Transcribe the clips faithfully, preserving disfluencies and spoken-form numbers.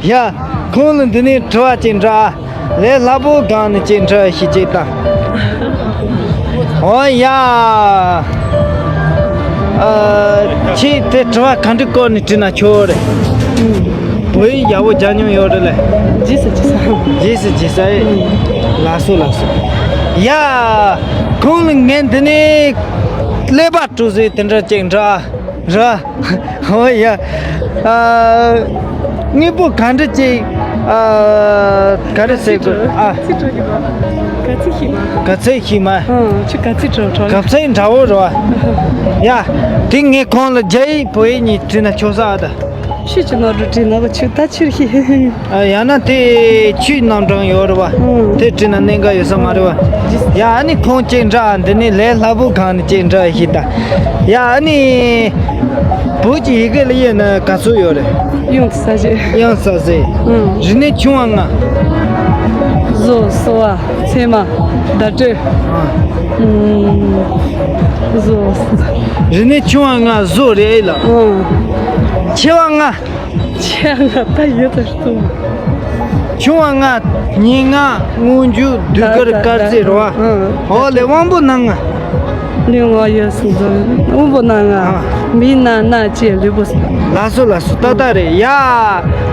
ཡ། ཁོང་ལ་འདི་ནས་དྲི་བ་ཅིག་འདྲི་ཨ། ལས་སླ་པོ་སྒང་ནས་ཅིག་འདྲི་ཤིག་ཅིག་དང་། འོ་ཡ། ཨ། ཁྱེད་དེ་དྲི་བ་ག་འདྲ་སྐོར་ནས་དྲིས་ན་ཆོག་རེད། བོད་ཡིག་ཡག་པོ་སྦྱང་མྱོང་ཡོད་རེད་ལེ། རྗེས་སུ་རྗེས་སུ། རྗེས་སུ་རྗེས་སུ་ཨེ། ལགས་སོ་ལགས་སོ། ཡ། ཁོང་ལ་ངས་འདི་ནས་ཀླད་པ་བཀྲུ་ཟེར་དེ་འདྲ་ཅིག་འདྲི་ཨ། ར། ཨོ་ཡ། ཨ། དངོས་པོ་ག་འདྲ་ཅིག་ཨ། ག་རེ་ཟེར་དགོས་ཨ། ག་ཚིག་ཤིག་མ། ག་ཚིག་ཤིག་མ། ཨ། ཁྱོད་ག་ཚིག་འདྲ་བོ་འདྲ་བོ། ག་ཚིག་འདྲ་བོ་རེད་བ། ཡ། དེ་ངས་ཁོང་ལ་རྒྱ་ཡིག་བོད་ཡིག་གཉིས་བྲིས་ན་ཆོག་ས་ཨ་ད། ཆོས་ཀྱི་ནོར་བུ་བྲིས་ན་གི་ཆོས་ད་ཆོས་ཤིག་ཨ། ཡང་ན་དེ་ཆོས་རྣམ་གྲངས་ཡོད་རེད་བ། ཨང་། དེ་བྲིས་ན་གནད་འགག་ཡོད་ས་མ་རེད་བ། ཡ་ཨ་ནི་ཁོང་ཅིག་འདྲི་ཨ། འདི་ནས་ལས་སླ་པོ་སྒང་ནས་ཅིག་འདྲི་ཤིག་ད། ཡ་ཨ་ནི། བོད་ཀྱི་ཡི་གེ་ལ་དབྱེ་ན་ག་ཚོད་ཡོད་རེད། དབྱངས་གསལ་བྱེད། དབྱངས་གསལ་བྱེད། ཨང་། རིག་གནས་ཆུང་བ་ལྔ། བཟོ། གསོ་བ། ཚད་མ། བརྡ་སྤྲོད། ཨང་། ཨང་། བཟོ། རིག་གནས་ཆུང་བ་ལྔ་བཟོ་རེད་ལ། ཨང་། ཆེ་བ་ལྔ། ཆེ་ལྔ་ད་ཡོད་ད་གསུངས། ཆུང་བ་ལྔ། སྙན་ངག་སྔོན་འཇུག་ཟློས་གར། ད་དཀར་ཟས་རེད་བ། ཨང་། ཨོ་ལེ་དབང་པོ་སྣ་ལྔ། ལུས་ངག་ཡིད་གསུམ་ཚང་། དབང་པོ་སྣ་ལྔ། ཨ། མིག་རྣ་སྣ་ལྕེ་ལུས་པོ་གསུམ། ལགས་སོ་ལགས་སོ། ཏག་ཏག་རེད་ཡ།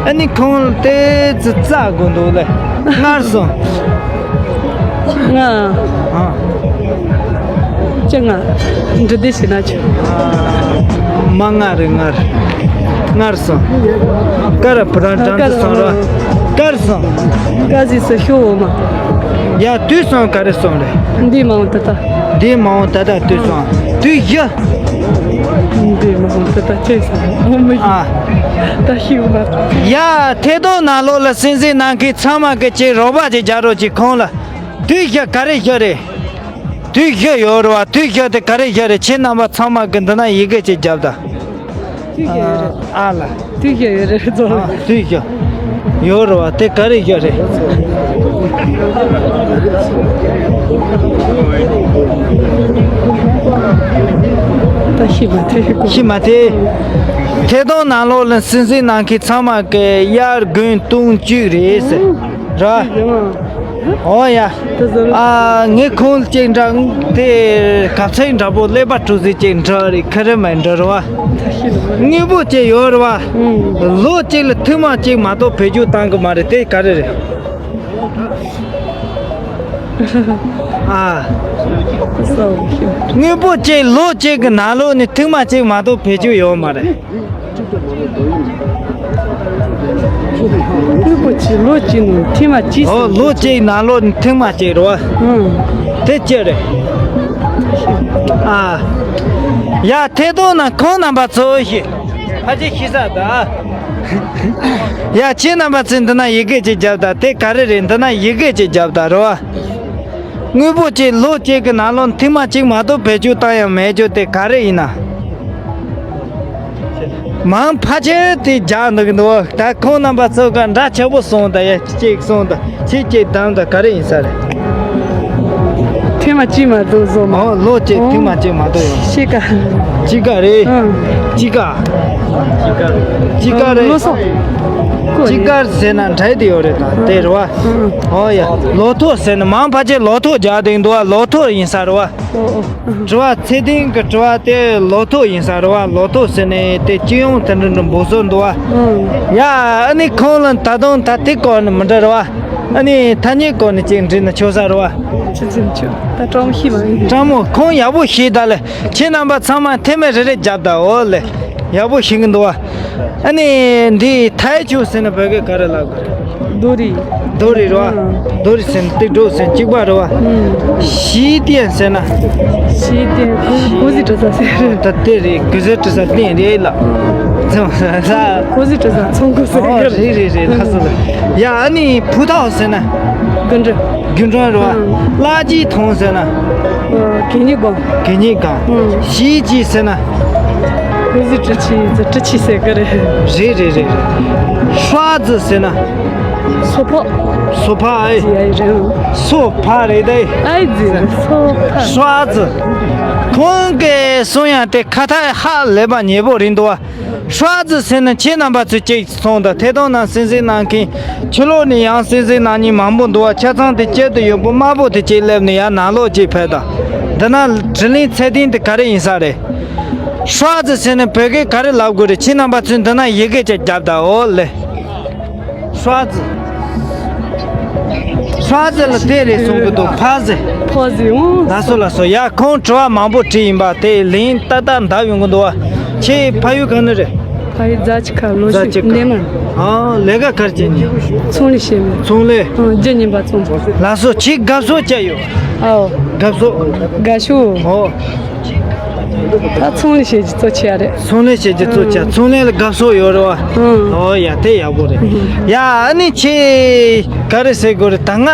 ཨ་ནི་ཁོང་ལ་ཏོག་ཙམ་རྩ་དགོས་འདུག་ལེ། སྔར་སོང་། ལྔ། ཨ། ཅི་ལྔ། འབྲི་དེ་བྱས་ན་ཆོག་མ་ལྔ་རེད། སྔར། སྔར་སོང་། དཀར། བུ་རང་བྲང་དུ་སོང་ར། དཀར་སོང་། དཀར་ཟས་སུ་ཤོག་འོ་མ། ཡ་དུས་སོང་ག་རེ་སོང་རེད། འདི་མ་འོང་ད་ལྟ། འདི་མ་འོང་ད་ལྟ་དུས་སོང་། དུས་བཞི། འདི་མ་འོང་ད་ལྟ་ཅི་སོང་འོ་མ། ཨ། ད་ཤི་འོ་མ། ཡ་ཐད་གཏོང་ནང་ལོགས་ལ་གསན་གཟིགས་གནང་མཁན་ཚང་མ་གི་ཅིག་རོགས་པ་ཅིག་རྒྱག་རོགས་གྱིས། ཁོང་ལ་དུས་བཞི་ག་རེ་བཞི་རེད། དུས་བཞི་ཡོད་རེད་བ། དུས་བཞི་དེ་ག་རེ་བཞི་རེད། ཁྱེད་རྣམ་པ་ཚང་མ་གི་འདི་ན་ཡི་གེ་ཅིག་རྒྱབ་དང་། དུས་བཞི་ཡོད་རེད། ཨ་ལ། དུས་བཞི་ཡོད་རེད་ཚོ། ཨ། དུས་བཞི་ཡོད་རེད་བ། དེ་ག་རེ་བཞི་རེད། ད་ཤི་མ་ཐེ་ཤི་གོ། ཤི་མ་ཐེ། ཐད་གཏོང་ནང་ལོགས་ལ་གསན་གཟིགས་གནང་མཁན་ཚང་མ་གི་དབྱར་དགུན་སྟོན་བཅུ་རེད་ཟེར། ར། ཨོ་ཡ། ཨ། ངས་ཁོང་ཅིག་འདྲི། དེ་ག་ཚོད་འདྲ་པོ་ཀླད་པ་བཀྲུ་ཟེར་ཅིག་འདྲི་རེད། ཁ་རེ་མ་འདྲི་རེད་བ། དངོས་པོ་ཅིག་ཡོད་རེད་བ། ལོ་གཅིག་ལ་ཐེངས་མ་གཅིག་མ་གཏོགས་བེད་སྤྱོད་བཏང་གི་མ་རེད། དེ་ག་རེ་རེད། ཨ། དངོས་པོ་ཅིག་ལོ་གཅིག་གི་ནང་ལོགས་ནས་ཐེངས་མ་གཅིག་མ་གཏོགས་བེད་སྤྱོད་ཡོད་མ་རེད། དངོས་པོ་ཅིག་ལོ་གཅིག་ནང་ཐེངས་མ་གཅིག་ཨོ་ལོ་གཅིག་ནང་ལོགས་ནས་ཐེངས་མ་གཅིག་རེད་བ། ཨང་། དེ་ཅི་རེད། ཨ། ཡ་ཐད་གཏོང་ནང་ཁོང་རྣམ་པ་ཚོ་ཞིག་ཕལ་ཆེར་ཤེས་ས་ད། ཡ་ཁྱེད་རྣམ་པ་ཚོས་འདི་ན་ཡི་གེ་ཅིག་རྒྱབ་དང་། དེ་ག་རེ་རེད། འདི་ན་ཡི་གེ་ཅིག་རྒྱབ་དང་རེད་བ། དངོས་པོ་ཅིག་ལོ་གཅིག་གི་ནང་ལོགས་ཐེངས་མ་གཅིག་མ་གཏོགས་བེད་སྤྱོད་བཏང་ཡང་མེད་རྒྱུ་དེ་ག་རེ་ཡིན་ན། མང་ཕལ་ཆེར་དེ་རྒྱག་འདུག་གི་འདུག་ད་ཁོང་རྣམ་པ་ཚོ་ག་འདྲ་ཆེ་པོ་སོང་ད། ཡ་གཅིག་སོང་ད། ཁྱེད་ཀྱིས་བདམས་ད་ག་རེ་ཡིན་ས་རེད། ཐེངས་མ་གཅིག་མ་གཏོགས་བཟོ་མ། ཨོ་ལོ་གཅིག་ཨོ། ཐེངས་མ་གཅིག་མ་གཏོགས་ཡོང་། གཅིག་ག་གཅིག་ག་རེད། ཨང་། གཅིག་ག་གཅིག་ག་རེད། ལོ་སོ། གཅིག་ག་ཟེར་ན་འདྲ་དེ་ཡོད་རེད་ད། དེ་རེད་བ། ཨང་། ཨོ་ཡ། ལོ་ཐོ་ཟེར་ན་མང་ཕལ་ཆེར་ལོ་ཐོ་རྒྱག་དེ་འདུག་བ། ལོ་ཐོ་ཡིན་ས་རེད་བ། ཨོ་ཨོ། དྲི་བ་ཚེ་བརྟན་གྱི་དྲི་བ་དེ་ལོ་ཐོ་ཡིན་ས་རེད་བ། ལོ་ཐོ་ཟེར་ནས་དེ་སྤྱི་ཡོངས་དེ་འདྲ་འདྲ་འབོད་སྲོལ་འདུག་བ། ཨང་། ཡ་ཨ་ནི་ཁོང་ལ་ད་དུང་ད་དེ་སྐོར་ནས་མི་འདྲ་རེད་བ། ཨ་ནི་ཐ་སྙད་སྐོར་ནས་ཅིག་འདྲི་ན་ཆོག་ས་རེད་བ། ཆི་ཟིན་ཆོག་ད་སྤྲང་མོ་ཤེས་མ་ཡིན། སྤྲང་མོ་ཁོང་ཡག་པོ་ཤེས་ད་ལེ། ཁྱེད་རྣམ་པ་ཚང་མ་ཐེ་མེ་རེ་རེ་རྒྱབ་ད། འོ་ལེ། ཡག་པོ་ཤེས་གི་འདུག་བ། ཨ་ནི་འདི་ཐའི་ཆུ་ཟེར་ན་བོད་སྐད་ག་རེ་ལབ་དགོས། རྡོ་རི། རྡོ་རི་རེད་བ། ཨང་། རྡོ་རི་ཟེར་ན་སྟེགས་སྒྲོག་ཟེར་ན་གཅིག་པ་རེད་བ། ཨང་། ཞི་ཏེན་ཟེར་ན། ཞི་ཏེན་གོ་ཟི་གྲྭ་ས་ཟེར། ད་དེ་རེད། གོ་ཟི་གྲྭ་ས་ཏེན་རེད་ལ། ཚང་ས། གོ་ཟི་གྲྭ་ས་ཚོང་ཁུ་ཟེར་ཨོ་གི་རེད། རེད་རེད་རེད། ལྷ་ས་ལ། ཡ་ཨ་ནི་ཕུ་ཐའོ་ཟེར་ན། དགུན་གྲོ། དགུན་གྲོ་རེད་བ། ཨང་། ལ་ཅི་ཐོང་ཟེར་ན། ཨོ་གད་སྙིགས་སྒང་། གད་སྙིགས་སྒང་། ཨང་། ཞི་ཅི་ཟེར་ན། ཧུ་ཟི་ཀྲི་ཆི་ཟི་ཀྲི་ཆི་ཟེར་གི་རེད། རེད་རེད་རེད་རེད། ཧྲ་ཙི་ཟེར་ན། སོ་ཕག་སོ་ཕག་ཨེ། ཡ་ཡ་རེད། སོ་ཕག་རེད་དེ། ཨའི་ཙི་སོ་ཕག་ཧྲ་ཙི། ཁོང་གི་གསུང་ཡང་དེ་ཁ་ཐག་ཧ་ལས་པ་ཉེ་པོ་རེད་འདུག་བ། ཧྲ་ཙི་ཟེར་ནས་ཁྱེད་རྣམ་པ་ཚོས་གཅིག་སོང་དང་། ཐད་གཏོང་ནང་གསན་གཟིགས་གནང་མཁན། ཕྱི་ལོགས་ནས་ཡང་གསན་གཟིགས་གནང་མཁན་མང་པོ་འདུག་བ། ཆ་ཚང་དེ་དཀྱིལ་དུ་ཡོད་པོ་དམར་པོ་དེ་གཅིག་སླེབས་ནས་ཡར་ནང་ལོགས་གཅིག་ཕེབས་དང་། འདི་ན་དྲི་ལན་ཚད་ལྡན་དེ་ག་རེ་ཡིན་ས་རེད། ཧྲ་ཙི་ཟེར་ནས་བོད་སྐད་ག་རེ་ལབ་དགོས་རེད། ཁྱེད་རྣམ་པ་ཚོས་འདི་ན་ཡི་གེ་གཅིག་རྒྱབ་དང་། འོ་ལེ། ཧྲ་ཙི། ཧྲ་ཙི་ལ་དེ་རེད་གསུང་གི་འདུག་ཕ་ཟི། ཕ་ཟི་འོང་། ལགས་སོ་ལགས་སོ། ཡ། ཁོང་དྲི་བ་མང་པོ་དྲིས་ཡིན་པ་དེ་ལན་ཏག་ཏག་འདབ་ཡོང་གི་འདུག་བ། ཁྱེད་ཕ་ཡུལ་ག་ནས་རེད། ཕ་ཡུལ་རྫ་ཆུ་ཁ། ལོ་རྫ་ཆུ་ཁ། འདན་མ། ཨ། ལས་ཀ་ག་རེ་བྱེད་ནི། ཚོང་ལས་བྱེད་མི། ཚོང་ལས། ཨ། རྒྱུ་རྙིང་པ་ཚོང་། ལགས་སོ། ཁྱེད་དགའ་བསུ་བྱས་ཡོད། ཨའོ། དགའ་བསུ། དགའ་ཞུ། ཨོ། ད་ཚོང་ལས་བྱེད་རྒྱུ་གཙོ་ཆེ་བ་རེད། ཚོང་ལས་བྱེད་རྒྱུ་གཙོ་ཆེ། ཨང་། ཚོང་ལས་ལ་དགའ་བསུ་ཡོད་རེད་བ། ཨང་། ཨོ་ཡ། དེ་ཡག་པོ་རེད། ཨང་། ཡ། ཨ་ནི་ཁྱེད་ག་རེ་ཟེར་དགོས་རེད། ད་ང་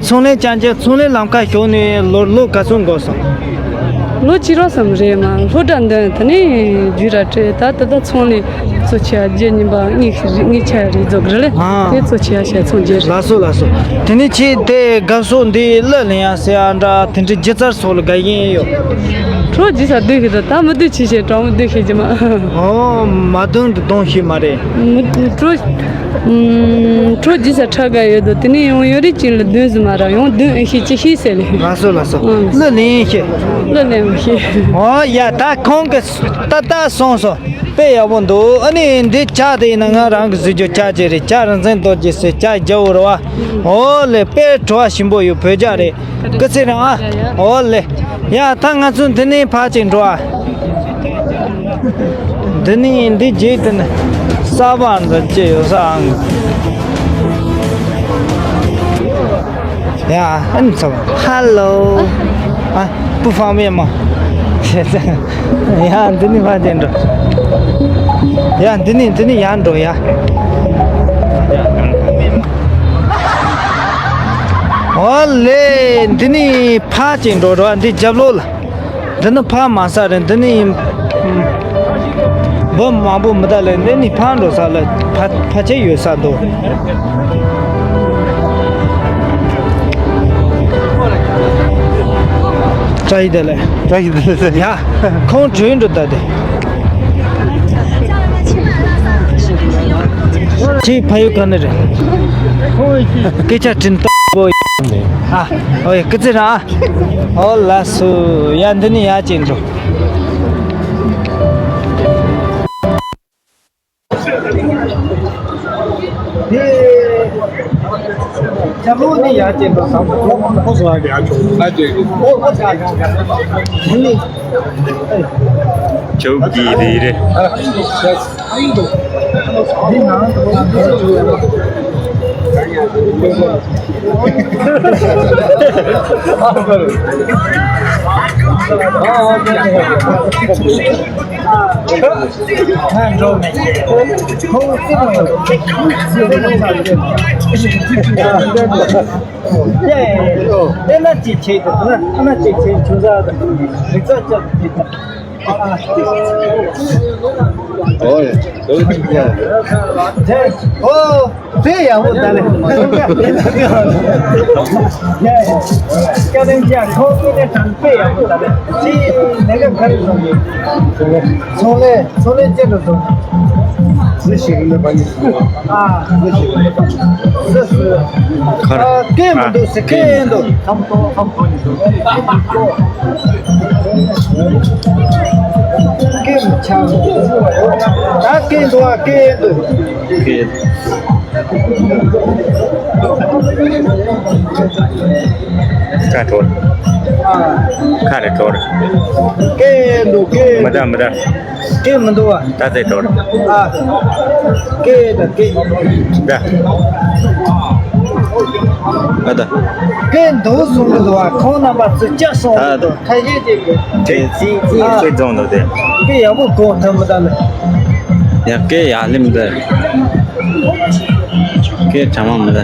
ཚོང་ལས་རྐྱང་རྐྱང་། ཚོང་ལས་ལམ་ཁ་ཞུགས་ནས་ལོ་ལོ་ག་ཚོད་འགོར་སོང་། ལོ་གཅིག་རོ་ཙམ་རེད་མ། སློབ་གྲྭ་འདོན་དེ་ནས་རྒྱུགས་ར་སྤྲད། ད་ད་ད་ཚོང་ལས་གཙོ་ཆེ་བ་རྒྱུ་རྙིང་པ་དངུལ་རེད། དངུལ་ཆ་རེད་རྫོགས་གི་རེད་ལེ། ཨང་། དེ་གཙོ་ཆེ་བ་བྱས། ཚོང་རྒྱུ་རེད། ལགས་སོ་ལགས་སོ། དེ་ནས་ཁྱེད་དེ་དགའ་བསུ་འདི་གླུ་ལེན་ཡ་ཟེར་ཡ་འདྲ་དེ་འདྲའི་སྒྱུ་རྩལ་སོགས་ལ་དགའ་ཞེན་ཡོད། བྲོ་རྒྱུག་ས་སྡོད་ཤེས་དང་། ད་མི་སྡོད་ཆེ་ཆེ་གྲོགས་མི་སྡོད་ཤེས་ཀྱི་མ། ཨོ། མ་སྡོད་འདི་གཏོང་ཤེས་མ་རེད། མི་བྲོ། ཨུམ། བྲོ་རྒྱུག་ས་ཁྲ་དགའ་ཡོད་དོ། དེ་ནས་ཡང་ཡོད་རིགས་ཅིག་ལ་སྡོད་ཟིན་མ་ར། ཡང་སྡོད་ཨེ་ཤེས་ཅི་ཤེས་ཟེར་ལེ། ལགས་སོ་ལགས་སོ། ཨང་། གླུ་ལེན་ཤེས། གླུ་ལེན་མི་ཤེས། ཨོ་ཡ། ད་ཁོང་གི་ཏག་ཏག་སོང་སོང་། དཔེ་ཡག་པོ་འདུག་ཨ་ནི་འདི་ཇ་དེ་ཡིན་ན་ང་རང་གི་བཟོས་རྒྱུ་ཇ་ཅིག་རེད། ཇ་རིན་ཆེན་རྡོ་རྗེ་ཟེར་ཇ་རྒྱ་བོ་རེད་བ། ཨོ་ལེ། དཔེ་བྲོ་བ་ཞིམ་པོ་ཡོད། བོད་ཇ་རེད། སྐུ་ཚེ་རིང་ཨ། ཨོ་ལེ། ཡ། ད་ང་ཚོ་འདི་ནས་ཕར་ཅིག་འགྲོ་ཨ། འདི་ནས་འདི་རྗེས་དེ་ནས་གསར་པ་འདི་ཅི་ཡོད་ས་ཨང་། ཡ། ཨ་ནི་ཚ་བ། ཧ་ལོ། ཨ། 不方便吗？ ཡ། འདི་ནས་ཕར་ཅིག་འགྲོ། ཡ། འདི་ནས་འདི་ནས་ཡར་འགྲོ་ཡ། ཨོ་ལེ། འདི་ནས་ཕར་ཅིག་འགྲོ་རོགས། འདི་རྒྱབ་ལོགས་ལ། འདི་ནི་ཕ་མ་ས་རེད། འདི་ནི་འབུ་མང་པོ་མི་ད་ལེ། འདི་ནི་ཕ་འགྲོ་ས་ལ་ཕ་ཕ་ཆེ་ཡོད་ས་འདུག་བཀྲ་ཤིས་བདེ་ལེགས། བཀྲ་ཤིས་བདེ་ལེགས། ཡ། ཁོང་བྲོས་འགྲོ་ད་དེ། ཁྱེད་ཕ་ཡུལ་ག་ནས་རེད། སྐད་ཆ་དྲིན་ཏོག་པོ། ཨ། ཨོ་ཡ། སྐུ་ཚེ་རིང་ཨ། ཨོ་ལགས་སོ། ཡ། འདི་ནས་ཡར་ཅིག་འགྲོ། ཇོ་བོ་གི་རེད་རེད། ཨེ་ན་ཅིག་ཆེ་དང་ཨེ་ན་ཅིག་ཆེ་ཆུང་ས་དང་རིག་རྩལ་ཅན་དང་། ཨོ་ཡ། ཨོ། དཔེ་ཡག་པོ་ད་ལེ། སྐྱ་ལེན་ཅག་ཁོང་ཚོ་ནས་དང་དཔེ་ཡག་པོ་ད་ལེ། ཅི་ལས་ཀ་ག་རེ་བཟོ་གི། ཚོང་ལས། ཚོང་ལས་ཅི་འདྲ་བཟོ་གི། ཟི་ཞིག་ནི་པ་ནི། ཨ། ཟི་ཞིག་ནི། ཟི་ཟི། ཁར། ཨ། སྐད་མི་འདུག་ཟེར། སྐད་འདུག་ཁམ་ཏོ་ཁམ་ཏོ་ནི་འདུག་སྐད་མི་ཆགས། ད་སྐད་འདུག་ཨ། སྐད་འདུག་སྐད། ཁ་གྲོལ། ཁ་རེ་གྲོལ། སྐད་འདུག་སྐད། མི་འདྲ་མི་འདྲ། སྐད་མི་འདུག་བ། ད་ཚེ་གྲོལ། ཨ། སྐད་དང་སྐད། ད། ཨ་ད། སྐད་འདུག་གསུང་གི་འདུག་བ། ཁོང་རྣམ་པ་ཚོས་སྐྱག་གསུང་གི་འདུག་ཁ་ཤས་ཀྱིས། སྐད་ཅིག་ཅིག་ཨ། སྐད་རྫོང་འདུག་སྟེ། སྐད་ཡག་པོ་གོ་ཐུབ་མི་ད་ལེ། ཡ། སྐད་ཡག་ལེམ་འདི། སྐད་གྲ་མ་མི་ད།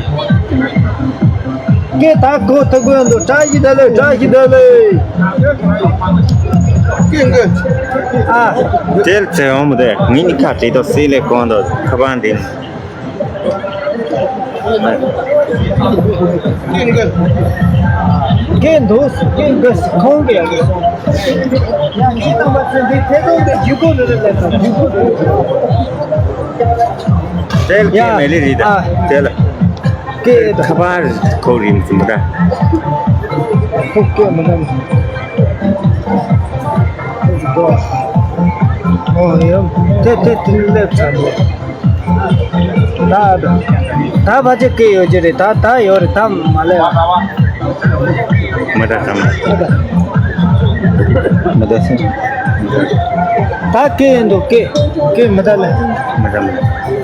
སྐད་ད་གོ་ཐུབ་གོ་འདུག་བཀྲ་ཤིས་བདེ་ལེགས། བཀྲ་ཤིས་བདེ་ལེགས། སྐད་འདི། ཨ། དེལ་ཚེ་འོང་མི་དེ་ངེད་གཉིས་ཁ་བྲལ་དུ་སྲིད་ལས་གོང་དུ་ཁ་པང་འདི། སྐད་འདུག་སྐད་འདུག་ཁོང་གིས་ཡང་སྐད་སོང་། ཡང་ཁྱེད་རྣམ་པ་ཚོས་འདི་ཐད་གཏོང་དེ་བརྒྱུད་སྐུར་རེ་རེ་ལས་དང་བརྒྱུད་སྐུར་རེ་རེ། དེ་ལ་སྐད་མེད་ལེ་རེད་ད། ཨ། དེ་ལ་སྐད་ཁ་པར་ཁོ་རིམ་ཙམ་ད། ཁོ་སྐད་མི་འདང་། ཨོ་ཡང་དེ་དེ་དེ་སླེབས་ཚར་འདུག་ད་ད་ཕལ་ཆེར་སྐད་ཡོད་ཀྱི་རེད། ད་ད་ཡོད་རེད། ད་མ་སླེབས། མ་ད་ཙམ། མ་ད་སེ། ད་སྐད་འདུག་སྐད་སྐད་མ་ད་ལེ། མ་ད་མ་ད།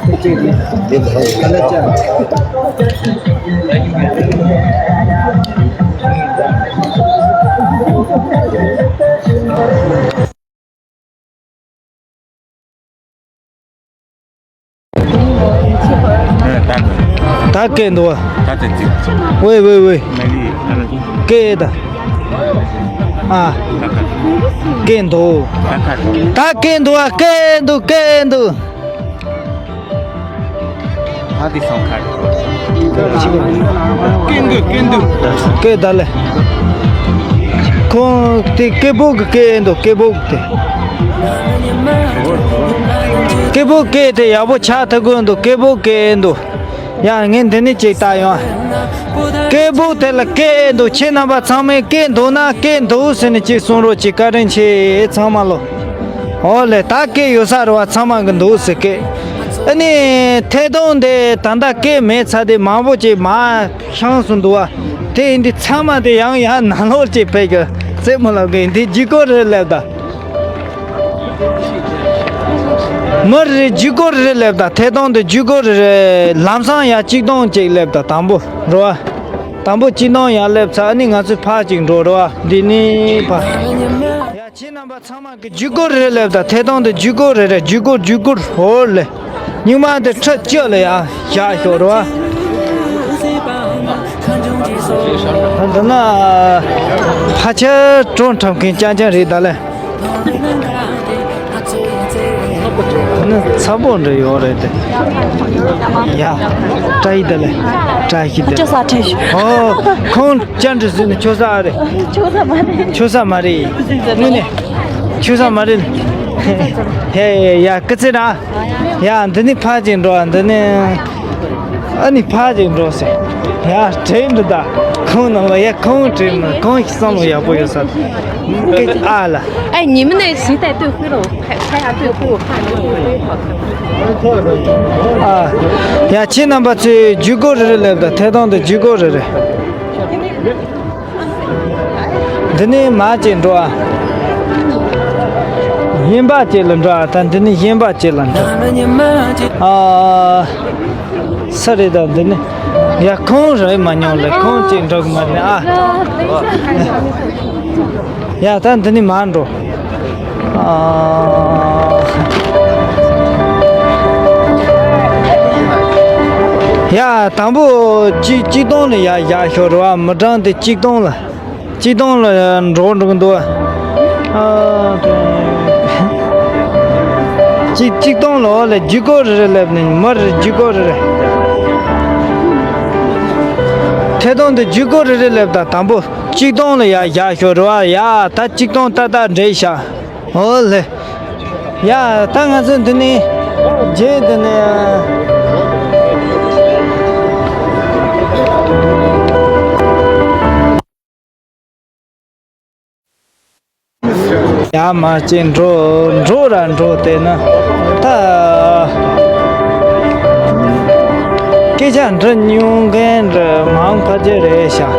སྐད་ཅིག་རེད། ག་ལེ་ཅག་ད་སྐད་འདུག་བ། ད་ཙི་ཙི། ཝེ་ཝེ་ཝེ། མ་ལི་ཨ་ལ་ཅི། སྐད་ད། ཨ། ད་ཁ། སྐད་འདུག་ད་ཁ། ད་སྐད་འདུག་བ། སྐད་འདུག་སྐད་འདུག་ཨ་དེ་སང་ཁ། སྐད་འདུག་སྐད་འདུག་སྐད་ད་ལེ། ཁོང་དེ་སྐད་སྦུག་གི་སྐད་འདུག་སྐད་སྦུག་དེ། སྐད་སྦུག་སྐད་དེ་ཡག་པོ་ཆགས་ཐུབ་ཀྱི་འདུག་སྐད་སྦུག་སྐད་འདུག་ཡ་ངས་འདི་ནས་ཅིག་བལྟ་ཡོང་། སྐད་སྦུག་དེ་ལ་སྐད་འདུག་ཁྱེད་རྣམ་པ་ཚང་མས་སྐད་འདུག་ན་སྐད་འདུག་ཟེར་ནས་ཅིག་གསུང་རོགས་གྱིས། བཀའ་དྲིན་ཆེ་ཚང་མ་ལོ། ཨོ་ལེ། ད་སྐད་ཡོད་ས་རེད་བ། ཚང་མ་གི་འདུག་ཟེར་སྐད། ཨ་ནི་ཐད་གཏོང་དེ་ད་ལྟ་སྐད་མེད་ཚར་དེ་མང་པོ་ཅིག་མར་ཤང་སོང་འདུག་བ། དེ་ཡིན་དུས་ཚང་མ་དེ་ཡང་ཡང་ནང་ལོགས་ཅིག་ཕེབས་གི་རྩེད་མོ་ལབ་གི་ཡིན། དེ་བརྒྱུད་སྐུར་རེ་ལབ་ད། མི་རེ་བརྒྱུད་སྐུར་རེ་ལབ་ད། ཐད་གཏོང་དེ་བརྒྱུད་སྐུར་རེ་རེ། ལམ་སང་ཡང་གཅིག་སྟོང་ཅིག་ལབ་ད། དང་པོ་རེད་བ། དང་པོ་གཅིག་སྟོང་ཡང་སླེབས་ཚར། ཨ་ནི་ང་ཚོས་ཕར་ཅིག་འགྲོ་རེད་བ། འདི་ནི་ཕར། ཡ་ཁྱེད་རྣམ་པ་ཚང་མ་གི་བརྒྱུད་སྐུར་རེ་སླེབས་དང་། ཐད་གཏོང་དུ་བརྒྱུད་སྐུར་རེ་རེ། བརྒྱུད་སྐུར་བརྒྱུད་སྐུར་ཧོར་ལེ། སྙིང་མ་དེ་ཁྲི་བཅུ་ལ་ཡ་བཞག་ཤོག་རེད་བ། ད་འདི་ན་ཕལ་ཆེར་གྲོང་འཁྲབ་མཁན་རྐྱང་རྐྱང་རེད་ད་ལེ། ནི་ཚ་པོ་འདྲ་ཡོད་རེད་དེ། ཡ། བཀྲ་ཤིས་བདེ་ལེགས། བཀྲ་ཤིས་བདེ་ལེགས། ཁྱོད་ས་ཁྲལ་ཞུ། ཨོ། ཁོང་ཅན་དུ་ཟིན་ནས་ཁྱོད་ས་རེད། ཁྱོད་ས་མ་རེད། ཁྱོད་ས་མ་རེད། དངོས་གནས། ཁྱོད་ས་མ་རེད། ཧེ་ཡ་སྐུ་ཚེ་ར། ཡ་འདི་ནི་ཕ་ཅིག་འགྲོ་འདི་ནི། ཨ་ནི་ཕ་ཅིག་འགྲོ་ཟེར། ཡ་དྲན་འདུག་ད། ཁོང་ནང་ལ་ཡ་ཁོང་དྲན་མ་ཁོང་ཞིག་བསམ་བློ་ཡག་པོ་ཡོད་ས། སྐད་ཨ་ལ། 哎，你们那谁在对灰了？我拍拍下对灰，我看能不能对好看。 ཨ། ཡ་ཁྱེད་རྣམ་པ་ཚོས་བརྒྱུད་སྐུར་རེ་རེ་ལབ་དང་། ཐད་གཏོང་དུ་བརྒྱུད་སྐུར་རེ་རེ། འདི་ནས་མར་ཅིག་འགྲོ་ཨ། གཡོན་པ་ཅིག་ལ་འགྲོ་ཨ། ད་འདི་ནས་གཡོན་པ་ཅིག་ལ་འགྲོ་ཨ། ས་རེད་ད་འདི་ནས། ཡ་ཁོང་རེད་མ་མྱོང་ལེ། ཁོང་ཅིག་འགྲོ་གི་མ་རེད་ཨ། ཡ་ད་འདི་ནས་མར་འགྲོ། ཨ། ཡ་དང་པོ་གཅིག་གཅིག་སྟོང་ལ་ཡ་བཞག་ཤོག་རེད་བ། མི་གྲངས་དེ་གཅིག་སྟོང་ལ། གཅིག་སྟོང་ལ་འགྲོ་འགྲོ་གི་འདུག་ཨ། གཅིག་གཅིག་སྟོང་ལ། འོ་ལེ། བརྒྱུད་སྐུར་རེ་རེ་ལབ་ནས་མི་རེ་བརྒྱུད་སྐུར་རེ་རེ། ཐད་གཏོང་དུ་བརྒྱུད་སྐུར་རེ་རེ་ལབ་དང་། དང་པོ་གཅིག་སྟོང་ལ་ཡ་བཞག་ཤོག་རེད་བ། ཡ་ད་གཅིག་སྟོང་ཏག་ཏག་འདྲེས་བཞག་ཨོ་ལེ། ཡ་ད་ང་ཚོ་འདི་ནས་རྗེས་འདི་ནས། ཡ་མ་ཅིག་འགྲོ་འགྲོ་ར་འགྲོ་དེ་ན་ད། སྐད་ཆ་འདྲི་མྱོང་མཁན་འདྲ་མང་ཕལ་ཆེར་རེད་ཤག་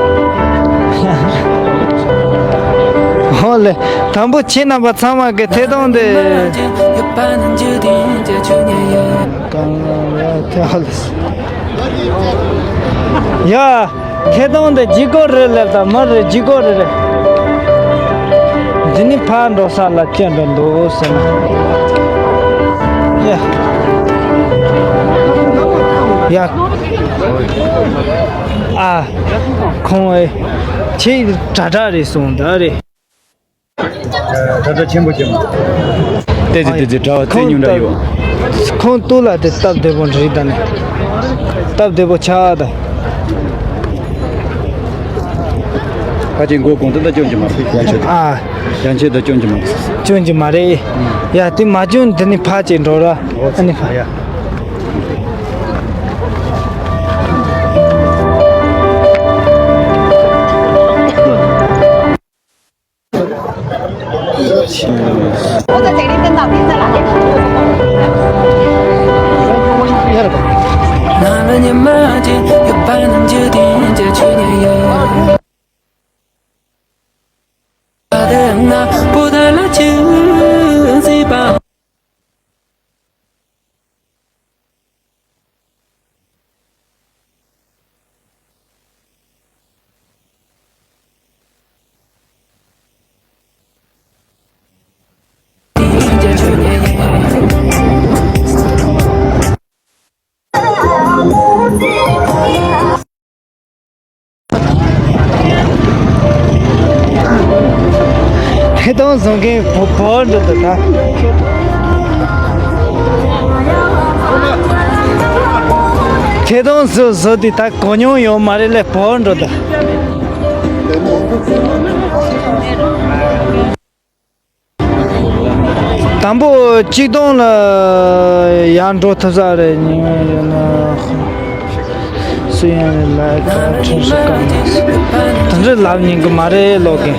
ཨོ་ལེ། དང་པོ་ཁྱེད་རྣམ་པ་ཚང་མ་གི་ཐད་གཏོང་དེ། ཡ། ཐད་གཏོང་དེ་བརྒྱུད་སྐུར་རེ་ལབ་དང་། མི་རེ་བརྒྱུད་སྐུར་རེ་རེ། འདི་ནི་ཕར་འགྲོ་ས་ལ་ཅི་འདྲ་འདུག་ཟེར་ན། ཡ། ཡ། ཨ། ཁོང་ཨེ། ཁྱེད་དྲག་དྲག་རེད་སོང་ད་རེད། ད་ལྟ་ཆེན་པོ་ཆེན་པོ། ཏེ་ཙི་ཏེ་ཙི་གྲྭ་བ་རྩེ་ཉུང་འདྲ་ཡོད། ཁོང་ཏུ་ལ་དེ་སྟབས་བདེ་པོ་འདྲ་རེད་ད་ནི། སྟབས་བདེ་པོ་ཆགས་ད། ཕལ་ཆེར་མགོ་གོང་དུ་ད་སྐྱོན་གྱི་མ་རེད། ཡན་ཆད་དུ། ཨ། ཡན་ཆད་དུ་སྐྱོན་གྱི་མ་རེད། སྐྱོན་གྱི་མ་རེད། ཡ་དེ་མ་སྐྱོན་དེ་ནི་ཕ་ཅིག་འགྲོ་ར། ཨ་ནི་ཕ། ཡ། ཐད་གཏོང་བཟོ་མཁན་བོ་བོར་འགྲོ་འདུག་ད། ཐད་གཏོང་བཟོ་བཟོ་དུས་ད་གོ་མྱོང་ཡོད་མ་རེད་ལས་བོར་འགྲོ་ད། དང་པོ་གཅིག་སྟོང་ལ་ཡར་འགྲོ་ཐུབ་ས་རེད། ཉིན་ཡོད་ན། སུ་ཡང་ལ་ཁྲིམས་སུ་བཀག་ན། དེ་འདྲ་ལབ་ཉན་གི་མ་རེད་ལོ་གན།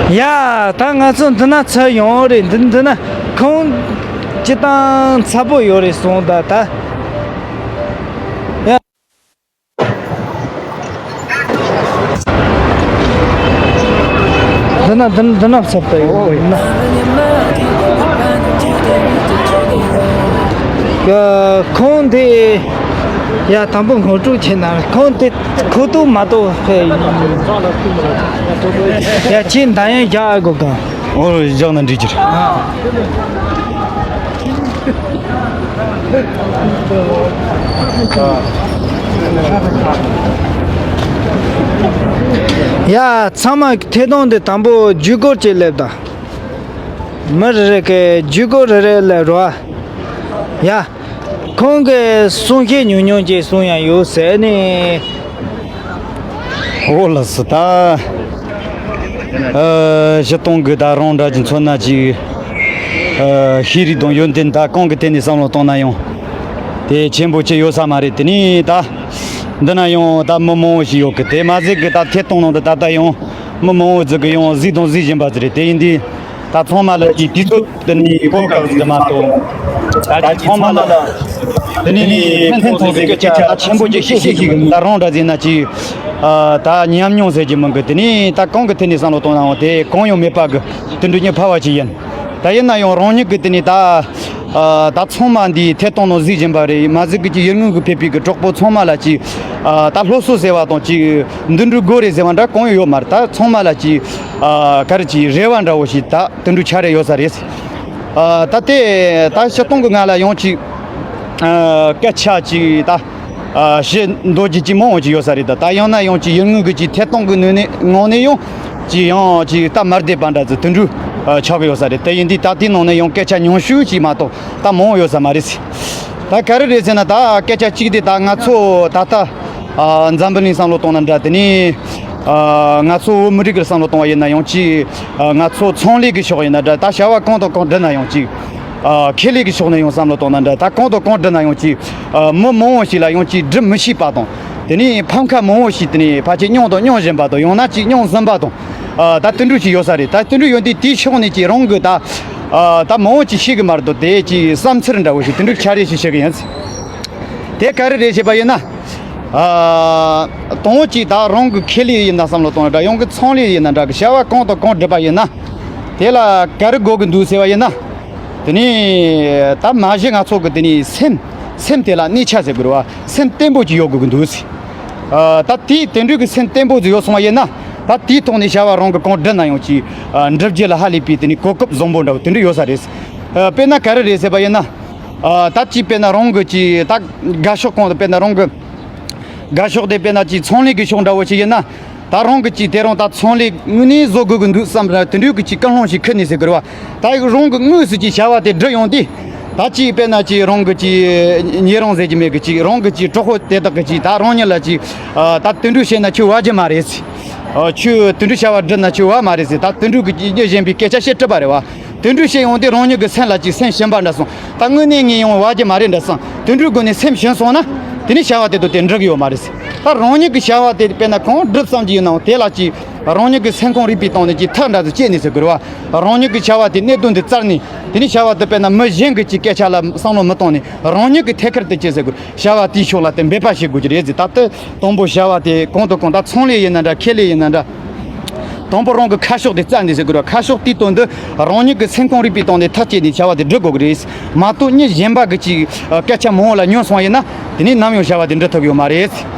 ཡ། ད་ང་ཚོ་འདི་ན་ཚུར་ཡོང་རེད། འདི་འདི་ན་ཁོང་སྤྱི་བཏང་ཚ་པོ་ཡོད་རེད་སོང་ད་ད། ཡ། འདི་ན་འདི་འདི་ན་ཚབ་ད་ཡོད་ན། ཡ། ཁོང་དེ་ཡ་དང་པོ་ངོ་སྤྲོད་བྱས་ན་ཁོང་དེ་ཁོ་ཏོ་མ་གཏོགས་ཕེ་ཡ་ཁྱེད་འདང་ཡང་རྒྱག་ཨ་དགོས་གང་། ཨོ་རྒྱག་ན་འགྲིག་གི་རེད། ཡ་ཚང་མ་ཐད་གཏོང་དེ་དང་པོ་བརྒྱུད་སྐུར་བྱས་སླེབས་དང་། མི་རེ་རེ་གི་བརྒྱུད་སྐུར་རེ་རེ་ལ་རོ། ཡ། ཁོང་གིས་གསུང་བཤད་ཉུང་ཉུང་ཅིག་གསུང་ཡ་ཡོད་ཟེར་ནས། ཨོ་ལགས་སོ། ད་ཨ་སྤྱིར་བཏང་གི་ད་རང་འདྲ་གྱི་མཚོན་ན་ཅིག་ཨ་ཤེས་རིག་དང་ཡོན་ཏན་ད་གང་གི་ཐད་ནས་བསམ་བློ་བཏང་ན་ཡང་དེ་ཆེན་པོ་ཅིག་ཡོད་ས་མ་རེད། དེ་ནས་ད་འདི་ན་ཡང་ད་མི་མང་བོ་ཞིག་ཡོད་གི། དེ་མ་ཟད་གི་ད་ཐད་གཏོང་ནང་དུ་ད་ལྟ་ཡང་མི་མང་བོ་ཟིག་གི་ཡང་གཟིགས་དང་གཟིགས་བཞིན་པ་ཟིག་རེད། དེ་ཡིན་དུས། ད་ཚང་མ་ལ་ཅིག་དུས་ཚོད་དེ་ནི་གོ་སྐབས་ཟིག་མ་གཏོགས། ད་ཅིག་ཚང་མ་ལ་དེ་ནི་ཕན་ཕན་ཐོགས་ཟིག་གི་སྐད་ཆ་ཆེན་པོ་ཅིག་བཤད་ཤེས་ཤིག་གི། ད་རང་འདྲ་ཟིག་ན་ཅིག་ཨ་ད་ཉམས་མྱོང་ཟེར་གྱི་མི་འགི། དེ་ནི་ད་གང་གི་ཐད་ནས་བསམ་བློ་གཏོང་ནའང་དེ་གང་ཡང་མེད་པ་གི་དུད་འགྲོ་ཉིད་ཕལ་བ་ཅིག་ཡིན། ད་ཡིན་ན་ཡང་རང་ཉིད་གི་དེ་ནི་ད་ཨ་ད་ཚང་མ་འདིའི་ཐད་གཏོང་ནང་གཟིགས་བཞིན་པ་རེད། མ་གཟིགས་གི་ཅིག་ཡུལ་དངོས་གི་ཕེབས་པའི་གི་གྲོགས་པོ་ཚང་མ་ལ་ཅིག་ཨ་ད་སློབ་གསོ་ཟེར་བ་དང་ཅིག་འདི་འདྲ་དགོས་རེད་ཟེར་བ་འདྲ་གང་ཡང་ཡོད་མ་རེད། ད་ཚང་མ་ལ་ཅིག་ཨ་ག་རེ་ཅིག་རེ་བ་འདྲ་བོ་ཞིག་ད། དུད་འགྲོ་ཆ་རེ་ཡོད་ས་རེད། ཨ་ད་དེ་ད་སྤྱིར་བཏང་གི་ང་ལ་ཡང་ཅིག་ཨ་སྐད་ཆ་ཅིག་ད་ཨ་བཤད་འདོད་ཀྱི་ཅིག་མང་བོ་ཅིག་ཡོད་ས་རེད། ད་ད་ཡང་ན་ཡང་ཅིག་ཡུལ་དངོས་ཀྱི་ཅིག་ཐད་གཏོང་གི་ནུས་ནས་ངང་ནས་ཡང་ཅིག་ཡང་ཅིག་སྟབས་མ་བདེ་བ་འདྲ་ཚོ་དུད་འགྲོ་ཨ་ཆགས་ཀྱི་ཡོད་ས་རེད། དེ་ཡིན་དུས་ད་དེའི་ནང་ནས་ཡང་སྐད་ཆ་ཉུང་ཤོས་ཅིག་མ་གཏོགས་ད་མང་བོ་ཡོད་ས་མ་རེད། ད་ག་རེ་རེད་ཟེར་ན་ད་སྐད་ཆ་གཅིག་དེ་ད་ང་ཚོ་ད་ལྟ་ཨ་འཛམ་བུ་གླིང་བསམ་བློ་གཏོང་ན་འདྲ། དེ་ནས་ཨ་ང་ཚོ་བོད་མི་རིགས་ཀྱི་བསམ་བློ་གཏོང་བ་ཡིན་ན་ཡང་ཅིག་ཨ་ང་ཚོ་ཚོང་ལས་ཀྱི་ཕྱོགས་ཡིན་ན་འདྲ། ད་བྱ་བ་གང་དང་གང་བསྒྲུབ་ན་ཡང་ཅིག་ཨ་ཁེ་ལས་ཀྱི་ཕྱོགས་ནས་ཡང་བསམ་བློ་གཏོང་ན་འདྲ། ད་གང་དང་གང་བསྒྲུབ་ན་ཡང་ཅིག་ཨ་མི་མང་བོ་ཞིག་ལ་ཡང་ཅིག་སྒྲུབ་མི་ཤེས་པ་དང་། དེ་ནས་ཕམ་ཁ་མང་བོ་ཞིག་དེ་ནས་ཕལ་ཆེར་མྱོང་དང་མྱོང་བཞིན་པ་དང་། ཡང་ན་ཅིག་མྱོང་ཟིན་པ་དང་། ཨ། ད་དུད་འགྲོ་ཞིག་ཡོད་ས་རེད། ད་དུད་འགྲོ་ཡོད་དུས་དེའི་ཕྱོགས་ནས་ཀྱི་རང་གི་ད། ཨ། ད་མང་བོ་ཅིག་ཤེས་གི་མ་རེད་དོ། དེ་ཅིག་བསམ་ཚུལ་འདྲ་བོ་ཞིག་དུད་འགྲོ་གི་ཆ་རེ་ཞིག་བཤད་གི་ཡིན། དེ་ག་རེ་རེད་ཞེས་པ་ཡིན་ན། ཨ། དང་བོ་ཅིག་ད་རང་གི་ཁེ་ལས་ཡིན་ན་བསམ་བློ་གཏོང་ན་འདྲ། ཡང་གི་ཚོང་ལས་ཡིན་ན་འདྲ་གི་བྱ་བ་གང་དང་གང་སྒྲུབ་པ་ཡིན་ན། དེ་ལ་ག་རེ་དགོས་གི་འདུག་ཟེར་བ་ཡིན་ན། དེ་ནས་ད་མ་གཞི་ང་ཚོ་གི་དེ་ནས་སེམས། སེམས་དེ་ལ་གནས་ཆ་ཟེར་དགོས་རེད་བ། སེམས་བརྟན་པོ་ཅིག་ཡོད་དགོས་གི་འདུག་ཟེར། ཨ། ད་དེའི་དེ་འདྲ་གི་སེམས་བརྟན་པོ་ཅིག་ཡོད་སོང་བ་ཡིན་ན། ད་དེའི་ཐོག་ནས་བྱ་བ་རང་གི་གང་བསྒྲུབ་ན་ཡང་ཅིག་ཨ། འགྲུབ་རྒྱུ་ལ་ཧ་ལས་པའི་དེ་ནས་གོ་སྐབས་བཟང་པོ་འདྲ་བོ་དེ་འདྲ་ཡོད་ས་རེད། ཨ། དཔེར་ན་ག་རེ་རེད་ཟེར་བ་ཡིན་ན། ཨ། ད་ཅིག་དཔེར་ན་རང་གི་ཅིག་ད་དགའ་ཕྱོགས་གང་དུ་དཔེར་ན་རང་གི་དགའ་ཕྱོགས་དེ་དཔེར་ན་ཅིག་ཚོང་ལས་ཀྱི་ཕྱོགས་འདྲ་བོ་ཞིག་ཡིན་ན། ད་རང་གི་ཅིག་དེ་རང་ད་ཚོང་ལས་དངོས་གནས་བཟོ་དགོས་ཀྱི་འདུག་བསམ་ན་དེ་འདྲའི་གི་ཅིག་ཀུན་སློང་ཞིག་ཁུར་ནས་ཟེར་དགོས་རེད་བ། ད་རང་གི་དངོས་སུ་ཅིག་བྱ་བ་དེ་སྒྲུབ་ཡོང་དུས། ད་ཅིག་དཔེར་ན་ཅིག་རང་གི་ཅིག་ཉེ་རང་ཟེར་གྱི་མེད་གི་ཅིག་རང་གི་ཅིག་གྲོགས་པོ་དེ་དག་གི་ཅིག་ད་རང་ཉིད་ལ་ཅིག་ཨ། ད་དེ་འདྲ་བྱས་ན་ཁྱོད་བ་རྒྱུ་མ་རེད་ཟེར། ཨ། ཁྱོད་དེ་འདྲ་བྱ་བ་སྒྲུབ་ན་ཁྱོད་བ་མ་རེད་ཟེར། ད་དེ་འདྲ་གི་ཅིག་གཉིས་གཞན་པའི་སྐད་ཆ་བཤད་སྲིད་པ་རེད་བ། དེ་འདྲ་བཤད་ཡོང་དུས་རང་ཉིད་ཀྱི་སེམས་ལ་ཅིག་སེམས་ཞུམ་པ་འདྲ་སོང་། ད་དངོས་གནས་ངས་ཡོང་བ་རྒྱུ་མ་རེད་འདྲ་སོང་། དེ་འདྲའི་སྒོ་ནས་སེམས་ཞུམ་སོང་ན། དེ་ནས་བྱ་བ་དེ་དུ་དེ་འགྲུབ་ཀྱི་ཡོད་མ་རེད་ཟེར། ད་རང་ཉིད་ཀྱི་བྱ་བ་དེ་དཔེར་ན་གང་སྒྲུབ་བསམ་གྱི་ཡོད་ནའང་དེ་ལ་ཅིག་རང་ཉིད་ཀྱི་སེམས་ཁོང་རུས་པའི་སྟེང་ནས་ཅིག་ཐག་འདྲ་ཟིག་བཅད་ནས་ཟེར་དགོས་རེད་བ། རང་ཉིད་ཀྱི་བྱ་བ་དེ་གནད་དོན་དེ་བཙལ་ནས། དེ་ནས་བྱ་བ་དེ་དཔེར་ན་མི་གཞན་གྱི་ཅིག་སྐད་ཆ་ལ་བསམ་བློ་མི་གཏོང་ནས་རང་ཉིད་ཀྱི་ཐད་ཀར་དུ་ཅིག་ཟེར་དགོས། བྱ་བ་དེའི་ཕྱོགས་ལ་དེ་འབད་པ་བྱེད་དགོས་ཀྱི་རེད་ཟེར། ད་ལྟ་དང་པོ་བྱ་བ་དེ་གང་དང་གང་ད་ཚོང་ལས་ཡིན་ན་འདྲ། ཁེ་ལས་ཡིན་ན་འདྲ། དང་པོ་རང་གི་ཁ་ཕྱོགས་དེ་བཙལ་ནས་ཟེར་དགོས་རེད། ཁ་ཕྱོགས་དེའི་དོན་དུ་རང་ཉིད་ཀྱི་སེམས་ཁོང་རུས་པའི་སྟེང་ནས་ཐག་བཅད་ནས་བྱ་བ་དེ་སྒྲུབ་དགོས་ཀྱི་རེད། མ་གཏོགས་མི་གཞན་པ་གི་ཅིག་སྐད་ཆ་མང་བོ་ལ་ཉན་སོང་བ་ཡིན་ན། དེ་ནས་ནམ་ཡང་བྱ་བ་དེ་འགྲུབ་ཐུབ་ཡོད་མ་རེད།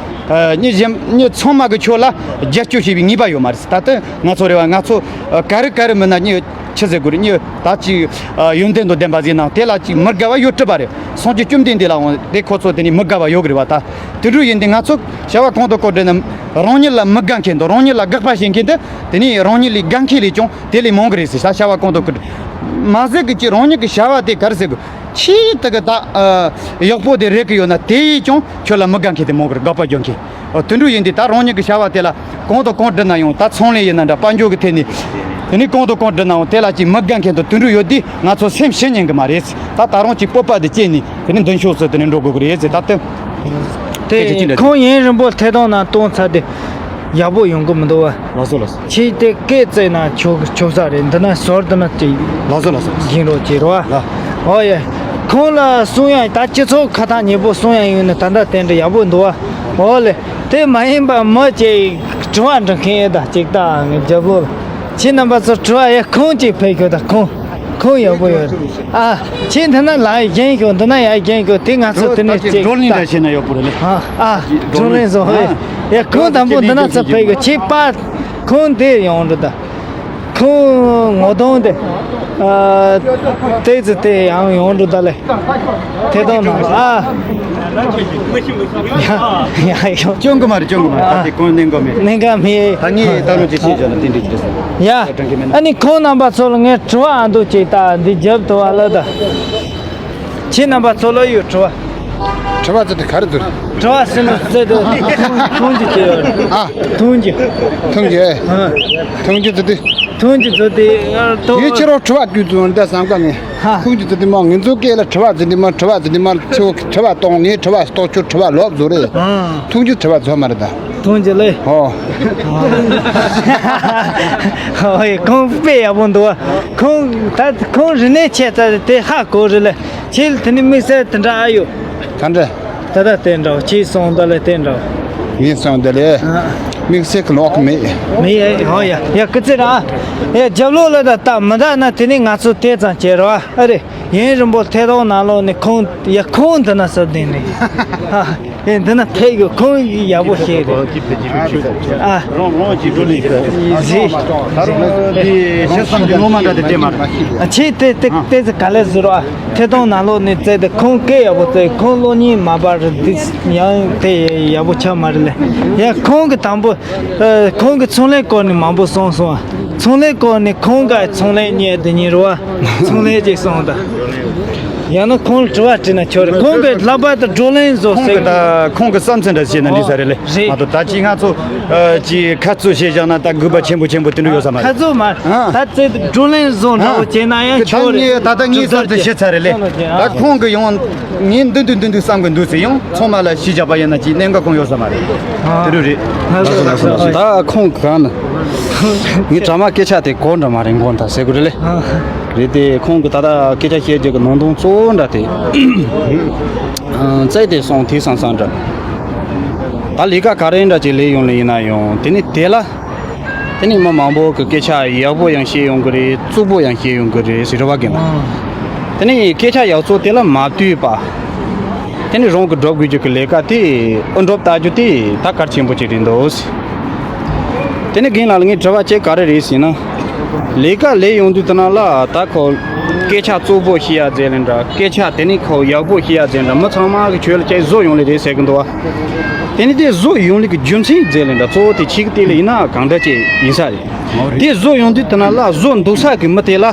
ཨ། མི་གཞན་མི་ཚང་མ་གི་ཁྱོད་ལ་རྒྱབ་སྐྱོར་བྱེད་པའི་ངེས་པ་ཡོད་མ་རེད། ད་ལྟ་ང་ཚོ་རེད་བ། ང་ཚོ་ཨ། ག་རེ་ག་རེ་མིན་ན་མི་ཆི་ཟེར་དགོས་རེད། མི་ད་ཅིག་ཨ། ཡོན་ཏན་དང་ལྡན་པ་ཟིག་ན་དེ་ལ་ཅིག་མི་དགའ་བ་ཡོད་སྲིད་པ་རེད། སངས་རྒྱས་བཅོམ་ལྡན་འདས་ལའང་དེ་ཁོ་ཚོ་དེ་ནས་མི་དགའ་བ་ཡོད་གི་རེད་བ། ད་དེ་འདྲ་ཡིན་དུས་ང་ཚོ་བྱ་བ་གང་དང་གང་སྒྲུབ་ན་རང་ཉིད་ལ་མི་དགའ་མཁན་དང་རང་ཉིད་ལ་དགག་པ་བྱེད་མཁན་དེ་དེ་ནས་རང་ཉིད་ལས་དགའ་མཁན་ལས་ཀྱང་དེ་ལས་མང་གི་རེད་ཟེར། ད་བྱ་བ་གང་དང་གང་སྒྲུབ་མ་ཟད་ཀྱི་ཅིག་རང་ཉིད་ཀྱི་བྱ་བ་དེ་ག་རེ་ཟེར་དགོས། ཆེས་དེ་གི་ད་ཨ། ཡག་པོ་དེ་རེད་གི་ཡོད་ན་དེ་ཡིས་ཀྱང་ཁྱོད་ལ་མི་དགའ་མཁན་དེ་མང་གི་རེད། དགག་པ་རྒྱག་མཁན། ཨོ། དེ་འདྲ་ཡིན་དུས་ད་རང་ཉིད་ཀྱི་བྱ་བ་དེ་ལ་གང་དང་གང་སྒྲུབ་ན་ཡང་། ད་ཚོང་ལས་ཡིན་ན་འདྲ། དཔལ་འབྱོར་གྱི་ཐད་ནས། དེ་ནས་གང་དང་གང་སྒྲུབ་ན་ཡང་དེ་ལ་ཅིག་མི་དགའ་མཁན་དང་དེ་འདྲ་ཡོད་དུས་ང་ཚོ་སེམས་ཞུམ་ཉན་གི་མ་རེད། ད་ད་རུང་ཅིག་སྤོབས་པ་དེ་བསྐྱེད་ནས་དེ་ནས་མདུན་ཕྱོགས་སུ་དེ་ནས་འགྲོ་དགོས་ཀྱི་རེད་ཟེར། ད་དེ། དེ་ཁོང་ཡུན་རིང་པོ་ཐད་གཏོང་ནང་གཏོང་ཚར་དུས་ཡག་པོ་ཡོང་གི་མི་འདུག་བ། ལགས་སོ། ལགས་སོ། ཁྱེད་དེ་སྐད་བརྩད་ན་ཆོག་ཆོག་ས་རེད། འདི་ན་ཟུར་འདི་ན་ཅིག་ལགས་སོ། ལགས་སོ། ཡིན་རོགས་བྱེད་རོགས། ལགས། ཨོ་ཡ། ཁོང་ལ་གསུང་ཡ་ད་སྤྱི་ཚོགས་ཁ་ཐག་ཉེ་པོ་གསུང་ཡ་ཡོད་ན་ད་ལྟ་དེ་འདྲ་ཡག་པོ་འདུག་བ། ཨོ་ལེ། དེ་མ་ཡིན་པ་མི་ཅིག་དྲི་བ་འདྲི་མཁན་ཡོད་ད་ཅིག་ད་ངའི་རྒྱབ་ལོགས་ལ། ཁྱེད་རྣམ་པ་ཚོ་དྲི་བ་ཡ་ཁོང་ཅིག་ཕེབས་ཤོག་ད། ཁོང་ཁོང་ཡག་པོ་ཡོད་རེད། ཨ། ཁྱེད་འདི་ན་ལ་ཡ་བཞེངས་ཤོག་འདི་ན་ཡ་བཞེངས་ཤོག་དེ་ང་ཚོ་དེ་ནས་ཅིག་བགྲོ་གླེང་འདྲ་བྱས་ན་ཡག་པོ་རེད་ལེ། ཨ་ཨ། བགྲོ་གླེང་བཟོ་ཧོ། ཡ་ཁོང་དང་པོ་འདི་ན་ཚུར་ཕེབས་ཤོག་ཁྱེད་པ། ཁོང་དེ་ཡོང་འགྲོ་ད། ཁོང་ངོ་གདོང་དེ། ཨ། ཏོག་ཙམ་དེ་ཡང་ཡོང་འགྲོ་ད་ལེ། ཐད་གཏོང་ནང་ཨ། ཡ་ཡ་ཡོང་། སྐྱོན་གི་མ་རེད། སྐྱོན་གི་མ་རེད། ཨ། ད་དེ་གོང་གནས་འགོ་མེད། གནས་འགོ་མེད། ད་ངས་ད་རུང་ཅིག་བཤད་བཞག་ན་དེ་འགྲིག་གི་རེད། ཡ། ཨ་ནི་ཁོང་རྣམ་པ་ཚོ་ལ་ངས་དྲི་བ་ཨ་འདུག་ཅིག་ད་འདི་རྒྱབ་ཏུ་བ་ལ་ད། ཁྱེད་རྣམ་པ་ཚོ་ལ་ཡོད་དྲི་བ། དྲི་བ་ཟེར་དེ་ག་རེ་འདུག་དྲི་བ་ཟེར་ན་ཟེར་དེ་ཐུང་ཐུང་ཅིག་བྱས་ཡོད་རེད། ཨ། ཐུང་ཅིག་ཐུང་ཅིག་ཨ། ཐུང་ཅིག་ཟེར་དེ། ཐུང་ཅིག་ཟེར་དེ། ཨ། ཏོ། ངས་ཁྱེད་རང་དྲི་བ་བསྐུལ་དུས་འདི་བསམ་ག་ངས། ཧ། ཐུང་ཅིག་ཟེར་དེ་མ་ངེད་ཚོ་སྐད་ལ་དྲི་བ་ཟེར་དེ་མ་དྲི་བ་ཟེར་དེ་མ་ཁྱེད་དྲི་བ་གཏོང་ངས་དྲི་བ་གཏོང་ཁྱོད་དྲི་བ་ལོབས་བཟོ་རེད། ཨ། ཐུང་ཅིག་དྲི་བ་བཟོ་མ་རེད་ད། ཐུང་ཅིག་ལེ། ཨོ། ཨོ་ཡ། ཁོང་དཔེ་ཡག་པོ་འདུག་ཁོང་ད་ཁོང་རིག་གནས་ཆེ་ཙག་དེ་ཧ་གོ་རེད་ལེ། ཁྱེད་དེ་ནི་དམིགས་བསལ་དེ་འདྲ་ཨ་ཡོད། ག་འདྲ། ད་ལྟ་དེ་འདྲ་ཁྱེད་སོང་ད་ལེ་དེ་འདྲ། ངས་སོང་ད་ལེ། ཨ། དམིགས་བསལ་གི་ལོག་གི་མེད། མེད་ཡ། ཧོ་ཡ། ཡ་སྐུ་ཚེ་ར། ཡ་རྒྱབ་ལོགས་ལ་ད་ལྟ་མི་ད་ན་དེ་ནི་ང་ཚོ་དེ་ཙམ་བྱེད་རོགས་ཨ་རེད། ཡུན་རིང་པོ་ཐད་གཏོང་ནང་ལོགས་ནས་ཁོང་ཡ་ཁོང་འདི་ན་སབ་བསྡད་ནས། ཨ། ཨེ་འདི་ན་ཕེབས་ཡོད། ཁོང་གིས་ཡག་པོ་བཤད་རེད། ཨ། རང་རང་གི་བགྲོ་གླེང་བྱེད། ཟི། ད་རུང་འདི་ཤེས་བསམ་གྱི་ངོ་མ་འདྲ་དེ་སྤྲད་མ་རེད། ཨ། ཁྱེད་དེ་དེ་དེ་ཚོ་ག་ལེར་བཟོ་རོགས་ཨ། ཐད་གཏོང་ནང་ལོགས་ནས་བཙལ་ཏེ་ཁོང་སྐད་ཡག་པོ་བཙལ། ཁོང་གློག་བརྙན་མ་པར་འདི་ཡང་དེ་ཡག་པོ་ཆགས་མ་རེད་ལེ། ཡ་ཁོང་གི་དང་པོ། ཨ། ཁོང་གི་ཚོང་ལས་སྐོར་ནས་མང་པོ་གསུངས་སོང་ཨ། ཚོང་ལས་སྐོར་ནས་ཁོང་ག་ཚོང་ལས་གཉེར་དེ་ཉིན་རུ་བ་ཚོང་ལས་ཅིག་གསུངས་དང་། ཡང་ན་ཁོང་ལ་དྲི་བ་དྲིས་ན་ཆོག་རེད། ཁོང་གིས་ལྷག་པར་དུ་བགྲོ་གླེང་བཟོ་ཁོང་གི་ཟེར་གི། ད་ཁོང་གི་བསམ་ཚུལ་འདྲ་བཤད་ན་འགྲིག་ས་རེད་ལེ། རེད། མ་གཏོགས་ད་ཅི་ང་ཚོ་ཨ་ཅི་ཁ་རྩོད་བྱས་བཞག་ན་ད་དགོས་པ་ཆེན་པོ་ཆེན་པོ་དེ་འདྲ་ཡོད་ས་མ་རེད། ཁ་རྩོད་མ་རེད། ཨ། ད་ཙེ་བགྲོ་གླེང་བཟོ་འདྲ་བོ་བྱས་ན་ཡང་ཨ་ཆོག་རེད། ད་ངས་ད་ལྟ་ངས་གསར་དུ་བཤད་ཚར་རེད་ལེ། ད་ཁོང་གི་ཡང་ངས་འདི་འདུག་འདི་འདུག་བསམ་གི་འདུག་ཟེར་ཡང་ཚང་མ་ལ་ཞུས་བཞག་པ་ཡིན་ན་ཅི་གནད་འགག་གང་ཡོད་ས་མ་རེད། ཨ། དེ་རུ་རེད། ད་ཁོང་གང་ན། ངའི་གྲ་མ་སྐད་ཆ་དེ་གོ་འདྲ་མ་རེད་མགོ་འདྲ་ཟེར་དགོས་རེད་ལེ། རེད་དེ་ཁོང་གི་ད་ལྟ་སྐད་ཆ་བཤད་རྒྱུ་གི་ནང་དོན་གཙོ་བོ་འདྲ་དེ་བཙལ་ཏེ་སོང་དེ་སང་སང་འདྲ། ད་ལས་ཀ་ག་རེ་འདྲ་ཅིག་ལས་ཡོང་ལེ་ཡིན་ན་ཡང་དེ་ནི་དེ་ལ། དེ་ནི་མི་མང་པོ་གི་སྐད་ཆ་ཡག་པོ་ཡང་བཤད་ཡོང་གི་རེད། རྩུབ་པོ་ཡང་བཤད་ཡོང་གི་རེད་ཟེར་རེ་བ་གི་ན། དེ་ནི་སྐད་ཆ་ཡག་ཚོ་དེ་ལ་མ་ལྟོས་པ། དེ་ནི་རང་གི་སྒྲུབ་དགོས་རྒྱུ་གི་ལས་ཀ་དེ་ཨུ་འགྲུབ་ལྟ་རྒྱུ་དེ་ད་གལ་ཆེན་པོ་ཅིག་རེད་འདུག་དེ་ནི་རྒན་ལགས་ལ་ངས་དྲི་བ་གཅིག་ག་རེ་རེད་ཟེར་ན། ལས་ཀ་ལས་ཡོང་དུས་དེ་ན་ལ་ད་ཁོ་སྐད་ཆ་རྩུབ་པོ་བཤད་ཡ་མཛད་ལེ་འདྲ། སྐད་ཆ་དེ་ནི་ཁོ་ཡག་པོ་བཤད་ཡ་མཛད་འདྲ། མི་ཚང་མ་གི་ཁྱོད་ལ་ཅིག་བཟོ་ཡོང་ལེ་རེད་ཟེར་གི་འདུག་བ། དེ་ནི་དེ་བཟོ་ཡོང་ལེ་གི་རྒྱུ་མཚན་མཛད་ལེ་འདྲ། གཙོ་བོ་དེ་ཆིག་དེ་ལ་ཡིན་ན་གང་འདྲ་ཅིག་ཡིན་ས་རེད། དེ་བཟོ་ཡོང་དུས་དེ་ན་ལ་བཟོ་འདུག་ས་གི་མི་དེ་ལ།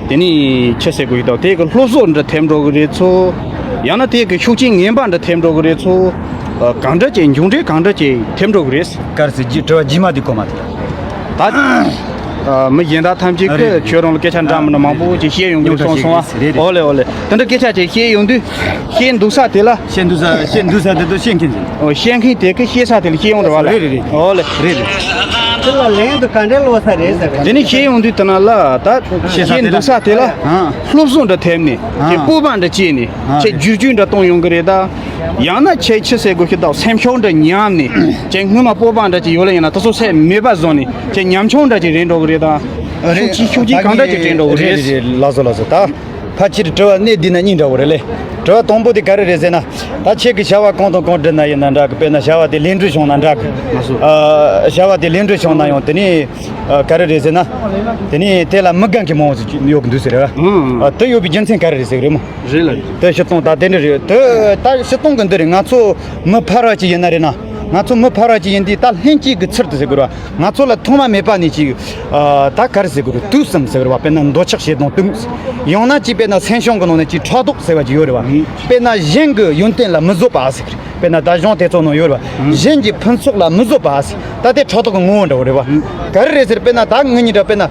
དེ་ནི་ཆི་ཟེར་དགོས་ཡོད་དོ། དེ་གི་སློབ་གསོ་འདྲ་ཐེབས་འགྲོ་གི་རེད་ཚོ། ཡང་ན་དེ་གི་ཤུགས་རྐྱེན་ངན་པ་འདྲ་ཐེབས་འགྲོ་གི་རེད་ཚོ། ཨ། གང་འདྲ་ཅིག་མཇུག་འབྲས་གང་འདྲ་ཅིག་ཐེབས་འགྲོ་གི་རེད། ག་རེ་ཟེར་རྒྱུ། དྲི་བ་རྗེས་མ་དེ་གོ་མ་ཐུབ། ད། ཨ། མི་གཞན་དག་ཐམས་ཅད་ཀྱིས་ཁྱོད་རང་ལ་སྐད་ཆ་འདྲ་མི་འདྲ་མང་པོ་ཅིག་བཤད་ཡོང་གི་རེད་སོང་སོང་ཨ། རེད་རེད། ཨོ་ལེ་ཨོ་ལེ། དེ་འདྲ་སྐད་ཆ་ཅིག་བཤད་ཡོང་དུས། བཤད་འདུག་ས་དེ་ལ། བཤད་འདུག་ས་བཤད་འདུག་ས་དེ་ཚོ་བཤད་མཁན་ཟེར། ཨོ། བཤད་མཁན་དེ་གིས་བཤད་ས་དེ་ལ་བཤད་ཡོང་རེད་བ་ལ། རེད་རེད་རེད། ཨོ་ལེ། རེད་རེད། དེ་ལ་ལན་དུ་ག་འདྲའི་ལོ་ས་རེད་ཟེར། དེ་ནི་བཤད་ཡོང་དུས་དེ་ན་ལ་ད། བཤད་ས་དེ་ལ། བཤད་འདུག་ས་དེ་ལ། ཨང་། སློབ་གསོ་འདྲ་ཐེབས་ནས། ཨང་། ཁྱེད་སྤོབས་པ་འདྲ་སྐྱེས་ནས། ཨང་། ཁྱེད་བསྒྱུར་བཅོས་འདྲ་གཏོང་ཡོང་གི་རེད་ད། ཡང་ན་ཁྱེད་ཆི་ཟེར་དགོས་ཤི་ད་སེམས་ཤུགས་འདྲ་ཉམས་ནས། ཁྱེད་སྔོན་མ་སྤོབས་པ་འདྲ་ཅིག་ཡོད་ལ་ཡིན་ན་དེ་ཚོ་ཟད་མེད་པ་བཟོ་ནས། ཁྱེད་ཉམ་ཆུང་འདྲ་ཅིག་རེད་འགྲོ་གི་རེད་ད། ཤུགས་ཆེ་ཤུགས་ཆེ་གང་འདྲ་ཅིག་དྲན་འགྲོ་གི་རེད། རེད་རེད་རེད། ལགས་སོ་ལགས་སོ། ད་ཕལ་ཆེར་དྲི་བ་གནད་བསྡུས་ན་གཉིས་འདྲ་བོ་རེད་ལེ། དྲི་བ་དང་པོ་དེ་ག་རེ་རེད་ཟེར་ན། ད་ཁྱེད་ཀྱིས་བྱ་བ་གང་དང་གང་བསྒྲུབས་ན་ཡིན་ན་འདྲ་གི། དཔེར་ན་བྱ་བ་དེ་ལེགས་འགྲུབ་བྱུང་ན་འདྲ་གི། ལགས་སོ། ཨ། བྱ་བ་དེ་ལེགས་འགྲུབ་བྱུང་ན་ཡང་དེ་ནི། ཨ། ག་རེ་རེད་ཟེར་ན། དེ་ནི་དེ་ལ་མི་དགའ་མཁན་མང་བོ་ཞིག་ཡོད་ཀྱི་འདུག་ཟེར་རེད་བ། ཨང་། ཨ། དེ་ཡོད་པའི་རྒྱུ་མཚན་ག་རེ་རེད་ཟེར་གི་རེད་མོ། རེད་ལ། དེ་སྤྱིར་བཏང་ད་དེ་འདྲ་རེད། དེ་ད་སྤྱིར་བཏང་གི་འདི་རེད། ང་ཚོ་མི་ཕལ་བ་ཅིག་ཡིན་ན་རེད་ན། ང་ཚོ་མི་ཕལ་བ་ཅིག་ཡིན་དུས་ད་ལྷན་སྐྱེས་ཀྱི་ཚུལ་དུ་ཟེར་དགོས་རེད་བ། ང་ཚོ་ལ་ཐོག་མ་མེད་པ་ནས་ཅིག་ཨ། ད་ག་རེ་ཟེར་དགོས་རེད། དུག་གསུམ་ཟེར་བ། དཔེར་ན་འདོད་ཆགས་ཞེ་སྡང་གཏི་མུག་ཡང་ན་ཅིག་དཔེར་ན་སེམས་བྱུང་གི་ནང་ནས་ཅིག་ཕྲག་དོག་ཟེར་བ་ཅིག་ཡོད་རེད་བ། དཔེར་ན་གཞན་གྱི་ཡོན་ཏན་ལ་མི་བཟོད་པ་ཟེར་གི་རེད། དཔེར་ན་ད་གཞུང་དེ་ཚོ་ནང་ཡོད་རེད་བ། གཞན་གྱི་ཕུན་ཚོགས་ལ་མི་བཟོད་པ་ཟེར། ད་དེ་ཕྲག་དོག་གི་ངོ་བོ་འདྲ་བོ་རེད་བ། ག་རེ་རེད་ཟེར། དཔེར་ན་ད་ངེད་གཉིས་འདྲ། དཔེར་ན་ཨ།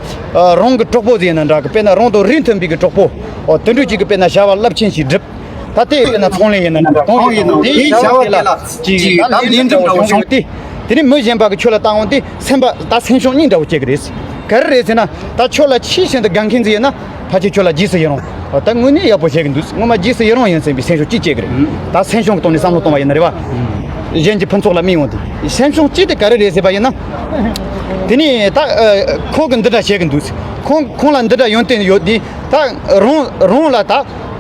རང་གི་གྲོགས་པོ་ཟིག་ཡིན་ན་འདྲ་གི། དཔེར་ན་རང་དང་རིང་ཐུང་པའི་གི་གྲོགས་པོ། ཨོ། དེ་འདྲ་ཅིག་གི་དཔེར་ན་བྱ་བ་རླབས་ཆེན་ཞིག་བསྒྲུབས། ད་དེ་དཔེར་ན་ཚོང་ལས་ཡིན་ན་འདྲ། གང་ཡིན་ནའང་དེའི་བྱ་བ་དེ་ལ་ཅིག་ད་ལས་འགྲུབ་འདྲ་བོ་བྱུང་སྟེ། དེ་ནས་མི་གཞན་པ་གིས་ཁྱོད་ལ་ལྟ་འོང་དུས་སེམས་པ་ད་སེམས་ཤུགས་གཉིས་འདྲ་བོ་སྐྱེ་གི་རེད། ག་རེ་རེད་ཟེར་ན། ད་ཁྱོད་ལ་ཆེས་ཤིན་ཏུ་དགའ་མཁན་ཟིག་ཡིན་ན། ཕལ་ཆེར་ཁྱོད་ལ་རྗེས་སུ་ཡི་རང་། ད་དངོས་གནས་ཡག་པོ་བྱེད་གི་འདུག་སྔོན་མ་རྗེས་སུ་ཡི་རང་ཡིན་ཟེར་བའི་སེམས་ཤུགས་གཅིག་སྐྱེ་གི་རེད། ད་སེམས་ཤུགས་ཀྱི་ཐོག་ནས་བསམ་བློ་གཏོང་བ་ཡིན་ན་རེད་བ། གཞན་གྱི་ཕུན་ཚོགས་ལ་དམིགས་འོང་དུས་སེམས་ཤུགས་གཅིག་དེ་ག་རེ་རེད་ཟེར་བ་ཡིན་ན། དེ་ནས་ད་ཨ། ཁོང་གིས་འདི་འདྲ་བྱེད་གི་འདུག་ཁོང་ཁོང་ལ་འདི་འདྲ་ཡོན་ཏན་ཡོད་དུས། ད་རང་རང་ལ་ད་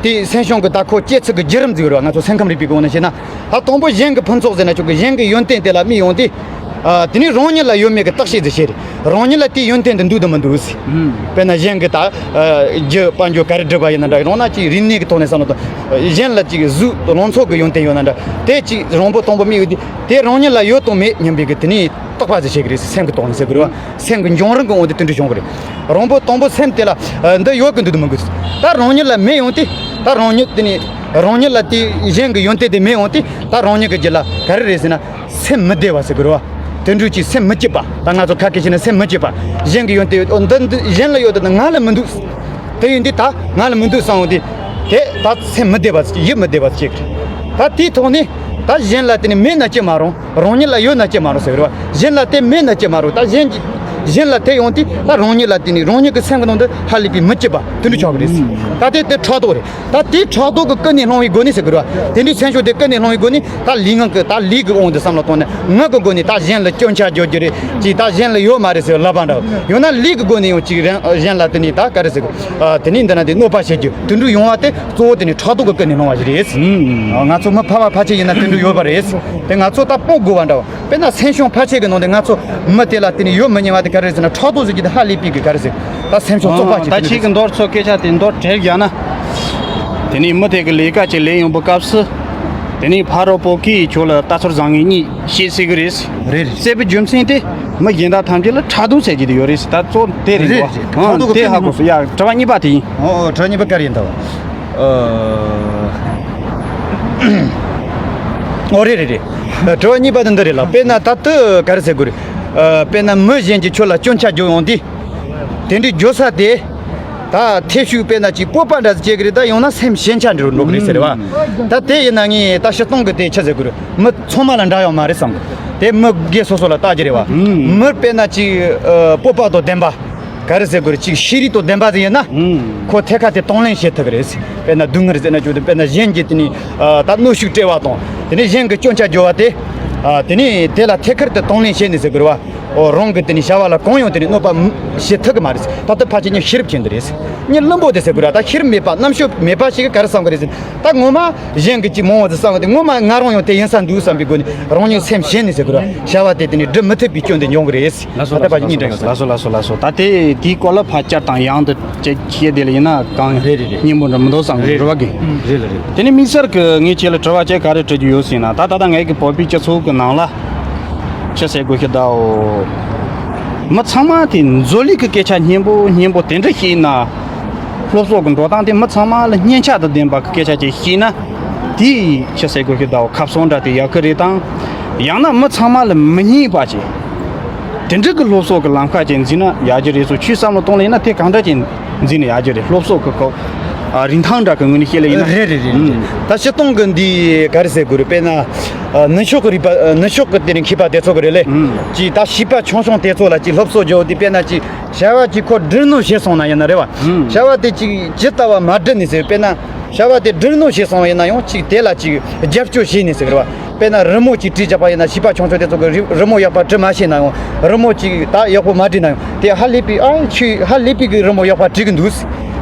དེ་སེམས་ཤུགས་ཀྱི་ད་ཁོ་སྐྱེ་ཚུལ་གྱི་བརྒྱུད་རིམ་ཟིག་རེད་བ། ང་ཚོ་སེམས་ཁམས་རིག་པའི་སྒོ་ནས་བཤད་ན། ད་དང་པོ་གཞན་གྱི་ཕུན་ཚོགས་ཟེར་ན་ཆོག་གི། གཞན་གྱི་ཡོན་ཏན་དེ་ལ་དམིགས་ཡོང་དུས། ཨ། དེ་ནས་རང་ཉིད་ལ་ཡོད་མེད་ཀྱི་བརྟག་དཔྱད་ཟིག་བྱེད་རེད། རང་ཉིད་ལ་དེའི་ཡོན་ཏན་དེ་འདུག་དང་མི་འདུག་ཟེར། དཔེར་ན་གཞན་གྱི་ད་ཨ། རྒྱུ་དཔལ་འབྱོར་ག་རེ་སྒྲུབ་པ་ཡིན་ན་འདྲ། རང་ན་ཅིག་རིག་གནས་ཀྱི་ཐོག་ནས་བསམ་བློ་གཏོང་། གཞན་ལ་ཅིག་གཟུགས་ལང་ཚོ་གི་ཡོན་ཏན་ཡོད་ན་འདྲ། དེ་ཅིག་རང་པོ་དང་པོ་དམིགས་ཡོད་དུས། དེ་རང་ཉིད་ལ་ཡོད་དང་མེད་སྙམ་པའི་གི་དེ་ནས་བརྟག་པ་ཟིག་བྱེད་གི་རེད་ཟེར། སེམས་ཀྱི་ཐོག་ནས་ཟེར་དགོས་རེད་བ། སེམས་ཀྱི་འབྱུང་རིམ་གྱི་དབང་དུ་དེ་འདྲ་བྱུང་གི་རེད། རང་པོ་དང་པོ་སེམས་དེ་ལ་ཨ། འདི་ཡོད་ཀྱི་འདུག་དང་མི་འདུག་ད་རང་ཉིད་ལ་མེད་ཡོང་དུས། ད་རང་ཉིད་དེ་ནས་རང་ཉིད་ལ་དེ་གཞན་གྱི་ཡོན་ཏན་དེ་མེད་ཡོང་དུས། ད་རང་ཉིད་ཀྱི་རྒྱུད་ལ་ག་རེ་རེད་ཟེར་ན། སེམས་མི་བདེ་བ་ཟེར་དགོས་རེད་བ། དེ་འདྲ་ཅིག་སེམས་མི་སྐྱིད་པ། ད་ང་ཚོ་ཁ་སྐད་བྱས་ན་སེམས་མི་སྐྱིད་པ། གཞན་གྱི་ཡོན་ཏན་ཡོད། འདི་འདི་གཞན་ལ་ཡོད་དེ་ང་ལ་མི་འདུག་དེ་ཡིན་དུས་ད་ང་ལ་མི་འདུག་བསམ་ཡོང་དུས། དེ་ད་སེམས་མི་བདེ་བ་ཡིད་མི་བདེ་བ་སྐྱེ་གི་རེད། ད་དེའི་ཐོག་ནས་ད་གཞན་ལ་དེ་ནི་མེད་ན་ཅི་མ་རུང་། རང་ཉིད་ལ་ཡོད་ན་ཅི་མ་རུང་ཟེར་བ། གཞན་ལ་དེ་མེད་ན་ཅི་མ་རུང་། ད་གཞན་གྱི་གཞན་ལ་དེ་ཡོང་དུས། ད་རང་ཉིད་ལ་དེ་ནི་རང་ཉིད་ཀྱི་སེམས་ཀྱི་ནང་དུ་ཧ་ལས་པའི་མི་སྐྱིད་པ་དེ་འདྲ་ཆགས་ཀྱི་རེད། ད་དེ་དེ་ཕྲག་དོག་རེད། ད་དེའི་ཕྲག་དོག་གི་ཀུན་ནས་སློང་བའི་སྒོ་ནས་ཟེར་དགོས་རེད་བ། དེ་འདྲའི་སེམས་ཤུགས་དེ་ཀུན་ནས་སློང་བའི་སྒོ་ནས། ད་ལུས་ངག་གི་ད་ལུས་ཀྱི་དབང་དུ་བསམ་བློ་བཏང་ནས། ངག་གི་སྒོ་ནས་ད་གཞན་ལ་སྐྱོན་ཆ་བརྗོད་རྒྱུ་རེད། ཅིག་ད་གཞན་ལ་ཡོད་མ་རེད་ཟེར་ལབ་པ་འདྲ། ཡང་ན་ལུས་ཀྱི་སྒོ་ནས་ཡང་ཅིག་རང་གཞན་ལ་དེ་ནས་ད་ག་རེ་ཟེར་དགོས། ཨ། དེ་ནས་འདི་ན་དེ་གནོད་པ་བྱེད་རྒྱུ་དེ་འདྲ་ཡོང་བ་དེ། གཙོ་བོ་དེ་ནི་ཕྲག་དོག་གི་ཀུན་ནས་སློང་བ་ཞིག་རེད། ཨ། ང་ཚོ་མི་ཕལ་བ་ཕལ་ཆེར་ཡིན་ན་དེ་འདྲ་ཡོད་པ་རེད། དེ་ང་ཚོ་ད་སྤོང་དགོས་པ་འདྲ་བ། དཔེར་ན་སེམས་བྱུང་ཕལ་ཆེར་གྱི་ནང་དུ་ང་ཚོ་མི་དེ་ལ་དེ་ནི་ཡོད་མི་ཉན་པ་དེ་ག་རེ་ཟེར་ན། ཕྲག་དོག་ཟེར་གྱི་དེ་ཧ་ལས་པའི་གི་ག་རེ་ཟེར། ད་སེམས་བྱུང་རྩོག་པ་ཅིག་ད་དེ་ནི་ཁྱེད་ཀྱི་མདོར་ཚོ་སྐད་ཆ་དེ་མདོར་བསྒྲིལ་བཞག་ན། དེ་ནི་མི་དེ་གི་ལས་ཀ་ཅིག་ལས་ཡོང་པའི་སྐབས་སུ། དེ་ནི་ཕ་རོལ་པོ་གིས་ཁྱོད་ལ་ལྟ་ཚུལ་བཟང་ངན་གཉིས་བཤད་སྲིད་གི་རེད། རེད་རེད། ཟེར་བའི་རྒྱུ་མཚན་དེ་མི་གཞན་དག་ཐམས་ཅད་ལ་ཕྲག་དོག་ཟེར་གྱི་དེ་ཡོད་རེད་ཟེར། ད་གཙོ་དེ་རེད་རེད་གོ། རེད། ཕྲག་དོག་གི་དེ་ཧ་གོ་སོང་ཡ། དྲི་བ་གཉིས་པ་དེ་ཡིན། ཨོ་ཨོ། དྲི་བ་གཉིས་པ་ག་རེ་ཡིན་ད། ཨོ། ཨོ་རེད་རེད་རེད། དྲི་བ་གཉིས་པ་དེ་འདི་རེད་ལགས། དཔེར་ན་ད་ལྟ་ག་རེ་ཟེར་དགོས་རེད། ཨ། དཔེར་ན་མི་གཞན་གྱིས་ཁྱོད་ལ་སྐྱོན་ཆ་བརྗོད་ཡོང་དུས། དེ་འདྲའི་བརྗོད་ས་དེ། ད་ཐེ་ཤུག་དཔེར་ན་ཅིག་སྤོབས་པ་འདྲ་ཟིག་སྐྱེ་གི་རེད། ད་ཡང་ན་སེམས་ཞན་ཆ་འདྲ་འགྲོ་གི་རེད་ཟེར་བ། ད་དེ་ཡིན་ན་ངས་ད་སྤྱིར་བཏང་གི་དེ་ཆི་ཟེར་དགོས་རེད། མི་ཚང་མ་ལ་འདྲ་ཡོད་མ་རེད་བསམ་གི། དེ་མི་སྒེར་སོ་སོ་ལ་ལྟ་རྒྱུ་རེད་བ། མི་དཔེར་ན་ཅིག་ཨ་སྤོབས་པ་དང་ལྡན་པ། ག་རེ་ཟེར་དགོས་རེད། ཅིག་ཤེས་རིག་དང་ལྡན་པ་ཟིག་ཡིན་ན། ཁོ་ཐད་ཀར་དེ་གདོང་ལེན་བྱེད་ཐུབ་གི་རེད། དཔེར་ན་སྡུག་བསྔལ་ཟེར་ན་ཅིག་དཔེར་ན་གཞན་གྱི་དེ་ནས་ཨ་ད་གནོན་ཤུགས་སྤྲད་པ་དང་། དེ་ནས་གཞན་གྱི་སྐྱོན་ཆ་བརྗོད་པ་དེ། ཨ་དེ་ནས་དེ་ལ་ཐད་ཀར་དུ་གདོང་ལེན་བྱེད་ནས་ཟེར་དགོས་རེད་བ། ཨོ་རང་གི་དེ་ནས་བྱ་བ་ལ་གང་ཡང་དེ་ནས་གནོད་པ་མ་བྱེད་ཐུབ་གི་མ་རེད། ད་ལྟ་ཕལ་ཆེར་ཉིད་ཤེས་རབ་ཅན་དེ་རེད། ཉིད་བླུན་པོ་དེ་ཟེར་དགོས་ར། ད་ཤེས་རབ་མེད་པ་རྣམ་དཔྱོད་མེད་པ་ཞིག་གིས་ག་རེ་བསམ་གི་རེད་ཟེར། ད་ངོ་མ་གཞན་གྱི་ཅིག་མང་བོ་ཟིག་བསམ་གི་དེ། ངོ་མ་ང་རང་ཡང་དེ་ཡིན་ས་འདུག་བསམ་པའི་སྒོ་ནས་རང་ཉིད་སེམས་ཞན་ནས་ཟེར་དགོས་ར། བྱ་བ་དེ་དེ་ནས་སྒྲུབ་མི་ཐུབ་པའི་སྐྱོན་དེ་འབྱུང་གི་རེད། ལགས་སོ། ད་ལྟ་ཕལ་ཆེར་ཉིད་འདྲ་ཡོད་ས། ལགས་སོ། ལགས་སོ། ལགས་སོ། ད་དེ་དེའི་སྐོར་ལ་ཕར་བསྐྱར་དང་ཡང་དུ་ཅིག་བཤད་དེ་ལ་ཡིན་ན་གང་རེད། རེད་རེད། སྙན་པོ་འདྲ་མི་འདུག་བསམ་གི་རེད། རེད་ལ་རེད། རེད་བ་གི། རེད་ལ་རེད། དེ་ནས་དམིགས་བསལ་གྱི་ངས་ཁྱེད་ལ་དྲི་བ་ཅིག་ག་རེ་དྲི་རྒྱུ་ཡོད་ཟེར་ན། ད་ད་ལྟ་ངའི་གི་བོད་པའི་སྤྱི་ཚོགས་ཀྱི་ནང་ལ་ཆི་ཟེར་དགོས་ཤི་ད་འོ། མི་ཚང་མ་དེ་འཛོལ་ལུགས་ཀྱི་སྐད་ཆ་སྙན་པོ་སྙན་པོ་དེ་འདྲ་བཤད་ན། སློབ་གསོ་གི་འགྲོ་སྟངས་དེ་མི་ཚང་མ་ལ་སྙན་ཆ་དང་ལྡན་པ་གི་སྐད་ཆ་ཅིག་བཤད་ན། དེ་ཆི་ཟེར་དགོས་ཤི་ད་འོ་ཁ་སང་འདྲ་དེ་ཡག་གི་རེད་དང་། ཡང་ན་མི་ཚང་མ་ལ་མི་སྙན་པ་ཅིག་དེ་འདྲ་གི་སློབ་གསོ་གི་ལམ་ཁ་ཅིག་འཛིན་ན་ཡག་གི་རེད་ཟེར། ཁྱོས་བསམ་བློ་གཏོང་ལེ་ཡིན་ན་དེ་གང་འདྲ་ཅིག་འཛིན་ན་ཡག་གི་རེད། སློབ་གསོ་གི་ཁོ་ཨ་རིན་ཐང་འདྲ་གི་ངོས་ནས་བཤད་ལེ་ཡིན་ན། རེད་རེད་རེད། ཨུམ། ད་སྤྱིར་བཏང་གི་འདི་ག་རེ་ཟེར་དགོས་རེད། དཔེར་ན་ཨ་ནུབ་ཕྱོགས་ཀྱི་རིག་པ། ཨ་ནུབ་ཕྱོགས་ཀྱི་དེ་ནས་མཁས་པ་དེ་ཚོ་གི་རེད་ལེ། ཨུམ། ཅིག་ད་བྱིས་པ་ཆུང་ཆུང་དེ་ཚོ་ལ་ཅིག་སློབ་གསོ་རྒྱོབ་དེ། དཔེར་ན་ཅིག་བྱ་བ་ཅིག་ཁོ་སྒྲུབ་ནོ་བྱས་སོང་ན་ཡིན་ན་རེད་བ། ཨུམ། བྱ་བ་དེ་ཅིག་ཇི་ལྟ་བ་མ་སྒྲུབ་ནས་ཟེར། དཔེར་ན། བྱ་བ་དེ་སྒྲུབ་ནོ་བྱས་སོང་བ་ཡིན་ན་ཡང་ཅིག་དེ་ལ་ཅིག་རྒྱབ་སྐྱོར་བྱས་ནས་ཟེར་བ། དཔེར་ན་རི་མོ་ཅིག་བྲིས་བཞག་པ་ཡིན་ན། བྱིས་པ་ཆུང་ཆུང་དེ་ཚོ་གི་རི་རི་མོ་ཡག་པ་བྲིས་མ་ཤེས་ན་ཡང་། རི་མོ་ཅིག་ད་ཡག་པོ་མ་བྲིས་ན་ཡང་། དེ་ཧ་ལས་པའི་ཨ་ཁྱོས་ཧ་ལས་པའི་གི་རི་མོ་ཡག་པ་བྲིས་གི་འདུག་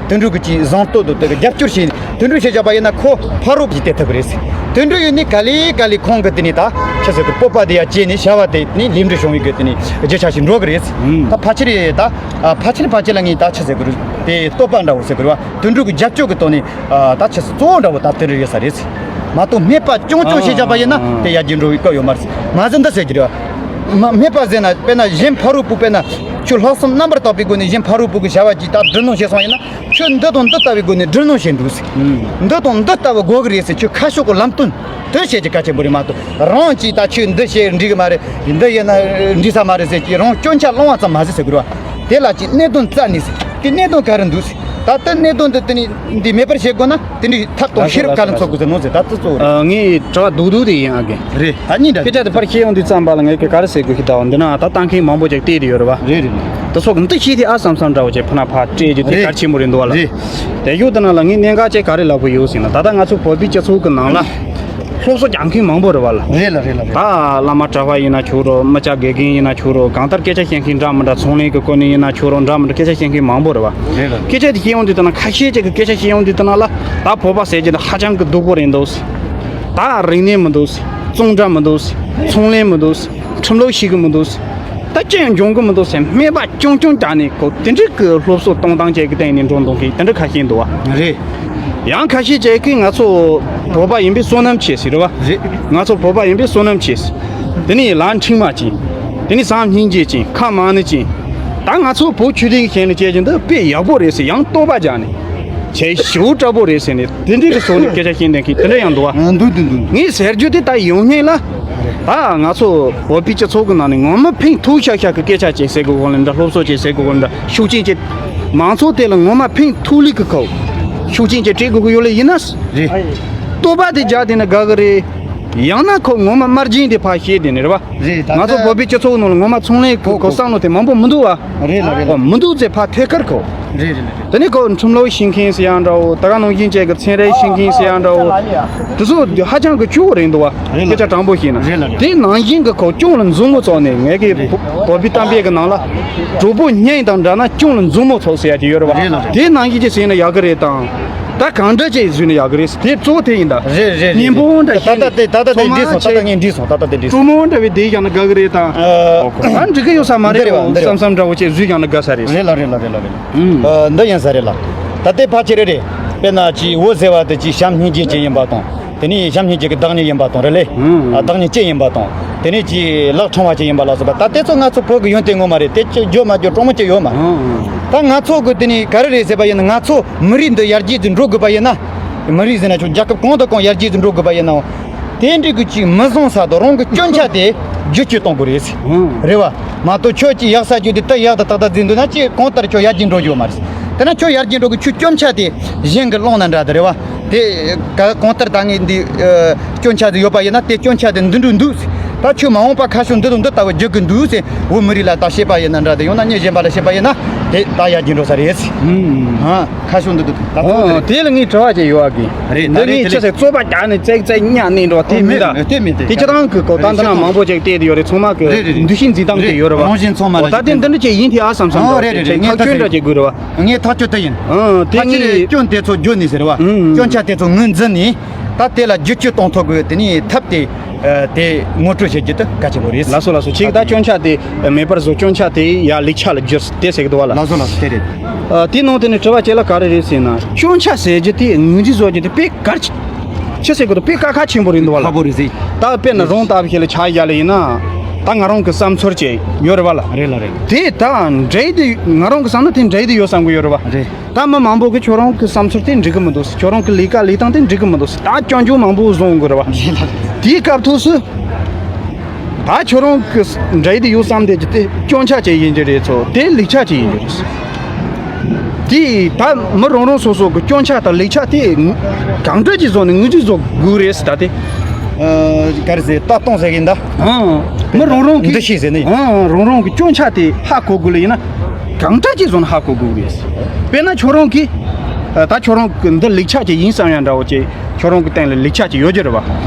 དེ་འདྲ་གི་ཅིག་བཟང་བསྟོད་དང་དེ་གི་རྒྱབ་སྐྱོར་བྱས། དེ་འདྲ་བྱས་བཞག་པ་ཡིན་ན་ཁོ་ཕ་རོལ་པོ་ཅིག་བལྟས་ཐུབ་གི་རེད། དེ་འདྲ་ཡོད་ནི་ག་ལེ་ག་ལེ་ཁོང་གི་དེ་ནི་ད་ཆི་ཟེར་གི་སྤོབས་པ་དེ་ཡ་བསྐྱེད་ནས་བྱ་བ་དེ་ནི་ལས་འབྲས་བྱུང་བའི་གི་དེ་ནི་རྒྱུ་ཆ་ཞིག་འགྲོ་གི་རེད། ཨུམ། ད་ཕལ་ཆེར་ད་ཨ་ཕལ་ཆེར་ཕལ་ཆེར་ལ་ངས་ད་ཆི་ཟེར་གི་རེད། དེ་བསྟོད་པ་འདྲ་བོ་ཟེར་གི་རེད་བ། དེ་འདྲ་གི་རྒྱབ་སྐྱོར་གི་ཐོག་ནས། ཨ་ད་ཆི་ཟེར་གཙོ་བོ་འདྲ་བོ་ད་དེ་རེ་ཡོད་ས་རེད། མ་གཏོགས་སྨད་པ་རྐྱང་རྐྱང་བྱས་བཞག་པ་ཡིན་ན་དེ་ཡར་རྒྱས་འགྲོ་བའི་སྐབས་ཡོད་མ་རེད། མ་ཟད་འདི་ཟེར་གྱི་རེད་བ། མ་སྨད་པ་ཟེར་ན་དཔེར་ན་གཞན་ཕ་རོལ་པོ། དཔེར་ན་ཁྱོད་ལྷག་བསམ་རྣམ་པར་དག་པའི་སྒོ་ནས་གཞན་ཕ་རོལ་པོ་གི་བྱ་བ་ཅིག་ད་སྒྲུབ་གནང་བྱས་སོང་ཡིན་ན། ཁྱོད་འདི་དང་འདི་ལྟ་བུའི་སྒོ་ནས་སྒྲུབ་གནང་བྱས་འདུག་ཟེར། ཨུམ། འདི་དང་འདི་ལྟ་བུ་དགོས་གི་རེད་ཟེར། ཁྱོད་ཁ་ཕྱོགས་གི་ལམ་སྟོན་དེ་བྱེད་ཀྱི་གལ་ཆེན་པོ་རེད་མ་གཏོགས། རང་ཅིག་ད་ཁྱོད་འདི་བྱས་འགྲིག་གི་མ་རེད། འདི་ཡིན་ན་འགྲིག་ས་མ་རེད་ཟེར་གྱི་རང་སྐྱོན་ཆ་སློང་བ་ཙམ་མ་ཟད་ཟེར་དགོས་རེད་བ། དེ་ལ་ཅིག་གནད་དོན་བཙལ་ནས་ཟེར། དེ་གནད་དོན་ག་རེ་འདུག་ཟེར། ད་ལྟ་གནད་དོན་འདི་དེ་ནི་འདི་མེད་པར་བྱེད་དགོས་ན། དེ་འདྲའི་ཐབས་དང་ཤེས་རབ་ག་ལ་འཚོལ་དགོས་ཟེར་ནོ་ཟེར། ད་ལྟ་གཙོ་བོ་རེད། ཨ་ངས་དྲི་བ་རྡོག་རྡོག་དེ་ཡིན་ཨ་གི། རེད། ད་གཉིས་འདྲ་སྐད་ཆ་དེ་ཕར་བཤད་ཡོང་དུས་ཙམ་པ་ལ་ངས་ག་རེ་ཟེར་དགོས་ཤི་ད་འོ་འདི་ན་ད་ལྟ་མཁན་མང་པོ་ཅིག་བལྟས་དེ་ཡོད་རེད་བ། རེད་རེད། དེ་ཚོ་གི་འདི་ཤེས་དེ་ཨ་བསམ་བསམ་འདྲ་བོ་ཅིག་ཕ་ན་ཕ་སྤྲད་རྒྱུ་དེ་རེད། གལ་ཆེན་པོ་རེད་འདུག་བ་ལ། རེད། དེ་ཡོད་དེ་ན་ལ་ངས་གནད་འགག་ཅིག་ག་རེ་ལབ་དགོས་ཡོད་ཟེར་ན། ད་ལྟ་ང་ཚོ་བོད་པའི་སྤྱི་ཚོགས་ཀྱི་ནང་ལ་སློབ་གསོ་རྒྱག་མཁན་མང་པོ་རེད་བ་ལ། རེད་ལ་རེད་ལ་རེད། ད་བླ་མ་གྲྭ་པ་ཡིན་ན་ཆོག་རོགས། མི་སྐྱ་དགེ་རྒན་ཡིན་ན་ཆོག་རོགས། གང་ལྟར་སྐད་ཆ་བཤད་མཁན་འདྲ་མི་འདྲ། ཚོང་ལས་ཀྱི་སྐོར་ནས་ཡིན་ན་ཆོག་རོགས། འདྲ་མི་འདྲ་སྐད་ཆ་བཤད་མཁན་མང་པོ་རེད་བ། རེད་ལ། སྐད་ཆ་དེ་བཤད་ཡོང་དུས་དེ་ན་ཁ་ཤས་ཅིག་གི་སྐད་ཆ་བཤད་ཡོང་དུས་དེ་ན་ལ། ད་བོད་པ་ཟེར་གྱི་འདི་ཧ་ཅང་གི་སྡུག་པོ་རེད་འདུག་ཟེར། ད་རིག་གནས་མི་འདུག་ཟེར། གཙང་སྦྲ་མི་འདུག་ཟེར། ཚོང་ལས་མི་འདུག་ཟེར། ཁྲིམས་ལུགས་ཤེས་གི་མི་འདུག་ཟེར། ད་ཅི་ཡང་འབྱུང་གི་མི་འདུག་ཟེར། སྨད་པ་རྐྱང་རྐྱང་བརྒྱབ་ནས་ཁོ་དེ་འདྲའི་གི་སློབ་གསོ་གཏོང་སྟངས་ཅིག་གི་སྟེང་ནས་འགྲོ་འདུག་མཁན་དེ་འདྲ་ཁ་ཤས་འདུག་བ། རེད། ཡང་ཁ་ཤས་ཅིག་གིས་ང་ཚོ་བོད་པ་ཡིན་པའི་བསོད་ནམས་ཆེ་ཟེར་རེད་བ། རེད། ང་ཚོ་བོད་པ་ཡིན་པའི་བསོད་ནམས་ཆེ་ཟེར། དེ་ནས་ལམ་འཁྲུལ་མ་བྱེད། དེ་ནས་བྱམས་སྙིང་རྗེ་ཅན། ཁ་མང་ནི་ཅན། ད་ང་ཚོ་བོད་ཆོས་ལུགས་ཀྱི་ཞལ་ནས་བྱེད་ཀྱི་འདི་དཔེ་ཡག་པོ་རེད་ཟེར། ཡང་བསྟོད་པ་རྒྱག་ནས། བྱས་ཞེ་པོ་དྲག་པོ་རེད་ཟེར་ནས་དེ་འདྲའི་གི་བཟོ་ནས་སྐད་ཆ་བཤད་མཁན་གྱི་དེ་འདྲ་ཡང་འདུག་བ། ཨ། འདུག་འདུག་འདུག་འདུག་ངས་ཟེར་རྒྱུ་དེ་ད་ཡོང་མཁན་ལ། ད་ང་ཚོ་བོད་པའི་སྤྱི་ཚོགས་ཀྱི་ནང་ནས་ངོ་མ་ཕན་ཐོགས་ཤག་ཤག་གི་སྐད་ཆ་ཅིག་ཟེར་དགོས་གོ་ལ་འདྲ། སློབ་གསོ་ཅིག་ཟེར་དགོས་གོ་ལ་འདྲ། ཤུགས་རྐྱེན་ཅིག་མང་ཚོགས་དེ་ལ་ངོ་མ་ཕན་ཐོགས་ལུགས་ཀྱི་ཁོ་ཤུགས་རྐྱེན་ཅིག་སྤྲད་དགོས་ཀྱི་ཡོད་ལེ་ཡིན་ན། རེད། བསྟོད་པ་དེ་རྒྱག་དེ་ནི་དགའ་གི་རེད། ཡང་ན་ཁོ་ངོ་མ་དམར་རྗེན་དེ་ཕར་བཤད་དེ་ནི་རེད་བ། རེད། ད་ང་ཚོ་ལྟ་བོད་པའི་སྤྱི་ཚོགས་ནང་ལ་ངོ་མ་ཚོང་ལས་ཁོ་ཁོ་བསམ་བློ་དེ་མང་པོ་མི་འདུག་བ། རེད་ལ་རེད་ལ། ཨོ་མི་འདུག་ཚེ་ཕར་ཐད་ཀར་ཁོ། རེད་རེད་རེད། དེ་ནས་ཁོ་ཁྲིམས་ལུགས་ཤེས་མཁན་ཟེར་ཡང་འདྲ་བོ། ད་ག་ནང་བཞིན་བཅས་ཀྱི་ཚན་རིག་ཤེས་མཁན་ཟེར་ཡང་འདྲ་བོ། དེ་ཚོ་ཧ་ཅང་གི་སྐྱོ་བོ་རེད་འདུག་བ། རེད་ལ། སྐད་ཆ་དྲང་པོ་བཤད་ན། རེད་ལ་རེད། དེ་ནང་བཞིན་གྱི་ཁོ་སྐྱོན་ལ་མཛུབ་མོ་བཙུགས་ནས་ངས་ཀྱི་རེད། བོད་པའི་གཏམ་དཔེ་གི་ནང་ལ། གྲོགས་པོ་སྙིང་དང་འདྲ་ན་སྐྱོན་ལ་མཛུབ་མོ་བཙུགས་ཟེར་ཡ་ཅིག་ཡོད་རེད་བ། རེད་ལ་རེད། དེ་ནང་བཞིན་ཅིག་བཟོས་ན་ཡག་གི་རེད་དང་། ད་གང་འདྲ་ཅིག་བཟོས་ན་ཡག་གི་རེད། དེ་གཙོ་བོ་དེ་ཡིན་ད། རེད་རེད་རེད། སྙན་པོ་འདྲ་ད་ད་ད་དེ་ད་ད་དེ་འགྲིག་སོང་། ད་ད་ངས་འགྲིག་སོང་། ད་ད་དེ་འགྲིག་སོང་། སྤྲོ་མོ་འདྲ་བའི་དེ་བཞག་ན་དགའ་གི་རེད་དང་། ཨ། ཨ་འགྲིག་གི་ཡོད་ས་མ་རེད། འདི་རེད་བ། འདི་རེད་བ། བསམ་བསམ་འདྲ་བོ་ཅིག་བཟོས་བཞག་ན་དགའ་ས་རེད། རེད་ལ་རེད་ལ་རེད་ལ་རེད་ལ། ཨུམ། ཨ་འདི་ཡིན་ས་རེད་ལ། ད་དེ་ཕལ་ཆེར་རེད། དཔེར་ན་ཅིག་འོད་ཟེར་བ་དེ་ཅིག་བྱམས་སྙིང་རྗེ་ཅན་ཡིན་པ་དང་། དེ་ནས་བྱམས་སྙིང་རྗེ་གི་བདག་ཉིད་ཡིན་པ་དང་རེད་ལེ། ཨུམ། ཨ་བདག་ཉིད་ཅན་ཡིན་པ་དང་། དེ་ནས་ཅིག་ལག་ཕྲེང་བ་ཅན་ཡིན་པ་ལ་སོགས་པ། ད་དེ་ཚོ་ང་ཚོ་བོད་ཀྱི་ཡོན་ཏན་ངོ་མ་རེད། དེ་ཅིག་བརྗོད་མ་བརྗོད་སྤྲོ་མོ་ཅིག་ཡོད་མ། ཨུམ། ད་ང་ཚོ་གི་དེ་ནས་ག་རེ་རེད་ཟེར་བ་ཡིན་ན། ང་ཚོ་མི་རིགས་འདི་ཡར་རྒྱས་ཀྱི་འགྲོ་དགོས་པ་ཡིན་ན། མི་རིགས་ཟེར་ན་ཆོག་རྒྱལ་ཁབ་གང་དང་གང་ཡར་རྒྱས་ཀྱི་འགྲོ་དགོས་པ་ཡིན་ནའང་། དེ་འདྲའི་གི་ཅིག་མི་བཟང་ས་དང་རང་གི་སྐྱོན་ཆ་དེ་བསྒྱུར་བཅོས་གཏོང་དགོས་རེད། ཨང་། རེད་བ། མ་གཏོགས་ཁྱོད་ཀྱིས་ཡག་ས་བརྗོད་དེ་ད་ཡག་ཏུ་ཏག་ཏག་འཛིན་འདུག་ན་ཅིག་གང་ལྟར་ཁྱོད་ཡར་རྒྱས་འགྲོ་རྒྱུ་མ་རེད། དེ་ན་ཁྱོད་ཡར་རྒྱས་འགྲོ་གི། ཁྱོད་སྐྱོན་ཆ་དེ་གཞན་གྱི་སློང་ན་འདྲ་དེ་རེད་བ། དེ་ག་གང་ལྟར་ད་ངས་འདི་ཨ་སྐྱོན་ཆ་དེ་ཡོད་པ་ཡིན་ན། དེ་སྐྱོན་ཆ་དེ་འདི་འདྲ་འདུག། ད་ཁྱོད་མ་འོངས་པ་ཁ་ཕྱོགས་འདི་དང་འདི་ལྟ་བུ་རྒྱུག་གི་འདུག་ཟེར། བོད་མི་རིགས་ལ་ད་བཤད་པ་ཡིན་ན་འདྲ་དེ། ཡང་ན་མི་གཞན་པ་ལ་བཤད་པ་ཡིན་ན་དེ་ད་ཡར་རྒྱས་འགྲོ་ས་རེད། ཨང་། ཁ་ཕྱོགས་འདི་དང་ད་ཚོད་ཨོ། དེ་རེད། དེ་ལ་ངས་དྲི་བ་ཅིག་ཡོད་ཨ་གི། རེད། ད་འདི་རེད། ངས་དེ་ཆི་རེད། ཟེར་རྩོད་པ་རྒྱག་ནས་བཙལ་བཙལ་གཉའ་ནས་འགྲོ་དེ་ཨོ་མིན་ད། མེད། དེ་མེད། དེ་དེ་ཅི་ཐང་གི་གོ་ད་འདི་ན་མང་པོ་ཅིག་བལྟས་དེ་ཡོད་རེད། ཚང་མ་གི་རེད་རེད་རེད། འདུ་ཤེས་འཛིན་སྟངས་དེ་ཡོད་རེད་བ། རང་བཞིན་ཚང་མ་ལ་ཨོ་ད་དེ་འདི་འདྲ་ཅིག་ཡིན་དེ་ཨ་བསམ་བསམ་ཨོ་རེད་རེད་རེད། ངས་ཐག་ཆོད་འདྲ་ཅིག་དགོས་རེད་བ། ངས་ཐག་ཆོད་དེ་ཡིན། ཨང་། དེ་ཕལ་ཆེར་ངས་སྐྱོན་དེ་ཚོ་བརྗོད་ནས་ཟེར་བ། ཨང་། སྐྱོན་ཆ་དེ་ཚོ་ངོས་འཛིན་ནས། ད་དེ་ལ་བསྒྱུར་བཅོས་གཏོང་ཐུབ་དགོས། དེ་ནས་ཐབས་དེ་ཨ་དེ་ངོ་སྤྲོད་བྱེད་རྒྱུ་དེ་གལ་ཆེན་པོ་རེད། ལགས་སོ་ལགས་སོ། ཁྱེད་ཀྱིས་ད་སྐྱོན་ཆ་དེ་མེད་པར་བཟོ། སྐྱོན་ཆ་དེ་ཡར་ལེགས་ཆ་ལ་བསྒྱུར་དེ་ཟེར་གི་འདུག་བ་ལ། ལགས་སོ་ལགས་སོ། དེ་རེད། ཨ་དེའི་ནང་དེ་ནས་དྲི་བ་གཅིག་ལ་ག་རེ་རེད་ཟེར་ན། སྐྱོན་ཆ་ཟེར་རྒྱུ་དེ་ངོས་འཛིན་བཟོ་རྒྱུ་དེ་དཔེ་གལ་ཆེ་ཟེར་གི་འདུག། དཔེ་དཀའ་ཁག་ཆེན་པོ་རེད་འདུག་བ་ལ། ཁག་པོ་རེད་ཟེར། ད་དཔེར་ན་རང་ལྟ་བུ་ཞིག་ལ་ཆ་བཞག་ལ་ཡིན་ན། ད་ང་རང་གི་བསམ་ཚུལ་ཅིག་ཡོད་རེད་བ་ལ། རེད་ལ་རེད། དེ་ད་འདྲ་ཡི་དེ་ང་རང་གི་བསམ་ན་དེ་འདྲ་ཡི་དེ་ཡོད་བསམ་གི་ཡོད་རེད་བ། རེད། ད་མི་མང་པོ་གིས་ཁྱོད་རང་གི་བསམ་ཚུལ་དེ་འགྲིག་གི་མི་འདུག་ཟེར། ཁྱོད་རང་གི་ལས་ཀ་ལས་སྟངས་དེ་འགྲིག་གི་མི་འདུག་ཟེར། ད་སྐྱོན་བརྗོད་མང་པོ་བཟོ་འོང་གི་རེད་བ། དེའི་སྐབས་ཐོག་སུ་ད་ཁྱོད་རང་གི་འདྲ་ཡི་དེ་ཡོད་བསམ་དེ་དེ་སྐྱོན་ཆ་ཅིག་ཡིན་གྱི་རེད་ཚོ། དེ་ལེགས་ཆ་ཅིག་ཡིན་གྱི་རེད། དེ་ད་མི་རང་རང་སོ་སོ་གི་སྐྱོན་ཆ་དང་ལེགས་ཆ་དེ་གང་འདྲ་ཅིག་བཟོ་ནས་ངོས་འཛིན་བཟོ་དགོས་རེད་ཟེར། ད་དེ་ཨ་ག་རེ་ཟེར། ལྟ་སྟངས་ཟེར་གི་ཡིན་ད། ཨང་། མི་རང་རང་གི་འདུ་ཤེས་ཟེར་ནི། ཨང་། རང་རང་གི་སྐྱོན་ཆ་དེ་ཧ་གོ་དགོས་ལ་ཡིན་ན། གང་འདྲ་ཅིག་བཟོ་ན་ཧ་གོ་དགོས་རེད། དཔེར་ན་ཁྱོད་རང་གིས་ཨ་ད་ཁྱོད་རང་གི་འདི་ལེགས་ཆ་ཅིག་ཡིན་བསམ་ཡ་འདྲ་བོ་ཅིག་ཁྱོད་རང་གི་སྟེང་ལ་ལེགས་ཆ་ཅིག་ཡོད་ཀྱི་རེད་བ།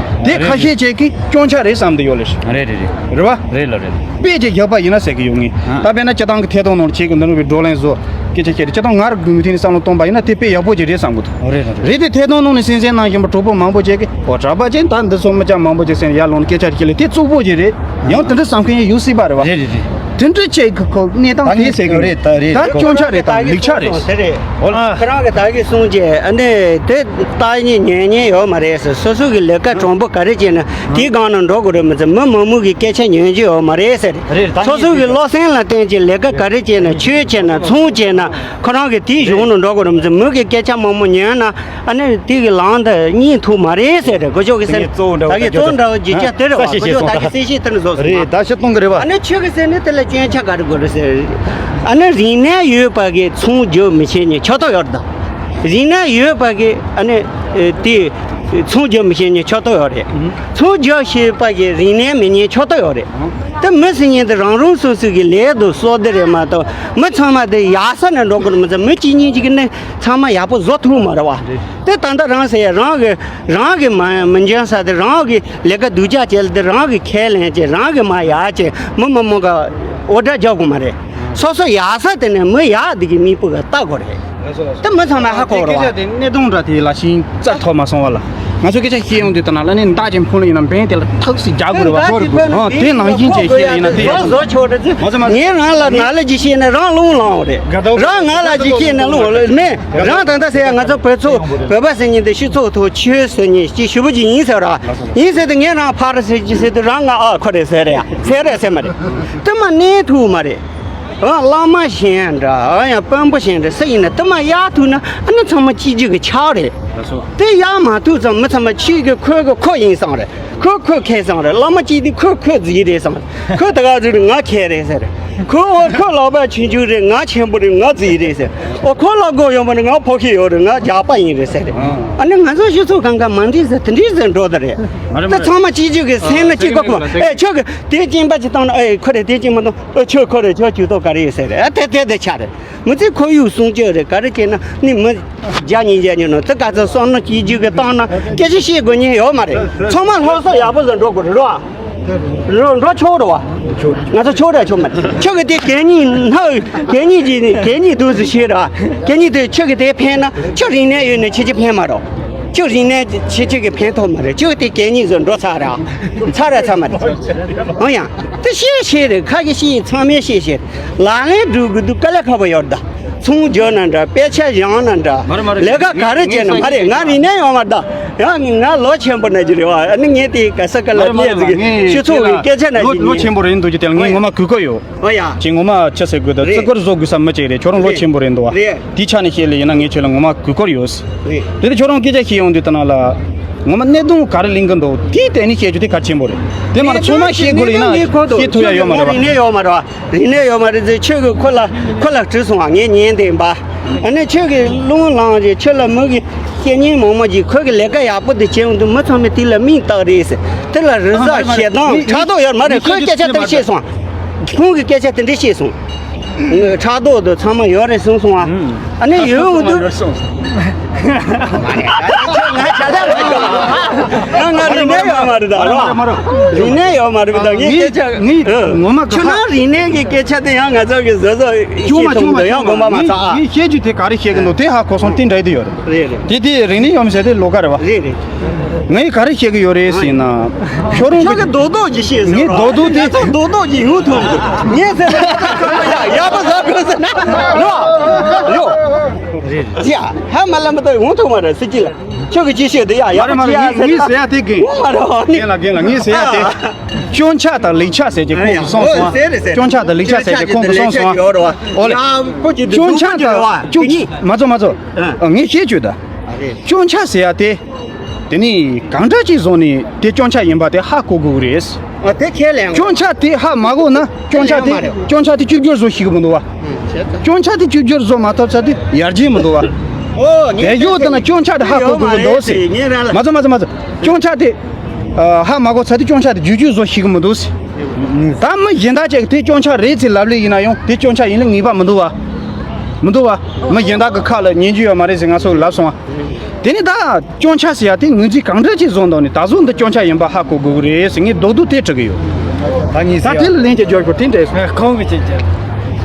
དེ་རེད་ཁ་རེད། ཤས་ཅིག་གིས་སྐྱོན་ཆ་རེད་བསམ་གི་ཡོད་ལ་ཤི། རེད་རེད་རེད། རེད་བ། རེད་ལ་རེད། དཔེ་ཅིག་བཞག་པ་ཡིན་ན་ཟེར་གི་ཡོད་ངེས། ཨ་ད་དཔེར་ན་སྤྱིར་བཏང་གི་ཐད་གཏོང་ནང་ཁྱེད་ཀྱི་འདི་འདྲ་བའི་བགྲོ་གླེང་བཟོ་སྐད་ཆ་བཤད་དེ། སྤྱིར་བཏང་ང་རང་གི་ངོས་ཐད་ནས་བསམ་བློ་གཏོང་པ་ཡིན་ན་དེ་དཔེ་ཡག་པོ་ཅིག་རེད་བསམ་གི་འདུག། རེད་རེད་རེད། རེད་དེ་ཐད་གཏོང་ནང་ནས་གསན་གསན་གནང་བཞིན་པ་གྲོགས་པོ་མང་པོ་ཅིག་གིས་ཨོ་གྲྭ་པ་ཅན་ད་འདི་ཚོ་མི་སྐྱ་མང་པོ་ཅིག་གསན་ཡར་ལོང་ནས་སྐད་ཆ་རེ་བཤད་ལས་དེ་རྩུབ་པོ་ཅིག་རེད། ཡང་དེ་འདྲ་བསམ་མཁན་ཡང་ཡོད་སྲིད་པ་རེད་བ། རེད་རེད་རེད། དེ་འདྲ་ཅིག་གི་ཁོ་གནས་སྟངས་དེ་ཟེར་གི་རེད། ད་རེད། ད་སྐྱོན་ཆ་རེད་དང་ལེགས་ཆ་རེད། ཟེར་རེད། ཨོ་ལ། ཁྱེད་རང་གིས་ད་གིན་གསུངས་རྗེས་ཨ་ནི་དེ་ལྟ་ཉན་ཉན་ཉན་ཡོད་མ་རེད་ཟེར། སོ་སོ་གི་ལས་ཀ་དྲང་པོ་ག་རེ་བྱས་ན་དེའི་སྒང་ནང་འགྲོ་དགོས་རེད་མི་ཚེ། མི་མང་མོས་ཀྱི་སྐད་ཆ་ཉན་རྒྱུ་ཡོད་མ་རེད་ཟེར། རེད། ད་སོ་སོ་གི་བློ་སེམས་ལ་བརྟེན་གྱི་ལས་ཀ་ག་རེ་བྱས་ན། ཆོས་བྱས་ན་ཚོང་བྱས་ན་ཁོ་རང་གི་དེའི་གཞུང་ནང་འགྲོ་དགོས་རེད་མི་ཚེ། མི་གི་སྐད་ཆ་མང་མོ་ཉན་ན་ཨ་ནི་དེ་གི་ལམ་དུ་སྙིང་ཐུག་མ་རེད་ཟེར་རེད། གོ་ཆོག་གི་ཟེར། ད་གི་གཙོ་བོ་འདྲ་བོ་གི་ཅི་ཆ་དེ་རེད་བ། གོ་ཆོག་ད་གི་གསལ་བཤད་གཏོང་གི་རེད་བ། ཨ་ནི་ཆོས་གི་ཟེར་ནི་དེ་ལ་སྐྱོན་ཆ་ག་རེ་དགོས་རེད་ཟེར། ཨ་ནི་རིག་གནས་ཡོད་པ་གི་ཚོང་རྒྱག་མི་ཤེས་ཉེན་ཆོག་ཐོག་ཡོད་རེད་ད། རིག་གནས་ཡོད་པ་གི་ཨ་ནི་དེ་ཚོང་རྒྱག་མི་ཤེས་ཉེན་ཆོག་ཐོག་ཡོད་རེད། ཚོང་རྒྱག་ཤེས་པ་གི་རིག་གནས་མེད་ཉེན་ཆོག་ཐོག་ཡོད་རེད། དེ་མི་སྲིད་ཉེན་དེ་རང་རང་སོ་སོ་གི་ལས་དང་སྲོལ་དེ་རེད་མ་གཏོགས་མི་ཚང་མ་དེ་ཡག་ས་ནས་འགྲོ་དགོས་རེད་མི་ཚང་། མི་གཅིག་གཉིས་གཅིག་གི་ནི་ཚང་མ་ཡག་པོ་བཟོ་ཐུབ་མ་རེད་བ། དེ་ད་ལྟ་རང་ཟེར་ཡ་རང་གི་རང་གི་མ་མི་འཇོན་ས་དེ། རང་གི་ལས་ཀ་སྡུག་ཅག་བྱས་ལ་དེ་རང་གི་ཁས་ལེན་བྱས། རང་གི་མ་ཡག་བྱས་མི་མི་མང་ག་འོ་སྒྲ་རྒྱག་དགོས་མ་རེད། སོ་སོ་ཡག་ས་དེ་ནས་མི་ཡག་དེ་གི་མིག་སྤུ་ག་ལྟ་དགོས་རེད། དེ་མི་ཚང་མ་ཧ་གོ་རེད་བ། སྐད་ཆ་དེ་གནད་དོན་འདྲ་དེ་ལ་ཤིང་རྩ་ཐོག་མ་སོང་བ་ལ། ང་ཚོ་སྐད་ཆ་བཤད་ཡོང་དུས་ད་ན་ལ་ནི་མདའ་ཅན་ཕུང་ལ་ཡིན་ན་འབེན་དེ་ལ་ཐག་སི་རྒྱག་དགོས་རེད་བ། ཨོ་དེ་ནང་བཞིན་ཅན་བཤད་ལ་ཡིན་ན་དེ་ཡག་པོ་འདུག། ང་ཚོ་མ་ངས་རང་ལ་ན་ལ་ཅིག་བཤད་ན་རང་རླུང་ལངས་རེད། རང་ང་ལ་ཅིག་བཤད་ན་རླུང་ལངས་མེད། རང་ད་ལྟ་ཟེར་ཡ་ང་ཚོ་བོད་ཚོ་བོད་པ་ཟེར་མཁན་དེ་སྤྱི་ཚོགས་ཐོག་ཆོས་ཟེར་མཁན་ཅིག་ཞེ་པོ་ཅིག་ཡིན་ཟེར་ར། ཡིན་ཟེར་དུས་ངས་རང་ཕར་ཟེར་ཅིག་ཟེར་དུས་རང་ང་ཨ་ཁོ་རེད་ཟེར་རེད་ཡ། ཟེར་རེད་ཟེར་མ་རེད། དེ་མ་གནས་ཐུབ་མ་རེད། ཨ་བླ་མ་གཞན་འདྲ་ཨ་ཡང་དཔོན་པོ་གཞན་འདྲ་སུ་ཡིན་ན་དེ་མ་གཡར་ཐུབ་ན་ཨ་ནི་ཚང་མ་གཅིག་གྱུར་གྱི་ཆགས་རེད། དེ་གཡར་མ་ཐུབ་ཙང་མི་ཚང་མ་ཆོས་ཀྱི་ཁོས་གི་ཁོ་ཡིན་བསམ་རེད། ཁོས་ཁོས་མཁས་བསམ་རེད། བླ་མ་གཅིག་དེ་ཁོས་ཁོས་རྫིག་རེད་བསམ་རེད། ཁོས་ད་ག་རྫིག་རེད་ང་མཁས་རེད་ཟེར། ཁོས་ཨོ་ཁོས་ལག་པ་ཆུང་ཆུང་རེད་ང་ཆེན་པོ་རེད་ང་རྫིག་རེད་ཟེར། ཨོ་ཁོས་ལག་མགོ་ཡོད་པ་རེད་ང་ཕོ་ཁེ་ཡོད་རེད་ང་རྒྱགས་པ་ཡིན་རེད་ཟེར་རེད། ཨ་ནི་ང་ཚོ་སྤྱི་ཚོགས་གང་ག་མ་འགྲིག་ཟེར་དེ་འདྲ་ཟེར་འགྲོ་ད་རེད། དེ་ཚང་མ་གཅིག་གྱུར་གྱི་སེམས་ན་གཅིག་གོ་ཁོ་ཨེ་ཁྱོད་ཀྱི་དེ་སྐྱིན་པ་ཅིག་བཏང་ན་ཨེ་ཁོ་རེད་དེ་སྐྱིན་པ་བཏང་ཨེ་ཁྱོད་ཁོ་རེད་ཁྱོད་ཇུས་གཏོགས་ག་རེ་ཡོད་ཟེར་རེད། ཨ་དེ་དེ་དེ་ཆ་རེད། མི་ཚེ་ཁོར་ཡུག་སྲུང་སྐྱོབ་རེད། ག་རེ་བྱས་ན་ནི་མི་བརྒྱ་ཉིས་བརྒྱ་ཉོ་ནོ་དེ་ག་ཚོད་བསམ་ན་གཅིག་གྱུར་གྱི་བཏང་ན་སྐད་ཆ་བཤད་དགོས་ཉེན་ཡོད་མ་རེད། ཚང་མ་སློབ་གསོ་ཡག་པོ་ཟིག་འགྲོ་དགོས་རེད་རོ། རོ་འགྲོ་ཆོག་རེད་བ། ང་ཚོ་ཆོག་རེད་ཆོག་མ་རེད། ཁྱོད་ཀྱི་དེ་གད་སྙིགས་ནག་གད་སྙིགས་ཀྱི་གད་སྙིགས་དུས་སུ་ཤེས་ར། གད་སྙིགས་དེ་ཁྱོད་ཀྱི་དེ་ཕན་ན་ཁྱོད་རིག་གནས་ཡོད་ནས་ཁྱེད་ཀྱི་ཕན་མ་རོ། ཁྱོད་རིག་གནས་ཁྱེད་ཀྱི་ཕན་ཐོགས་མ་རེད། ཁྱོད་ཀྱི་དེ་གད་སྙིགས་ཟིག་འགྲོ་ཚར་ར། ཚར་ར་ཚར་མ་རེད། འོ་ཡ། དེ་ཤེས་ཤེས་རེད། ཁ་གི་ཤེས་ཚང་མས་ཤེས་ཤེས། ལག་ལེན་སྒྲུབ་དགོས་དུས་དཀའ་ལས་ཁག་པོ་ཡོད་ད། ཚོང་རྒྱག་ན་འདྲ། དཔེ་ཆ་སྦྱང་ན་འདྲ། མ་རེད་མ་རེད། ལས་ཀ་ག་རེ་བྱས་ན་མ་རེད། ང་རིག་གནས་ཡོད་མ་རེད་ད། ཡང་ང་ལོ་ཆེན་པོ་ན་གི་རེད་བ། ཨ་ནི་ངས་དེ་ག་ས་ག་ལ་མ་རེད་མ་རེད། ངས་སྤྱི་ཚོགས་ཀྱི་སྐད་ཆ་ན་ལོ་གི་ལོ་ཆེན་པོ་རེད་འདུག་གི། དེ་ལ་ངས་ངོ་མ་གུས་བཀུར་ཡོད། ཨོ་ཡ། ཅིག་ངོ་མ་ཆི་ཟེར་དགོས་ད། རེད། བརྩི་བཀུར་བཟོ་དགོས་ས་མི་ཅིག་རེད། ཁྱོད་རང་ལོ་རེད། ཆེན་པོ་རེད་འདུག་བ། རེད། དེ་ཆ་ནས་བཤད་ལ་ཡིན་ན་ངས་ཁྱོད་ལ་ངོ་མ་གུས་བཀུར་ཡོད། རེད། དེ་ལྟར་ཁྱོད་རང་སྐད་ཆ་བཤད་ཡོང་དུས་ད་ན་ལ། ངོ་མ་གནད་དོན་ག་རེ་གླེང་གི་འདུག་དེའི་སྟེང་ནས་བཤད་རྒྱུ་དེ་གལ་ཆེན་པོ་རེད། དེ་མ་རེད་ཚང་མ་བཤད་དགོས་ལ་ཡིན་ན་བཤད་ཐུབ་ཡ་ཡོད་མ་རེད་བ། རིག་གནས་ཡོད་མ་རེད་བ། རིག་གནས་ཡོད་མ་རེད་ཟེར། ཁྱོད་ཀྱིས་ཁོ་ལ་ཁོ་ལ་དྲིས་སོང་བ། ངས་ཉན་བསྡད་པ། ཨ་ནི་ཁྱོད་ཀྱིས་རླུང་ལངས་རེད། ཁྱོད་ལ་མི་གི་སྐད་སྙན་མང་མོ་ཅིག་ཁོ་གི་ལས་ཀ་ཡག་པོ་དེ་བྱེད་འོང་དུས་མི་ཚང་མས་དེ་ལ་མིང་བཏགས་རེད་ཟེར། དེ་ལ་རི་གཟར་ཞེ་སྡང་ཕྲག་དོག་ཡོད་མ་རེད། ཁོས་སྐད་ཆ་དེ་བཤད་སོང་། ཁོང་གི་སྐད་ཆ་དེ་འདྲ་བཤད་སོང་། ཕྲག་དོག་དེ་ཚང་མ་ཡོད་རེད་གསུངས་སོང་ཨ། ཨ་ནི་ཡོད་འོང་དུས། ང་ཆ་ལ་མ་ཡོང་། ང་ང་རིག་གནས་ཡོད་མ་རེད་ད་རོ། རིག་གནས་ཡོད་མ་རེད་ད། ངའི་སྐད་ཆ་ངའི་ངོ་མ་ཁྱོད་ནང་རིག་གནས་ཀྱི་སྐད་ཆ་དེ་ཡང་ང་ཚོ་གི་བཟོ་བཟོ་ཤེས་ཐུབ་འདུག་ཡང་དགོངས་པ་མ་ཚོམ་ཨ། ངས་བཤད་རྒྱུ་དེ་ག་རེ་བཤད་གི་འདུག་དེ་ཧ་གོ་སོང་། དེ་འདྲ་དེ་ཡོད་རེད། རེད་རེད། དེ་དེ་རིག་གནས་ཡོད་མ་ཟེར་དེ་ལོགས་ཀ་རེད་བ། རེད་རེད། ངས་ག་རེ་བཤད་གི་ཡོད་རེད་ཟེར་ན། ཁྱོད་རང་གི་ཁྱོད་ཀྱི་རྡོག་རྡོག་ཅིག་བཤད་ངས་རྡོག་རྡོག་དེ་ང་ཚོ་རྡོག་རྡོག་ཅིག་ཡོང་ཐུབ་འདུག་ངས་ཟེར་ན་ཡག་པོ་ཟ་དགོས་ཟེར་ན་ཡོ་ཡོ། ཡ་ཧ་མ་ལམ་པ་ད་ཡོང་ཐུབ་མ་རེད་ཟེར་གྱི་ལ། ཁྱོད་ཀྱི་ཅི་བཤད་དེ་ཡ་ཡག་པོ་ཅི་ཡ་ཟེར། ངས་ཟེར་ཡ་དེ་རྒན། ངོ་མ་རེད་བ་ནི། རྒན་ལ་རྒན་ལ་ངས་ཟེར་ཡ་དེ། སྐྱོན་ཆ་དང་ལེགས་ཆ་ཟེར་གྱི་ཁོང་གིས་གསུངས་སོང་ཨ། སྐྱོན་ཆ་དང་ལེགས་ཆ་ཟེར་གྱི་ཁོང་གིས་གསུངས་སོང་ཨ། ཨོ་ལེ། སྐྱོན་ཆ་དང་སྐྱོན་མ་ཚོ་མ་ཚོ། ངས་བཤད་བཅུག་ད། སྐྱོན་ཆ་ཟེར་ཡ་དེ། དེ་ནི་གང་འདྲ་ཅིག་བཟོ་ནས་དེ་སྐྱོན་ཆ་ཡིན་པ་དེ་ཧ་གོ་དགོས་ཀྱི་རེད། ཨ་དེ་ཁས་ལེན། སྐྱོན་ཆ་དེ་ཧ་མ་གོ་ན་སྐྱོན་ཆ་དེ་སྐྱོན་ཆ་དེ་བཅོས་བསྒྱུར་བཟོ་ཤེས་ཀྱི་མི་འདུག་བ། སྐྱོན་ཆ་དེ་བཅོས་བསྒྱུར་བཟོ་མ་ཐུབ་ཚར་དུས་ཡར་རྒྱས་མི་འདུག་བ། ཨོ་ངས་དེ་ཡོད་དེ་ན་སྐྱོན་ཆ་དེ་ཧ་གོ་དགོས་ཀྱི་འདུག་ཟེར། ངས་རང་ལ། མ་ཚོ་མ་ཚོ་མ་ཚོ། སྐྱོན་ཆ་དེ་ཧ་མ་གོ་ཚར་དུས་སྐྱོན་ཆ་དེ་བཅོས་བསྒྱུར་བཟོ་ཤེས་ཀྱི་མི་འདུག་ཟེར། ད་མི་གཞན་དག་ཅིག་དེ་སྐྱོན་ཆ་རེད་ཟེར་ལབ་ལེ་ཡིན་ན་ཡང་དེ་སྐྱོན་ཆ་ཡིན་ལེ་ངེས་པ་མི་འདུག་བ། མི་འདུག་བ། མི་གཞན་དག་གི་ཁ་ལ་ཉན་རྒྱུ་ཡོད་མ་རེད་ཟེར་ང་ཚོ་ལབ་སོང་བ། དེ་ནི་ད་སྐྱོན་ཆ་ཟེར་ཡ་དེ་ངོས་འཛིན་གང་འདྲ་ཅིག་བཟོ་འདུག་ནི་ད་གཟོད་འདི་སྐྱོན་ཆ་ཡིན་པ་ཧ་གོ་དགོས་ཀྱི་རེད་ཟེར་ངས་རྡོག་རྡོག་དེ་དྲི་གི་ཡོད། ད་ངས་ད་ཟེར་དེ་ཡ་ལ་ལན་ཅིག་རྒྱོབ་དགོས་དེ་འདྲས་སོང་། ཁོང་གི་ཅིག་ཅིག་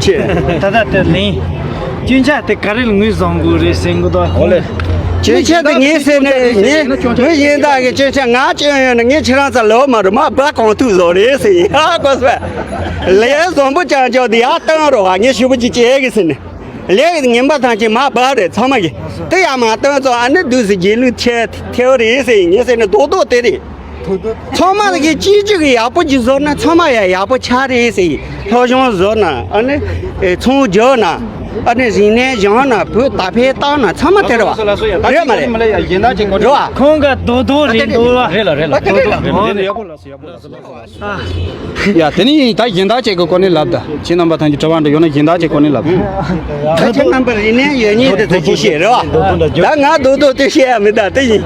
ཆེ། ད་ད་དེ་ལན། སྐྱོན་ཆ་དེ་ག་རེ་ལ་ངོས་བཟུང་དགོས་རེད་ཟེར་གི་འདུག་ཨོ་ལེ། སྐྱོན་ཆ་དེ་ངས་ཟེར་ནས་ངས་མི་གཞན་དག་གི་སྐྱོན་ཆ་ང་སྐྱོན་ཡོད་ན་ངས་ཁྱེད་རང་ཚོ་ལོ་མ་རུ་མ་སྦ་གང་ཐུག་བཟོ་རེད་ཟེར་ཡིན་ཧ་གོ་སོང་། ལས་བཟང་པོ་ཅང་ཅོག་དེ་ཡ་བཏང་རོགས་ཨ་ངས་ཞུ་བ་ཅིག་བྱེད་གི་ཟེར་ནས། ལས་ངན་པ་ཐམས་ཅད་མ་སྦ་རེད་ཚང་མ་གི། དེ་ཡང་མ་བཏང་ཙང་ཨ་ནི་དུས་སུ་རྗེས་ལུས་ཐེ་ཐེ་བ་རེད་ཟེར་ཡིན་ངས་ཟེར་ནས་རྡོག་རྡོག་དེ་རེད། ཚང་མ་གི་གཅིག་གཅིག་གི་ཡག་པོ་ཅིག་བཟོ་ན་ཚང་མ་ཡང་ཡག་པོ་ཆགས་རེད་ཟེར་ཡིན། སློབ་སྦྱོང་བཟོ་ན་ཨ་ནི་ཚོང་རྒྱག་ན་ཨ་ནི་རིག་གནས་སྦྱང་ན་བོད་དར་འཕེལ་བཏང་ན་ཚང་མ་དེ་རེད་བ། རེད་མ་རེད། རེད་བ། ཁོང་ག་རྡོག་རྡོག་རེད་འདུག་བ། རེད་ལ་རེད་ལ་རྡོག་རྡོག་རེད། ཡག་པོ་ལ་སོ་ཡག་པོ་ལ་སོ། ཡ་དེ་ནི་ད་གཞན་དག་ཅིག་གི་སྐོར་ནས་ལབ་ད། ཁྱེད་རྣམ་པ་ཐམས་ཅད་དྲི་བ་འདྲ་ཡོད་ན་གཞན་དག་ཅིག་སྐོར་ནས་ལབ། ད་ཁྱེད་རྣམ་པ་རིག་གནས་ཡོད་ཉིད་དེ་ཚོ་ཅི་བཤད་རེད་བ། ད་ང་རྡོག་རྡོག་དེ་བཤད་ཡ་མི་ད་དེ་ཡིན།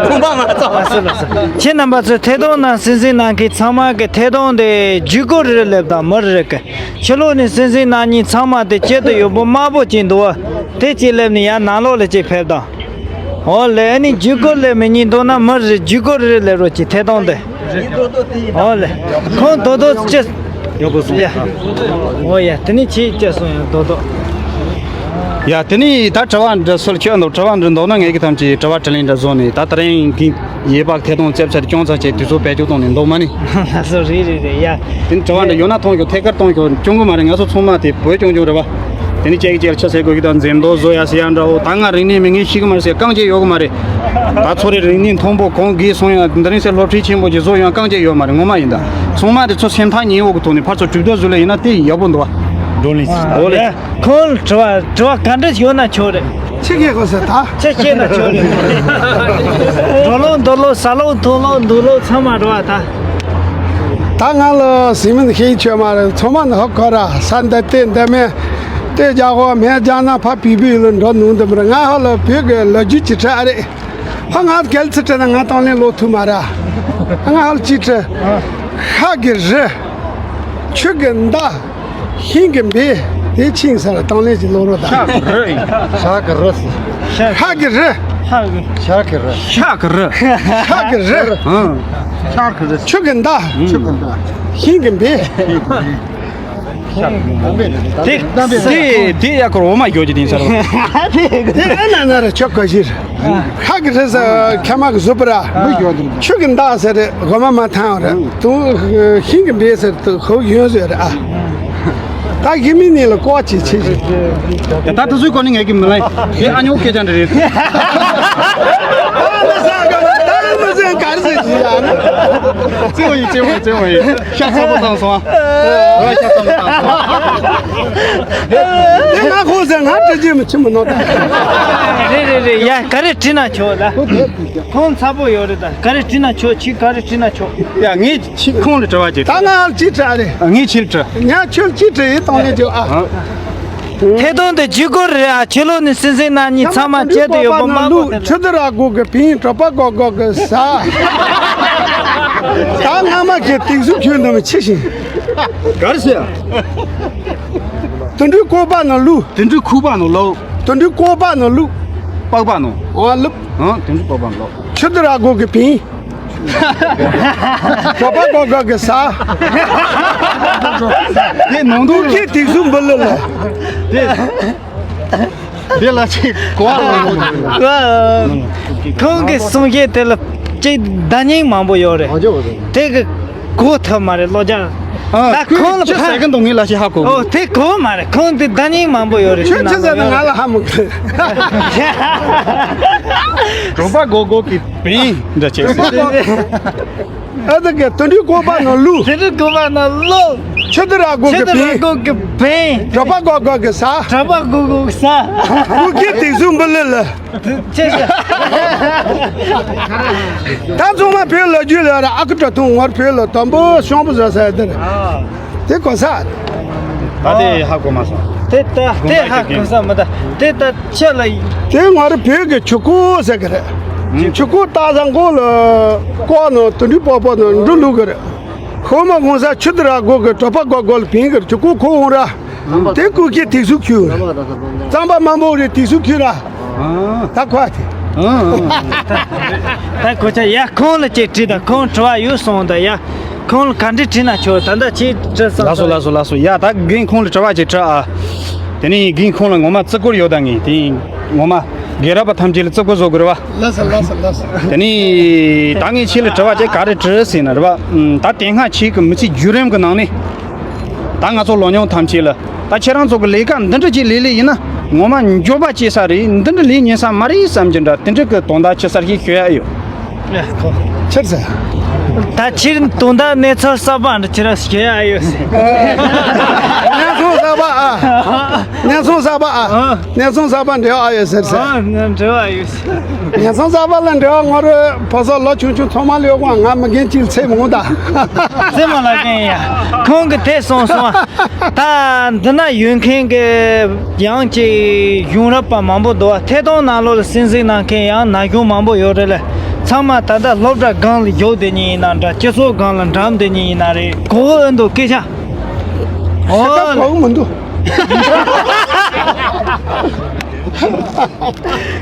དགོངས་པ་མ་ཚོམ། ཁྱེད་རྣམ་པ་ཚོས་ཐད་གཏོང་ནང་གསན་གཟིགས་གནང་མཁན་ཚང་མ་གི་ཐད་གཏོང་དེ་བརྒྱུད་སྐུར་རེ་སླེབས་དང་མི་རེ་གི་ཕྱི་ལོགས་ནས་གསན་གཟིགས་གནང་མཁན་ཚང་མ་དེ་དཀྱིལ་དུ་ཡོད་པོ་དམར་པོ་ཅིག་འདུག་བ། དེ་གཅིག་སླེབས་ནས་ཡར་ནང་ལོགས་ལ་གཅིག་ཕེབས་དང་། ཨོ་ལེ་ཨ་ནི་བརྒྱུད་སྐུར་ལས་མི་ཉན་འདུག་ན་མི་རེ་བརྒྱུད་སྐུར་རེ་ལས་རོགས་ཀྱི་ཐད་གཏོང་དེ། ཨོ་ལེ། ཁོང་རྡོག་རྡོག་ཅི། ཡག་པོ་སོང་། ཡ། ཨོ་ཡ་དེ་ནི་ཁྱེད་ཅི་སོང་ཡ་རྡོག་རྡོག་ཡ་དེ་ནི་ད་དྲི་བ་འདྲ་སུ་ལ་ཁྱོད་འདུག་དྲི་བ་འདྲ་འདུག་ན་ངས་ཀྱི་ཐམས་ཅད་དྲི་བ་དྲིས་ལན་འདྲ་བཟོ་ནས་ད་ད་རིང་གི་ཡས་པག་ཐད་གཏོང་རྩེབ་ཚར་ཅུང་ཙམ་བྱས་དུས་ཚོད་བེད་སྤྱོད་གཏོང་ནས་འདུག་མ་ནི། ལགས་སོ་རེད་རེད་རེད་ཡ། དེ་ནི་དྲི་བ་འདྲ་ཡོད་ན་མཐོང་ཤོག་ཐད་ཀར་གཏོང་ཤོག་སྐྱོན་གི་མ་རེད། ང་ཚོ་ཚང་མ་དེ་བོད་སྐྱོང་སྐྱོང་རེད་བ། དེ་ནི་ཅེག་ཅེག་ཆ་ཟེར་དགོས་ཀྱི་དང་འཛེམ་དོགས་བཟོ་ཡ་ཟེར་ཡ་འདྲ་བོ་ད་ང་རིག་གནས་མེད་ངས་ཤེས་གི་མ་རེད་ཟེར་རྐང་རྗེས་ཡོད་གི་མ་རེད། ད་ཚོ་རེ་རིག་གནས་མཐོན་པོ་གོང་གི་སོང་ཡ་འདི་རིང་སེ་སློབ་ཁྲིད་ཆེན་པོ་ཅིག་བཟོ་ཡོང་རྐང་རྗེས་ཡོད་མ་རེད་ངོ་མ་ཡིན་ད། ཚང་མ་དེ་ཚོ་སེམས་ཐག་ཉེ་བོ་གི་ཐོག་ནས་ཕར་ཚུར་གྲོས་བསྡུར་བཟོ་ལེ་ཡིན་ན་དེ་ཡག་པོ་འདུག་བ། འགྲོ་ལིང་ཨོ་ལེ། ཁོང་དྲི་བ་དྲི་བ་ག་འདྲ་ཡོད་ན་ཆོག་རེད། ཆི་གེ་གོ་ས་ད། ཆི་ཆི་ན་ཆོག་རེད། འགྲོ་ལོང་འདུག་ལོང་ཟ་ལོང་འཐུང་ལོང་འདུག་ལོང་ཚང་མ་འགྲོ་བ་ད། ད་ང་ལ་ཟིན་མིན་ཤེས་ཆོད་མ་རེད། ཚང་མ་ནི་ཧོ་གོ་ར་ས་འདི་ལྟེ་འདི་མེ་ལྟེ་རྒྱ་ཧོ་མེ་རྒྱ་ན་ཕ་བི་བི་ལ་འགྲོ་ནུང་འདི་མ་རེད། ང་ཧོ་ལ་བོད་གི་ལོ་རྒྱུས་ཅི་ཁྲ་རེད། ཧོ་ང་གལ་ཚི་ཁྲ་ན་ང་དང་ལེན་ལོ་ཐུ་མ་ར། ང་ཧོ་ལ་ཅི་ཁྲ། ཤ་གི་རི། ཆུ་གི་མདའ། ཤིང་གི་འབེ། དེ་ཆིང་ས་ལ་དང་ལེན་གྱི་ལོ་རོ་དང་། ཤ་གི་རི་ཡིན། ཤ་གི་རི་ཟེར། ཤ་གི་རི། ཤ་གི་རི། ཤ་གི་རི། ཤ་གི་རི། ཨང་། ཤ་གི་རི། ཆུ་གི་མདའ། ཆུ་གི་མདའ། ཤིང་གི་འབེ། དེ་དེ་དེ་ཡ་ཁོར་འོ་མ་ཡོད་ཀྱི་དེང་སར། དེ་ཨ་ན་ན་ར་ཆོག་ག་ཞིར། ཤ་གི་རི་ཟ་ཁ་མ་གི་བཟོ་པ་ར། ཆུ་གི་མདའ་ཟེར་རེད། འོ་མ་མ་ཐང་ར། དུ་ཤིང་གི་འབེ་ཟེར་དུ་ཧོ་ཡོན་ཟེར་ར། ད་ཡིན་མིན་ནི་ལ་ཀོ་ཅི་ཆེ་ཞིག་ད་ད་དུ་སུའི་གོ་ནི་ངས་ཀྱི་མི་ལ་ཡིན། དེ་ཨ་ཉོ་སྐད་ཆ་འདྲ་རེད། ད་མི་ཟེར་ག་མ་ད་མི་ཟེར་ག་རེ་ཟེར་གྱི་ཡ་ན། ཙེ་བ་ཡིན་ཙེ་བ་ཡིན་ཙེ་བ་ཡིན། ཤ་ཚ་པོ་བཏང་སོང་ཨ། ཤ་ཚ་པོ་བཏང་སོང་ཨ། དེ་ང་ཁོ་ཟེར་ང་དྲི་རྒྱུ་མི་ཆི་མི་ནོ་ད། རེད་རེད་རེད་ཡ་ག་རེ་དྲི་ན་ཆོག་ད། ཁོང་ཚ་པོ་ཡོད་རེད་ད། ག་རེ་དྲི་ན་ཆོག་ཁྱི་ག་རེ་དྲི་ན་ཆོག་ཡ་ངས་ཁྱི་ཁོང་ལ་དྲི་བ་བྱེད། ད་ང་ཅི་དྲི་རེད། ངས་ཁྱི་ལ་དྲི། ཉ་ཁྱོད་ཅི་དྲི་ཡིན་གཏོང་ལེ་རྒྱུ་ཨ། ཨ། ཐད་གཏོང་དེ་བརྒྱུད་སྐུར་རེད་ཨ། ཆོས་ལུགས་ནི་སྲིད་འཛིན་རྣམ་གཉིས་ཚང་མ་བཅད་དུ་ཡོད་པ་མང་པོ་དེ། ཆུ་དུ་ར་སྒོ་གི་བིང་གྲོད་པ་སྒོ་སྒོ་གི་ཟ། ད་སྔ་མ་གི་དེང་སུ་ཁྱོད་འདི་མི་ཆི་ཞིང་། གར་སེ། དུད་འགྲོའི་ཀོ་པ་ནང་བླུགས། དུད་འགྲོའི་ཁུག་པ་ནང་བླུགས། དུད་འགྲོའི་ཀོ་པ་ནང་བླུགས། པགས་པ་ནང་། ཨ་བླུགས། ཨང་དུད་འགྲོའི་པགས་པ་ནང་བླུགས། ཆུ་དུ་ར་སྒོ་གི་བིང་། གྲོད་པ་སྒོ་སྒོ་གི་ཟ། དེ་ནང་དུ་ཁྱེད་དེང་སུ་འབུ་ལི་ལ། དེ། དེ་ལ་ཅིག་གོ་བ་ལོན་གོ། ཁོང་གི་གསུང་བཤད་དེ་ལ་ཅིག་བརྡ་རྙིང་མང་པོ་ཡོད་རེད། དེ་གི་གོ་ཐུབ་མ་རེད་བློ་སྦྱང་། ད་ཁོང་ལ་ཅི་ཟེར་གི་འདུག་ངས་ལ་ཞིག་ཧ་གོ། ཨོ་དེ་གོ་མ་རེད། ཁོང་དེ་བརྡ་རྙིང་མང་པོ་ཡོད་རེད། ཁྱོད་ཅི་ཟེར་ན་ང་ལ་ཧ་མི་གོ། གྲོད་པ་སྒོ་སྒོ་གི་བིང་འདྲ་བྱས། ཨ་ད་གི་དུད་འགྲོའི་ཀོ་པ་ནང་བླུགས། དུད་འགྲོའི་ཀོ་པ་ནང་བླུགས། ཆུ་དུ་ར་སྒོ་ཆུ་གི་དུ་ར་བིང་། སྒོ་གི་བིང་། གྲོད་པ་སྒོ་སྒོ་གི་ཟ། གྲོད་པ་སྒོ་སྒོ་གི་ཟ། ཁུ་ཁྱེད་དེང་སུ་འབུ་ལི་ལ། ཆེ་ཆེ། ད་ཚང་མ་བོད་ལ་རྒྱུས་ལ་ར་ཨ་ཁུ་གྲྭ་ཐུང་ངོར་བོད་ལ་དམ་པོ་ཤོང་པོ་བཟོ་ས་དེར། དེ་གོ་ས། ད་དེ་ཧ་གོ་མ་སོང་། དེ་ད་དེ་ཧ་གོ་ས་མི་ད་དེ་ད་ཆེ་ལ་ཡིན། དེ་ང་རང་བོད་ཀྱི་ཆུ་ཁུག་ཟེར་གི་རེད། ཆུ་ཁུག་ལྟ་ས་མགོ་ལ་ཀོ་ནང་དུད་འགྲོའི་པགས་པ་ནང་འབྲུ་བླུགས་གི་རེད། ཧོ་མ་གོང་ས་ཆུ་དུ་ར་སྒོ་གི་གྲོད་པ་སྒོ་སྒོ་ལ་བིང་གི་རེད། ཆུ་ཁུག་ཁོ་འོང་ར། དེ་ཀུ་ཁྱེད་དེ་ཟུག་ཁྱུ། རྩམ་པ་མང་པོ་རེད་དེ་ཟུག་ཁྱུ་ར། ད་ཁོ་ཨ་དེ། ད་ཁོ་ཆ་ཡ་ཁོང་ལ་ཅིག་དྲིས་དང་ཁོང་དྲི་བ་ཡོད་སོང་ད་ཡ། ཁོང་ལ་ག་འདྲི་དྲིས་ན་ཆོག་ད་ལྟ་ཅིག་དྲི་སོང་། ལགས་སོ་ལགས་སོ་ལགས་སོ། ཡ་ད་རྒན་ཁོང་ལ་དྲི་བ་ཅིག་དྲི་ཨ། དེ་ནས་རྒན་ཁོང་ལ་ངོ་མ་བརྩི་བཀུར་ཡོད་ད་ངས་དེ་ངོ་མ་རྒན་རབས་པ་ཐམས་ཅད་ལ་བརྩི་བཀུར་བཟོ་དགོས་རེད་བ། ལགས་སོ་ལགས་སོ། དེ་ནས་ད་ངས་ཁྱེད་ལ་དྲི་བ་ཅིག་ག་རེ་དྲི་ཟེར་ན་རེད་བ། ད་དེ་སྔ་ཁྱེད་ཀྱི་མི་ཚེ་བརྒྱུད་རིམ་གྱི་ནང་ནས་ད་ང་ཚོ་ལོ་ཉུང་ཐམས་ཅད་ལ། ད་ཁྱེད་རང་ཚོ་གི་ལས་ཀ་འདི་འདྲ་ཅིག་ལས་ལས་ཡིན་ན་ངོ་མ་འགྱོད་པ་སྐྱེ་ས་རེད། འདི་འདྲ་ལས་ཉན་ས་མ་རེད་བསམ་གྱི་འདྲ། དེ་འདྲ་གི་དོན་དག་ཅི་ཟེར་ཞིག་ཤོད་ཡ་ཡོད། ཕྱིར་ཟེར། ད་ཕྱིར་དོན་དག་གནས་ཚུལ་གསར་པ་འདྲ་ཅི་ར་ཤོད་ཡ་ཡོད་ཟེར། གནས་ཚུལ་གསར་པ་ཨ། གནས་ཚུལ་གསར་པ་ཨ། གནས་ཚུལ་གསར་པ་འབྲེལ་བ་ཡོད་ཟེར་ཟེར། ཨ་འབྲེལ་བ་ཡོད་ཟེར། ཉན་སོང་གསར་པ་ལ་འབྲེལ་བ་ང་རོ་ཕོ་སོགས་ལོ་ཆུང་ཆུང་ཚང་མ་ལས་དབང་ང་མི་རྒན་གཅིག་ཚེ་མང་ད། ཚེ་མང་ལ་རྒན་ཡ། ཁོང་གི་དེ་གསུངས་སོང་། ད་འདི་ན་ཡོད་མཁན་གྱི་ཡང་ཅིག་གཞུང་རབས་པ་མང་པོ་འདུག་བ། ཐད་གཏོང་ནང་ལོགས་ལ་སྲིད་འཛིན་གནང་མཁན་ཡང་ན་གཞོན་མང་པོ་ཡོད་རེད་ལ། ཚང་མ་ད་ལྟ་སློབ་གྲྭ་སྒང་ལ་བཞུགས་བསྡད་མཁན་ཡིན་ན་འདྲ། སྤྱི་ཚོགས་སྒང་ལ་འགྲམ་བསྡད་མཁན་ཡིན་ན་རེད། གོ་གི་ཨེ་འདུག་སྐད་ཆ། ཤ་ཁ་གོ་གི་མི་འདུག་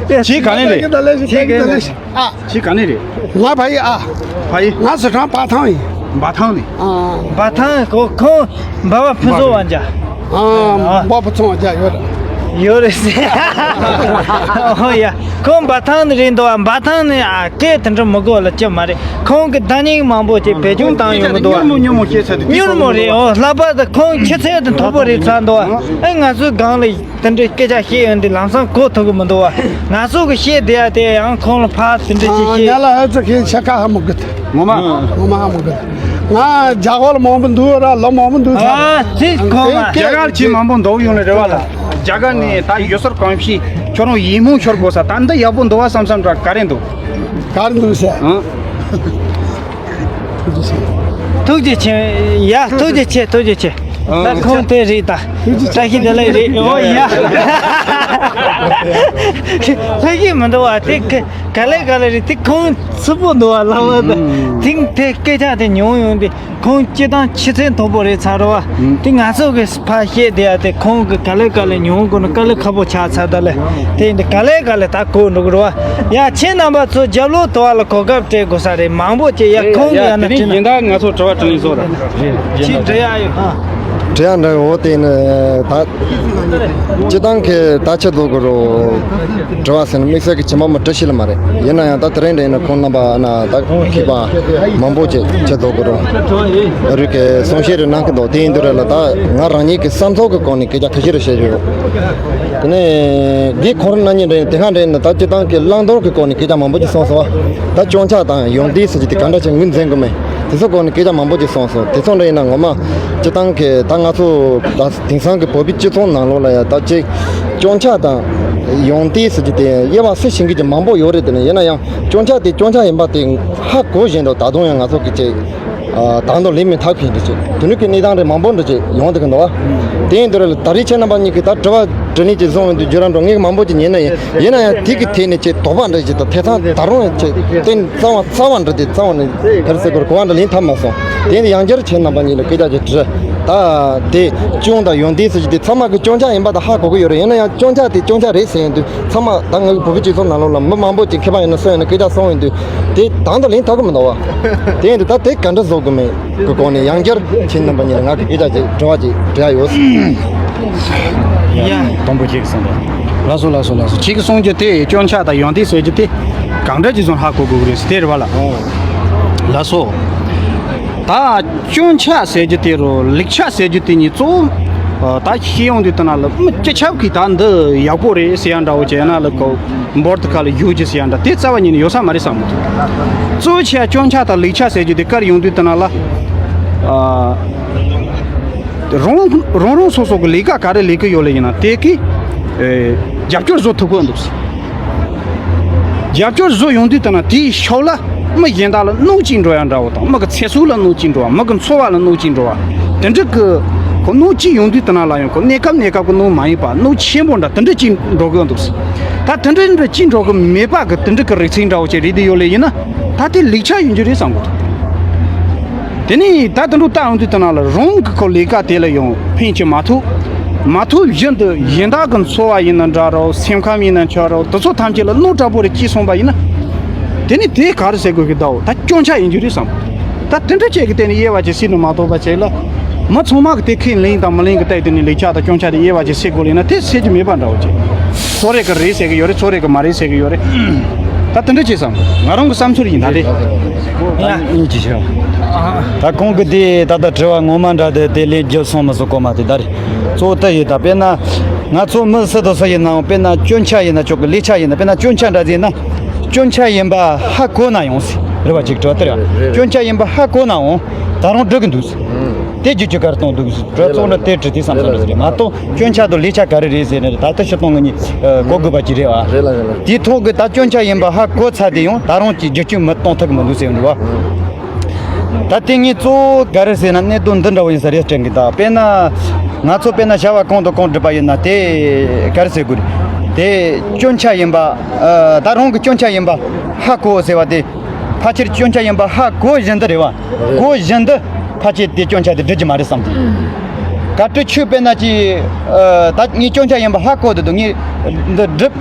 ཁྱེད་ག་ནས་རེད། ཁྱེད་ག་ནས་རེད། ཁྱེད་ག་ནས་རེད། ང་ཕ་ཡི་ཨ། ཕ་ཡི། ང་སི་ཁྲོན་འབའ་ཐང་ཡིན། འབའ་ཐང་ནས། ཨ། འབའ་ཐང་གོ་ཁོང་འབའ་བ་ཕུན་ཚོགས་དབང་རྒྱལ། ཨ། འབའ་ཕུན་ཚོགས་དབང་རྒྱལ་ཡོད་རེད། ཡོད་རེད་ཟེར། ཨོ་ཡ། ཁོང་འབའ་ཐང་ནས་རེད་འདུག་ཨ། འབའ་ཐང་ནས་ཨ་སྐད་དེ་འདྲ་མི་གོ་ལ་ཅི་མ་རེད། ཁོང་གི་བརྡ་རྙིང་མང་པོ་ཅིག་བེད་སྤྱོད་བཏང་ཡོང་གི་འདུག་ཨ། མྱུར་མོ་སྐད་ཆ་དེ་མྱུར་མོ་རེད། ཨོ་ལྷག་པར་དུ་ཁོང་ཁྱི་ཚད་དུ་མཐོ་པོ་རེད་ཚར་འདུག་ཨ། ཨེ་ང་ཚོའི་སྒང་ལ། དེ་འདྲའི་སྐད་ཆ་བཤད་ཡོང་དུས་ལམ་སང་གོ་ཐུབ་ཀྱི་མི་འདུག་བ། ང་ཚོ་གི་བཤད་བསྡད་ཡ་དེ་ཡང་ཁོང་ལ་ཕར་དེ་འདྲ་ཅིག་ཨ། བཤད། ང་ལ་ཨ་ཙི་ཁྱི་ཤ་ཁ་ཧ་མོ་གི། ངོ་མ། ངོ་མ་ཧ་མོ་གི། ང་རྒྱ་གར་ལ་མང་པོ་འདུག་ར་ལ་མང་པོ་འདུག་ཨ། ཚིག་ཁོང་ལ། རྒྱ་གར་ཁྱི་མང་པོ་འདུག་ཡོང་ནས་རེ་བ་ལ། རྒྱ་གར་ནས་ད་ཡུལ་སྲོལ་གོམས་གཤིས་ཁྱོད་རང་ཡིད་སྨོན་ཤོར་དགོས་ས་ད་འདི་ཡག་པོ་འདུག་བ་བསམ་བསམ་འདྲ་ག་རེ་འདུག་ག་རེ་འདུག་ཟེར། ཨང་། ཐུགས་རྗེ་ཆེ། ཡ་ཐུགས་རྗེ་ཆེ། ཐུགས་རྗེ་ཆེ། ད་ཁོང་དེ་རེད་ད། བཀྲ་ཤིས་བདེ་ལེགས་རེད། ཨོ་ཡ། ལྷ་ཞིག་མི་འདུག་བ་དེ་ག་ག་ལེ་ག་ལེ་རེད། དེ་ཁོང་ཚུལ་པོ་འདུག་བ་ལྷ་བ་ད། དེང་དེ་སྐད་ཆ་དེ་ཉུང་ཡོང་དེ་ཁོང་སྤྱི་བཏང་ཕྱི་ཚན་མཐོ་པོ་རེད་ཚར་བ། དེ་ང་ཚོ་གི་ཕ་བཤད་བསྡད་ཡ་དེ་ཁོང་གི་ག་ལེ་ག་ལེ་ཉུང་དགོས་ན་དཀའ་ལས་ཁག་པོ་ཆགས་ཚར་ད་ལེ། དེ་ཡིན་དེ་ག་ལེ་ག་ལེ་ད་གོ་འགྲོ་གི་རེད་བ། ཡ་ཁྱེད་རྣམ་པ་ཚོ་རྒྱབ་ལོགས་དུ་བ་ལ་གོ་སྐབས་སྤྲད་དགོས་ས་རེད། མང་པོ་ཅིག་ཡ་ཁོང་གི་ཡ་ན་དེ་ནས་ཁྲིད་ན། ཡིན་ད་ང་ཚོ་དྲི་བ་དྲི་ལེན་བཟོ་ར། ཅིག་འདྲི་ཡ་ཡོད་ཨ། འདྲི་ཡ་འདྲི་འོ་དེ་ནི་ད། སྤྱི་བཏང་གི་ད་ཆ་ལོ་གི་རོ། དྲི་བ་ཟེར་ན་དམིགས་བསལ་གྱི་ཅི་མ་མ་དྲི་ཤེས་ལ་མ་རེད། ཡིན་ན་ཡང་ད་དེ་རིང་འདྲ་ཡིན་ན་ཁོང་རྣམ་པ་ན་ད་མཁས་པ་མང་པོ་ཅིག་ཆ་ལོ་གི་རོ། རིགས་ཀྱི་གསུང་བཤད་རེ་གནང་གི་འདུག་དེ་ཡིན་དུས་རེད་ལ་ད་ང་རང་ཉིད་ཀྱི་བསམ་ཚུལ་གྱི་སྒོ་ནས་སྐད་ཆ་ཁ་ཤས་རེ་བཤད་རྒྱུ་ཡོད། དེ་ནས་འདི་ཁོ་རང་རྣམ་གཉིས་འདྲ་ཡིན་དེ་སྔ་འདྲ་ཡིན་ན་ད་སྤྱི་བཏང་གི་བླང་དོར་གྱི་སྒོ་ནས་སྐད་ཆ་མང་པོ་ཅིག་གསུངས་སོང་བ། ད་སྐྱོན་ཆ་དང་ཡོན་ཏན་ཟེར་གྱི་དེ་ག་འདྲ་ཅིག་ངོས་འཛིན་དགོས་མེད། དེ་ཚོ་སྐོར་ནས་སྐད་ཆ་མང་པོ་ཅིག་གསུངས་སོང་། དེ་ཚོ་འདྲ་ཡིན་ན་ངོ་མ་སྤྱི་བཏང་གི་ད་ང་ཚོ་ད་དེང་སང་གི་བོད་པའི་སྤྱི་ཚོགས་ནང་ལོགས་ལ་ཡ་ད་ཅིག་སྐྱོན་ཆ་དང་ཡོན་ཏན་ཟེར་གྱི་དེ་དབྱེ་བ་སུ་ཕྱེ་གི་ཅིག་མང་པོ་ཡོད་རེད། དེ་ནས་ཡིན་ན་ཡང་སྐྱོན་ཆ་དེ་སྐྱོན་ཆ་ཡིན་པ་དེ་ཧ་གོ་བཞིན་དུ་ད་དུང་ཡང་ང་ཚོ་གི་ཅིག་ ཨ། དང་དུ་ལེན་མི་ཐབས་མཁན་འདྲ་ཅིག་དེ་འདྲ་གི་གནས་སྟངས་རེ་མང་པོ་འདྲ་ཅིག་ཡོང་བསྡད་ཀྱི་འདུག་བ། དེ་ཡིན་དུས་ར་ལ་ད་རེས་ཁྱེད་རྣམ་པ་གཉིས་ཀྱིས་ད་དྲི་བ་དྲི་ནས་ཅིག་བཟུང་བའི་དུས་བརྗོད་རང་འགྲོ་ངས་མང་པོ་ཅིག་ཉན་ན་ཡིན། ཡིན་ན་ཡང་དེ་གི་ཐད་ནས་ཅིག་དོགས་པ་འདྲ་ཅིག་དང་ཐེ་ཚོམ་ད་རུང་ཅིག་གཏན་རྩ་བ་རྩ་བ་འདྲ་དེ་རྩ་བ་ནས་ག་རེ་ཟེར་དགོས་རེད། གོ་བ་འདྲ་ལེན་ཐབས་མ་སོང་། དེ་ནས་ཡང་བསྐྱར་ཁྱེད་རྣམ་པ་གཉིས་ལ་སྐད་ཆ་ཅིག་དྲི། ད་དེ་སྐྱོན་དང་ཡོན་ཏན་ཟེར་རྒྱུ་དེ་ཚང་མ་གི་སྐྱོན་ཆ་ཡིན་པ་དང་ཧ་གོ་གི་ཡོད་རེད། ཡིན་ན་ཡང་སྐྱོན་ཆ་དེ་སྐྱོན་ཆ་རེད་ཟེར་ཡོང་དུས་ཚང་མ་ད་ང་གི་བོད་པའི་སྤྱི་ཚོགས་ནང་ལོགས་ལ་མི་མང་པོ་ཅིག་མཁས་པ་ཡིན་ན་སུ་ཡིན་ན་སྐད་ཆ་གསུང་ཡོང་དུས་དེ་དང་དུ་ལེན་ཐུབ་གི་མི་འདུག་བ། དེ་ཡིན་དུས་ད་དེ་ག་འདྲ་བཟོ་དགོས་མིན་གི་སྐོར་ནས་ཡང་བསྐྱར་ཁྱེད་རྣམ་པ་གཉིས་ལ་ང་གི་སྐད་ཆ་ཅིག་དྲི་བ་ཅིག་དྲི་ཡ་ཡོད། ཡ། དང་པོ་ཁྱེད་ཀྱིས་གསུངས་པ། ལགས་སོ་ལགས་སོ་ལགས་སོ། ཁྱེད་ཀྱིས་གསུང་རྒྱུ་དེ་སྐྱོན་ཆ་དང་ཡོན་ཏན་ཟེར་རྒྱུ་དེ་གང་འདྲ་ཅིག་བཟོ་ཧ་གོ་དགོས་ཀྱི་རེད་ཟེར་དེ་རེད་བ་ལ། ལགས་སོ། ད་སྐྱོན་ཆ་ཟེར་རྒྱུ་དེ་རུ་ལེགས་ཆ་ཟེར་རྒྱུ་དེ་གཉིས་གཙོ་བོ། ཨ། ད་ཤེས་ཡོང་དུས་ད་ན་ལ་མི་སྤྱི་ཁྱབ་ཀྱིས་ད་འདི་ཡག་པོ་རེད་ཟེར་ཡ་འདྲ་བོ་བྱས་ན་ལ་ཁོ་འབོར་དུ་ཁ་ལ་ཡོད་ཀྱི་ཟེར་ཡ་འདྲ་དེ་རྩ་བ་ཉིད་ནས་ཡོད་ས་མ་རེད་བསམ་གི་འདུག་གཙོ་བོ་ཆེ་བ་སྐྱོན་ཆ་དང་ལེགས་ཆ་ཟེར་རྒྱུ་དེ་གར་ཡོང་དུས་ད་ན་ལ། ཨ། རང་རང་རང་སོ་སོ་གི་ལས་ཀ་ག་རེ་ལས་ཀྱི་ཡོད་ལེ་ཡིན་ན་དེ་གི་ཨེ། རྒྱབ་སྐྱོར་བཟོ་ཐུབ་ཀྱི་འདུག་རྒྱབ་སྐྱོར་བཟོ་ཡོང་དུས་ད་ན་དེའི་ཕྱོགས་ལ་མི་གཞན་དག་ལ་གནོད་ཅིག་འགྲོ་ཡ་འདྲ་བོ་དང་། མི་གི་ཚེ་སྲོག་ལ་གནོད་ཅིག་འགྲོ་བ། མི་གི་འཚོ་བ་ལ་གནོད་ཅིག་འགྲོ་བ། དེ་འདྲ་གི་ཁོ་གནོད་ཅིག་ཡོང་དུས་ད་ན་ལ་ཡང་ཁོ་གནས་སྐབས་གནས་སྐབས་ཀྱི་གནོད་མ་ཡིན་པ་གནོད་ཆེན་པོ་འདྲ་དེ་འདྲ་ཅིག་འགྲོ་གི་འདུག་ད་དེ་འདྲ་འདྲ་ཅིག་འགྲོ་གི་མེད་པ་གི་དེ་འདྲ་གི་རིགས་ཚིག་འདྲ་བོ་ཅིག་རེད་དེ་ཡོད་ལེ་ཡིན་ན་ད་དེ་ལེགས་ཆ་ཡིན་རྒྱུ་རེད་བསམ་གི་འདུག་དེ་ནས་ད་དུང་འགྲོ་ལྟ་ཡོང་དུས་དེ་ན་ལ་རང་གི་ཁོ་ལས་ཀ་དེ་ལ་ཡང་ཕན་ཆེ་མ་ཐུབ། མ་ཐུབ་བཞིན་དུ་གཞན་དག་གི་འཚོ་བ་ཡིན་ན་འདྲ་རོ། སེམས་ཁམས་ཡིན་ན་འཆར་རོ། དེ་ཚོ་ཐམས་ཅད་ལ་གནོད་དྲག་པོ་རེ་སྐྱེས་སོང་པ་ཡིན་ན། དེ་ནི་དེ་ག་རེ་ཟེར་དགོས་ཀྱི་འདུག་ད་སྐྱོན་ཆ་ཡིན་རྒྱུ་རེད་བསམ། ད་དེ་འདྲ་བྱས་ཀྱི་དེ་ནི་དབྱེ་བ་ཅིག་སྲིད་ནི་མ་གཏོགས་པ་བྱས་ལ། མི་ཚང་མ་གི་དེ་ཁས་ལེན་དང་མི་ལེན་གི་ལྟ་ཡི་དེ་ནི་ལེགས་ཆ་དང་སྐྱོན་ཆ་དེ་དབྱེ་བ་ཅིག་སྲིད་དགོས་ལེ་ན་དེ་སྲིད་རྒྱུ་མེད་པ་འདྲ་བོ་ཅིག་ཚོ་རེ་གི་རེད་ཟེར་གི་ཡོད་རེད། ཚོ་རེ་གི་མ་རེད་ཟེར་གི་ཡོད་རེད། ད་དེ་འདྲ་ཅིག་བསམ། ང་རང་གི་བསམ་ཚུལ་ཡིན་ད་རེད། ཡ། ཡིན་གྱི་ཤོག་ད་ཁོང་གི་དེ་ད་ལྟ་དྲི་བ་ངོ་མ་འདྲ་དེ་དེ་ལན་བརྒྱབ་སོང་མི་སོང་གོ་མ་དེ་ད་རེད། གཙོ་བོ་དེ་ཡིན་ད། དཔེར་ན་ང་ཚོ་མི་སུ་དང་སུ་ཡིན་ནའང་དཔེར་ན་སྐྱོན་ཆ་ཡིན་ན་ཆོག་གི། ལེགས་ཆ་ཡིན་ན། དཔེར་ན་སྐྱོན་ཆ་འདྲ་ཟིག་ཡིན་ན་སྐྱོན་ཆ་ཡིན་པ་ཧ་གོ་ན་ཡང་ཟེར་རེ་བ་ཅིག་དྲི་བ་དེ་རེད། སྐྱོན་ཆ་ཡིན་པ་ཧ་གོ་ནའང་ད་རུང་འགྲིག་གི་འདུག་ཟེར། དེ་རྒྱུ་ཅི་གར་གཏོང་འདུག་ཟེར། དྲི་བ་གཙོ་བོ་འདྲ་དེ་དྲི་དེ་བསམ་བསམ་འདྲ་ཟིག་རེད་མ་གཏོགས། སྐྱོན་ཆ་དང་ལེགས་ཆ་ག་རེ་རེད་ཟེར་ནས་ད་ལྟ་ཕྱི་གཏོང་གི་ཉིད་གོ་དགོས་པ་ཅིག་རེད་བ། རེད་ལ་རེད་ལ། དེའི་ཐོག་གི་ད་སྐྱོན་ཆ་ཡིན་པ་ཧ་གོ་ཚར་དེ་ཡང་ད་རུང་ཅིག་བསྒྱུར་བཅོས་མི་གཏོང་ཐུབ་ཀྱི་མི་འདུག་ཟེར་འདུག་བ། ད་དེ་ངས་གཙོ་བོ་ག་རེ་ཟེར་ན་གནད་དོན་འདི་འདྲ་བོ་ཡིན་ས་རེད་དྲན་གི། ད་དཔེར་ན་ང་ཚོ་དཔེར་ན་བྱ་བ་གང་དང་གང་སྒྲུབ་པ་ཡིན་ན་དེ་ག་རེ་ཟེར་དགོས་རེད། དེ་སྐྱོན་ཆ་ཡིན་པ། ཨ། ད་རང་གི་སྐྱོན་ཆ་ཡིན་པ་ཧ་གོ་ཟེར་བ་དེ་ཕལ་ཆེར་སྐྱོན་ཆ་ཡིན་པ་ཧ་གོ་བཞིན་དུ་རེད་བ། གོ་བཞིན་དུ་ཕལ་ཆེར་དེ་སྐྱོན་ཆ་དེ་སྒྲུབ་ཀྱི་མ་རེད་བསམ་གི། གལ་ཏེ་ཁྱོད་དཔེར་ན་ཅི། ཨ། ད་ངས་སྐྱོན་ཆ་ཡིན་པ་ཧ་གོ་འདུག་ངས་འདི་སྒྲུབ།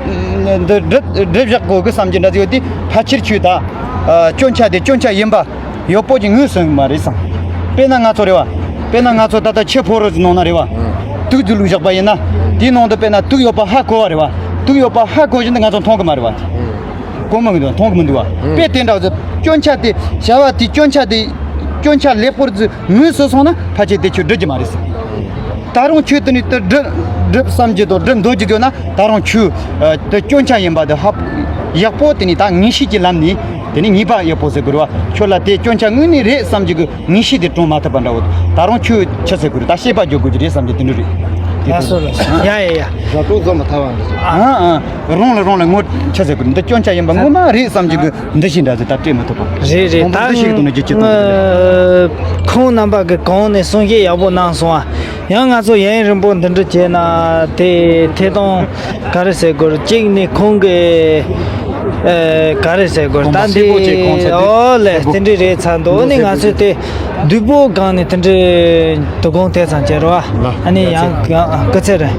འདི་སྒྲུབ་སྒྲུབ་བཞག་དགོས་གི་བསམ་གྱི་འདྲ་ཟིག་ཡོད་དེ་ཕལ་ཆེར་ཁྱོད་ད། ཨ། སྐྱོན་ཆ་དེ་སྐྱོན་ཆ་ཡིན་པ་ཡག་པོ་ཅིག་ངོས་ཟིན་གི་མ་རེད་བསམ། དཔེར་ན་ང་ཚོ་རེད་བ། དཔེར་ན་ང་ཚོ་ད་ལྟ་ཆུ་ཕོ་རོག་ཅིག་ནང་ན་རེད་བ། དུག་ཅིག་བླུགས་བཞག་པ་ཡིན་ན་དེའི་ནང་དུ་དཔེར་ན་དུག་ཡོད་པ་ཧ་གོ་བ་རེད་བ། དུག་ཡོད་པ་ཧ་གོ་བཞིན་དུ་ང་ཚོ་མཐོང་གི་མ་རེད་བ། གོ་མི་འདུག་མཐོང་གི་མི་འདུག་བ། དཔེ་དེ་འདྲ་བ་ཟིག་སྐྱོན་ཆ་དེ་བྱ་བ་དེ་སྐྱོན་ཆ་དེ་སྐྱོན་ཆ་ལེགས་པོར་ཟིག་ངོས་ཟིན་སོང་ན་ཕལ་ཆེར་དེ་ཁྱོད་སྒྲུབ་ཀྱི་མ་རེད་ཟེར། ད་རུང་ཁྱོད་དེ་ནས་དེ་སྒྲུབ་སྒྲུབ་བསམ་གྱི་དང་སྒྲུབ་འདོད་ཀྱི་འདུག་ན་ད་རུང་ཁྱོད་དེ་སྐྱོན་ཆ་ཡིན་པ་དེ་ཧ་ཡག་པོ་དེ་ནས་ད་ངེས་ཤེས་ཀྱི་ལམ་ནས་དེ་ནས་ངེས་པ་ཡག་པོ་ཟེར་དགོས་རེད་བ། ཁྱོད་ལ་དེ་སྐྱོན་ཆ་དངོས་གནས་རེད་བསམ་གྱི་གི་ངེས་ཤེས་དེ་དྲུང་མ་ཐུབ་པ་འདྲ་བོ། ད་རུང་ཁྱོད་ཆི་ཟེར་དགོས་རེད། ད་ཤེས་པ་འཇོག་དགོས་ཀྱི་རེད་བསམ་གྱི་དེ་འདྲ་རེད། དེ་ལགས་སོ་ལགས་སོ། ཡ་ཡ་ཡ། བཟའ་བཏུང་བཟོ་མ་ཐུབ་པ་འདྲ་ཟེར། ཨ་ཨ། རང་ལ་རང་ལ་ངོ་ཆི་ཟེར་དགོས་རེད། འདི་སྐྱོན་ཆ་ཡིན་པ་ངོ་མ་རེད་བསམ་གྱི་གི་འདུ་ཤེས་འདྲ་ཟེར་ད་སྤྲད་མི་ཐུབ་པ། རེད་རེད། དང་པོ་འདུ་ཤེས་ཀྱི་ཐོག་ནས་ཀྱི་ཁྱེད་ཐུབ་པ་རེད། ད་ཁོང་རྣམ་པ་གི་གོང་ནས་གསུང་བཤད་ཡག་པོ་གནང་སོང་ཨ། ཡང་ང་ཚོ་ཡུན་རིང་པོ་འདི་འདྲ་བྱས་ན་དེ་ཐད་གཏོང་ག་རེ་ཟེར་དགོས་རེད། གཅིག་ནས་ཁོང་གི་ཨེ་ག་རེ་ཟེར་དགོས་རེད། ད་འདི་ཨོ་ལེ་དེ་འདྲ་རེད་ཚར་འདུག་ཨོ་ནི་ང་ཚོས་དེ་བདུག་སྤོས་སྒང་ནས་དེ་འདྲ་དོ་དགོང་དེ་ཙམ་བྱས་རོགས་ཨ། ཨ་ནི་ཡང་སྐུ་ཚེ་རིང་།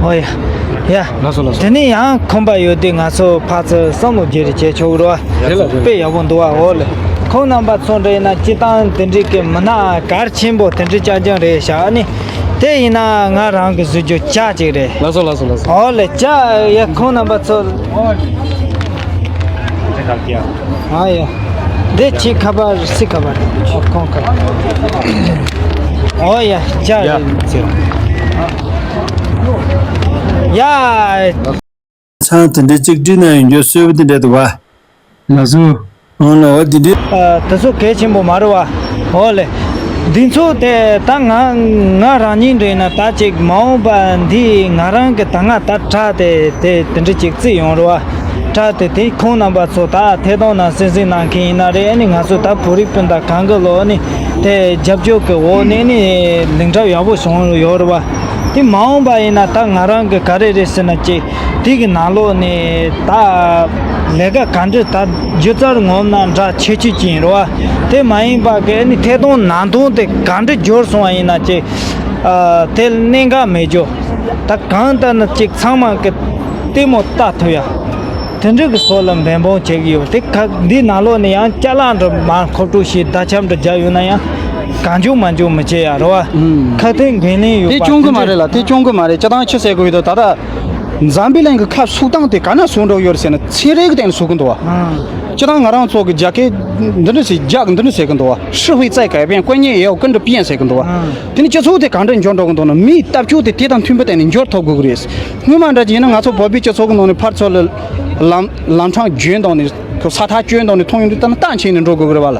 ཨོ་ཡ་ཡ། ལགས་སོ་ལགས་སོ། དེ་ནས་ཡང་ཁོམ་པ་ཡོད་དུས་ང་ཚོ་ཕར་ཚུར་བསམ་བློ་བརྗེ་རེས་བྱས་ཆོག་རོགས་ཨ། རེད་ལགས་རེད། དཔེ་ཡག་པོ་འདུག་ཨ། ཨོ་ལེ། ཁོང་རྣམ་པ་ཚོ་འདྲ་ཡིན་ན་སྤྱི་བཏང་དེ་འདྲའི་གི་མི་སྣ་གལ་ཆེན་པོ་དེ་འདྲའི་རྐྱང་རྐྱང་རེད་ཤག་ཨ་ནི། དེ་ཡིན་ན་ང་རང་གི་བཟོ་རྒྱུ་ཇ་ཅིག་རེད། ལགས་སོ་ལགས་སོ་ལགས་སོ། ཨོ་ལེ་ཇ་ཡ་ཁོང་རྣམ་པ་ཚོ། ཨ་ཡ། འདི་ཕྱི་ཁ་པར་སི་ཁ་པར། ཨོ་ཁོང་ཁ། ཨོ་ཡ་ཇ་ཡ། རེད་ཟེར། ཡ། ཚང་དེ་འདྲའི་གཅིག་སྒྲིལ་གནང་ཡོང་རྒྱུ་གསོལ་བ་དེ་འདྲ་འདུག་བ། ལགས་སོ། ཨང་ལ་བ་དེ་འདྲའི། ཨ། དེ་ཚོ་གལ་ཆེན་པོ་མ་རེད་བ། འོ་ལེ། འདི་ཚོ་དེ་ད་ང་ང་རང་ཉིད་འདྲ་ཡིན་ན་ད་ཅིག་མ་འོངས་པ་འདི་ང་རང་གི་ད་ང་ད་དྲ་དེ་དེ་དེ་འདྲ་ཅིག་བརྩི་ཡོང་རེད་བ། ད་དེ་དེ་ཁོང་རྣམ་པ་ཚོ་ད་ཐད་གཏོང་ནང་གསན་གཟིགས་གནང་མཁན་ཡིན་ན་རེད། ཨ་ནི་ང་ཚོ་ད་བོད་རིགས་སྤུན་ཟླ་གང་གི་ལོ་ནི་དེ་རྒྱབ་སྐྱོར་གི་འོག་ནས་ནི་ལས་འགྲུབ་ཡག་པོ་བྱུང་ཡོད་རེད་བ། དེ་མ་འོངས་པ་ཡིན་ན་ད་ང་རང་གི་ག་རེ་རེད་ཟེར་ན་ཅིག་དེ་གི་ནང་ལོགས་ནས་ད་ལས་ཀ་ག་འདྲ་ད་སྒྱུ་རྩལ་ངོམ་ན་འདྲ་ཆེ་ཆེ་ཅིག་ཡིན་རེད་བ། དེ་མ་ཡིན་པ་གི་ཨ་ནི་ཐད་གཏོང་ནང་དོན་དེ་ག་འདྲ་འགྱུར་སོང་བ་ཡིན་ན་ཅིག་ཨ་དེ་གནད་འགག་མེད་རྒྱུ། ད་གང་ལྟར་ན་ཅིག་ཚང་མ་གི་ལྟད་མོ་ལྟ་ཐུབ་ཡ། དེ་འདྲ་གི་སོགས་ལ་འབད་འབུངས་བྱེད་ཀྱི་ཡོད། དེ་ཁ་འདི་ནང་ལོགས་ནས་ཡང་ཅ་ལག་འདྲ་མར་མཁོ་སྤྲོད་བྱས་བརྡ་ཁྱབ་འདྲ་རྒྱག་ཡོད་ན་ཡང་གང་བྱུང་མང་བྱུང་མི་བྱེད་ཡ་རེད་བ། ཁ་གཏད་འགན་ལེན་ཡོད་པ། དེ་བྱུང་གི་མ་རེད་ལ། དེ་བྱུང་གི་མ་རེད། སྤྱིར་བཏང་ཆི་ཟེར་དགོས་ཡོད་དོ། ད་ལྟ་འཛམ་བུ་གླིང་གི་ཁ་ཟུག་སྟངས་དེ་ག་ན་སོང་འགྲོ་ཡོད་རེད་ཟེར་ན་ཚན་རིག་གི་སྟེང་ནས་ཟུག་གི་འདུག་བ། སྤྱིར་བཏང་ང་རང་ཚོ་གི་རྒྱ་སྐད་འདི་འདྲ་ཟེར། རྒྱ་གི་འདི་འདྲ་ཟེར་གི་འདུག་བ། 社会在改变，观念也要跟着变 ཟེར་གི་འདུག་བ། དེ་ནི་སྤྱི་ཚོགས་དེ་གང་འདྲ་འགྱུར་འགྲོ་གི་འདུག་ན། མིའི་ལྟ་སྤྱོད་དེ་དེ་དང་མཐུན་པའི་སྟེང་ནས་འགྱུར་ཐུབ་དགོས་གི་རེད། སྔོན་མ་འདྲ་ཅིག་ཡིན་ན་ང་ཚོ་བོད་པའི་སྤྱི་ཚོགས་ཀྱི་ནང་ནས་ཕར་ཚུར་ལ་ལམ་ལམ་འཕྲང་བརྒྱུད་གཏོང་ནས་ས་ཐག་བཅད་གཏོང་ནས་མཐོང་ཡོང་དུས་ད་ནི་རྟ་འཁྱེར་ནས་འགྲོ་དགོས་གི་རེད་བ་ལ།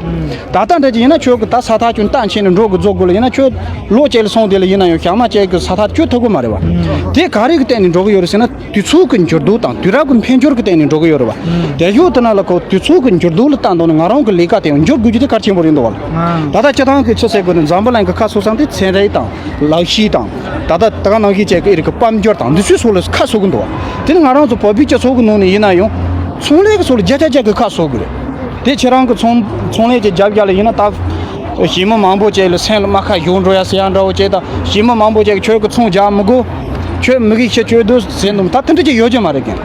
ད་ལྟ་འདྲ་ཅིག་ཡིན་ན་ཁྱོད་ཀྱི་ད་ས་ཐག་ཁྱོད་རྟ་འཁྱེར་ནས་འགྲོ་དགོས་རྫོགས་དགོས་ལ། ཡིན་ན་ཁྱོད་ལོ་བཅས་ལ་སོང་དེ་ལ་ཡིན་ན་ཡང་ཞག་མ་བཅས་ཀྱི་ས་ཐག་བཅད་ཐུབ་གི་མ་རེད་བ། དེ་ག་རེ་གི་སྟེང་ནས་འགྲོ་གི་ཡོད་རེད་ཟེར་ན། དུས་ཚོད་ཀྱི་འགྱུར་ལྡོག་དང་དུས་རབས་ཀྱི་འཕེལ་འགྱུར་གྱི་སྟེང་ནས་འགྲོ་གི་ཡོད་རེད་བ། དེ་ཡོད་དེ་ན་ལ་ཁོ་དུས་ཚོད་ཀྱི་འགྱུར་ལྡོག་ལ་ལྟ་འདོད་ན་ང་རང་གི་ལས་ཀ་དེ་ཡང་འགྱུར་དགོས་རྒྱུ་དེ་གལ་ཆེན་པོ་རེད་འདུག་བ་ལ། ད་ལྟ་སྤྱིར་བཏང་གི་ཆི་ཟེར་དགོས་ན་འཛམ་བུ་གླིང་གི་ཁ་ཕྱོགས་སམ་དེ་ཚན་རིག་དང་ལག་ཤེས་དང་ད་ལྟ་ད་ག་ནང་བཞིན་བཅས་ཀྱི་ཨི་རིག་གི་དཔལ་འབྱོར་དང་འདི་ཚོའི་སོགས་ལ་ཁ་ཕྱོགས་ཀྱི་འདུག་བ། དེ་ནི་ང་རང་ཚོ་བོད་པའི་སྤྱི་ཚོགས་ཀྱི་ནང་ནས་ཡིན་ན་ཡང་ཚོང་ལས་ཀྱི་སོགས་ལ་བརྒྱ་ཆ་བརྒྱ་གི་ཁ་ཕྱོགས་ཀྱི་རེད། དེ་ཁྱེད་རང་གི་ཚོང་ཚོང་ལས་ཀྱི་རྒྱབ་རྒྱ་ལ་ཡིན་ན་ད། ཞི་མི་མང་པོ་ཅིག་ལ་སེམས་ལ་རྨ་ཁ་ཞུགས་འགྲོ་ཡ་ཟེར་ཡ་འདྲ་བོ་ཅིག་དང་། ཞི་མི་མང་པོ་ཅིག་ཁྱོད་ཀྱི་ཚོང་རྒྱག་མི་དགོས། ཁྱོད་མི་གིས་ཤི་ཁྱོད་སྡོད་ཟེར་འདུག་ད་དེ་འདྲ་ཅིག་ཡོད་རྒྱུ་མ་རེད་ཀྱང་།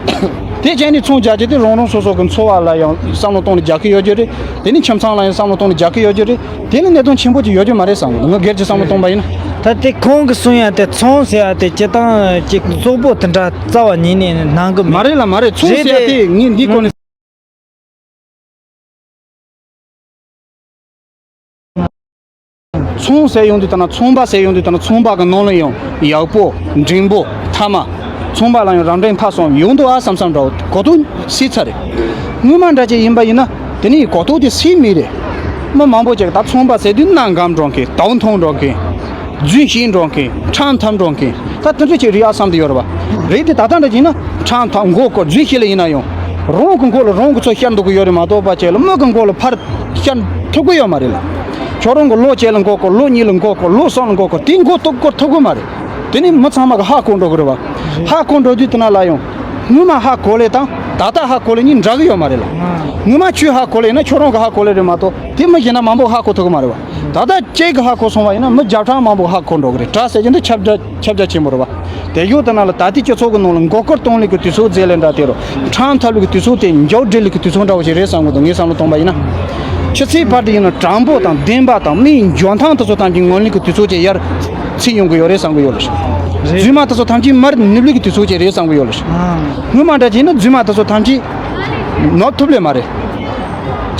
དེ་བྱས་ནས་ཚོང་རྒྱག་རྒྱུ་དེ་རང་རང་སོ་སོ་གི་འཚོ་བ་ལ་ཡང་བསམ་བློ་གཏོང་ནས་རྒྱག་གི་ཡོད་རྒྱུ་རེད། དེ་ནས་ཁྱིམ་ཚང་ལ་ཡང་བསམ་བློ་གཏོང་ནས་རྒྱག་གི་ཡོད་རྒྱུ་རེད། དེ་ནི་གནད་དོན་ཆེན་པོ་ཅིག་ཡོད་རྒྱུ་མ་རེད་བསམ་གི་འདུག་ང་སྒེར་གྱི་བསམ་བློ་གཏོང་པ་ཡིན་ན། ད་དེ་ཁོང་གིས་གསུང་ཡ་དེ་ཚོང་ཟེར་ཡ་དེ་སྤྱིར་བཏང་ཅིག་བཙོག་པོ་དེ་འདྲ་རྩ་བ་ཉིད་ནས་གནང་གི་མ་མེད། རེད་ལ་མ་རེད། ཚོང་རེད་ཟེར་ཡ་དེ། དེ་ངས་འདིའི་སྐོར་ནས། ཚོང་ཟེར་ཡོང་དུས་ད་ན། ཚོང་པ་ཟེར་ཡོང་དུས་ད་ན། ཚོང་པ་གི་ནང་ལ་ཡང་ཡག་པོ་འགྲིག་པོ་མཐའ་མ། ཚོང་པ་ལ་ཡང་རང་འགྲན་ཐག་སོང་ཡོང་འདུག་ཨ་བསམ་བསམ་འདྲ་བོ་གོ་ཐོས་སྲིད་ཚར་རེད། སྔོན་མ་འདྲ་ཅིག་ཡིན་པ་ཡིན་ན་དེ་ནི་གོ་ཐོས་དེ་སྲིད་མེད་རེད། མི་མང་པོ་ཅིག་ད་ཚོང་པ་ཟེར་དུས་གནའ་སྒམ་འགྲོ་མཁན། དའུ་ཐོང་འགྲོ་མཁན། རྫུན་བཤད་འགྲོ་མཁན། ཁྲམ་འཐབ་འགྲོ་མཁན། ད་དེ་འདྲ་ཅིག་རེད་ཨ་བསམ་དུ་ཡོད་རེད་བ། རེད་དེ་ད་ལྟ་འདྲ་ཅིག་ཡིན་ན་ཁྲམ་འཐབ་མགོ་སྐོར་རྫུན་བཤད་ལ་ཡིན་ན་ཡང་རང་གི་མགོ་ལ་རང་གི་ཚོ་ཤར་འདུག་གི་ཡོད་རེད་མ་གཏོགས་པ་ཅིག་ལ་མི་གི་མགོ་ལ་ཕར་ཤར་ཐུབ་ཀྱི་ཡོད་མ་རེད་ལ། ཁྱོད་རང་གི་ལོ་གཅིག་ལ་མགོ་སྐོར། ལོ་གཉིས་ལ་མགོ་སྐོར། ལོ་གསུམ་ལ་མགོ་སྐོར། དེ་མགོ་སྐོར་སྐོར་ཐུབ་ཀྱི་མ་རེད། དེ་ནི་མི་ཚང་མ་གི་ཧ་གོ་འགྲོ་གི་རེད་བ། ཧ་གོ་འགྲོ་དུས་དེ་ན་ལ་ཡང་སྔོན་མ་ཧ་གོ་ལེ་དང་ད་ལྟ་ཧ་གོ་ལེ་གཉིས་འདྲ་གི་ཡོད་མ་རེད་ལ། སྔོན་མ་ཁྱོད་ཧ་གོ་ལེ་ཡིན་ན་ཁྱོད་རང་གི་ཧ་གོ་ལེ་རེད་མ་གཏོགས་དེ་མི་གཞན་ན་མང་པོ་ཧ་གོ་ཐུབ་ཀྱི་མ་རེད་བ། ད་ལྟ་གཅིག་གི་ཧ་གོ་སོང་བ་ཡིན་ན་མི་བརྒྱ་ཕྲག་མང་པོ་ཧ་གོ་འགྲོ་གི་རེད། དྲ་ཟེར་གྱི་འདི་ཁྱབ་རྒྱ་ཁྱབ་རྒྱ་ཆེན་པོ་རེད་བ། དེ་ཡོད་དེ་ན་ལ་ད་ལྟའི་སྤྱི་ཚོགས་ཀྱི་ནང་ལ་མགོ་སྐོར་གཏོང་ལེན་གྱི་དུས་ཚོད་ཟེར་ལེ་འདྲ་དེ་རུ། ཁྲམ་འཐབ་ལེན་གྱི་དུས་ཚོད་དེ་མགྱོགས་སྒྲིལ་ལེན་གྱི་དུས་ཚོད་འདྲ་བོ་ཞིག་རེད་བསམ་གི་འདུག་ངས་བསམ་བློ་གཏོང་པ་ཡིན་ན། ཕྱི་ཚེས་བར་དུ་ཡིན་ན་དྲང་པོ་དང་བདེན་པ་དང་མིའི་འཇོན་ཐང་དེ་ཚོ་ཐམས་ཅད་ངོས་ལེན་གྱི་དུས་ཚོད་ཅིག་ཡར་ཚུད་ཡོང་གི་ཡོད་རེད་བསམ་གི་ཡོད་ལ། རེད། རྫུན་མ་དེ་ཚོ་ཐམས་ཅད་མར་ནུབ་ལེན་གྱི་དུས་ཚོད་ཅིག་རེད་བསམ་གི་ཡོད་ལ། སྔོན་མ་འདྲ་ཅིག་ཡིན་ན་རྫུན་མ་དེ་ཚོ་ཐམས་ཅད་ནོར་ཐུབ་ལེ་མ་རེད།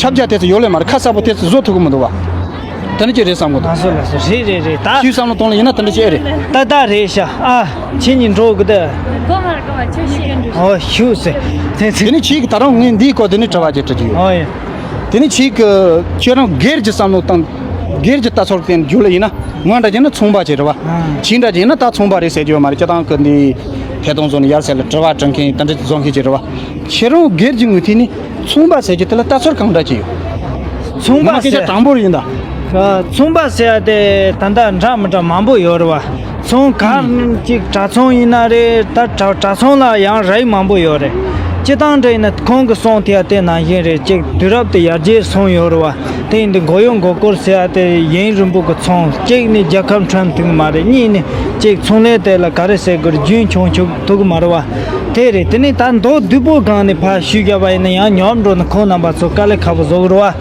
ཁྱབ་རྒྱ་དེ་ཚོ་ཡོད་ལེ་མ་རེད། ཁ་གསལ་པོ་དེ་ཚོ་བཟོ་ཐུབ་གི་མི་འདུག་བ། དེ་འདྲ་ཅིག་རེད་བསམ་གི་འདུག་ལགས་སོ་ལགས་སོ། རེད་རེད་རེད། ད་ཁྱོད་བསམ་བློ་གཏོང་ལེ་ཡིན་ན་དེ་འདྲ་ཅིག་ཨེ་རེད། ད་ད་རེད་ཤག་ཨ། ཁྱེད་གཉིས་འགྲོ་གི་ད། ཨོ་ཞུ་ཟེར། དེ་དེ་ནི་ཁྱེད་ཀྱིས་ད་རུང་ངས་འདིའི་སྐོར་དེ་ནི་དྲི་བ་ཅིག་དྲི་རྒྱུ་ཡོད། ཨོ་ཡ། དེ་ནི་ཁྱེད་ཀྱིས་ཁྱེད་རང་སྒེར་གྱི་བསམ་བློ་དང་སྒེར་གྱི་ལྟ་ཚུལ་དེ་བརྗོད་ལེ་ཡིན་ན། ང་འདྲ་ཅིག་ན་ཚོང་པ་ཅིག་རེད་བ། ཁྱེད་འདྲ་ཅིག་ན་ད་ཚོང་པ་རེད་ཟེར་རྒྱུ་ཡོད་མ་རེད། སྤྱིར་བཏང་གི་འདི་ཐད་གཏོང་བཟོ་ནས་ཡར་ཟེར་ལ་དྲི་བ་དྲི་མཁན་དེ་འདྲ་བཟོ་མཁན་ཅིག་རེད་བ། ཁྱེད་རང་སྒེར་གྱི་ངོས་ཐད་ནས། ཚོང་པ་ཟེར་རྒྱུ་དེ་ལ་ལྟ་ཚུལ་གང་འདྲ་ཅིག་ཡོད། ཚོང་པ་ང་སྐད་ཆ་ཟེར་དྲང་པོར་ཡིན་ད། ཨ། ཚོང་པ་ཟེར་ཡ་དེ་ད་ལྟ་འདྲ་མི་འདྲ་མང་པོ་ཡོད་རེད་བ། ཚོང་ག་ཅིག་གྲྭ་ཚང་ཡིན་ན་རེད། ད་གྲྭ་གྲྭ་ཚང་ལ་ཡང་རིགས་མང་པོ་ཡོད་རེད། སྤྱིར་བཏང་འདྲ་ཡིན་ན་ཁོང་གི་གསུང་དེ་ཡ་དེ་ནང་བཞིན་རེད། ཅིག་དུས་རབས་དེ་ཡར་རྒྱས་སོང་ཡོད་རེད་བ། དེ་ཡིན་དུས་མགོ་གཡོག་མགོ་སྐོར་ཟེར་ཡ་དེ་ཡུན་རིང་པོ་གི་ཚོང་གཅིག་ནི་རྒྱལ་ཁབ་ཁྲིམས་མཐུན་མ་རེད། གཉིས་ནི་ཅིག་ཚོང་ལས་དེ་ལ་ག་རེ་ཟེར་དགོས་རེད། རྒྱུན་འཁྱོངས་ཆོག་ཐུབ་གི་མ་རེད་བ། དེ་རེད། དེ་ནས་ད་མདོར་བསྡུས་པོ་སྒང་ནས་ཕར་ཞུས་བཞག་པ་ཡིན་ན་ཡང་ཉོབ་འགྲོ་ན་ཁོང་རྣམ་པ་ཚོ་དཀའ་ལས་ཁག་པོ་བཟོ་གི་རེད་བ།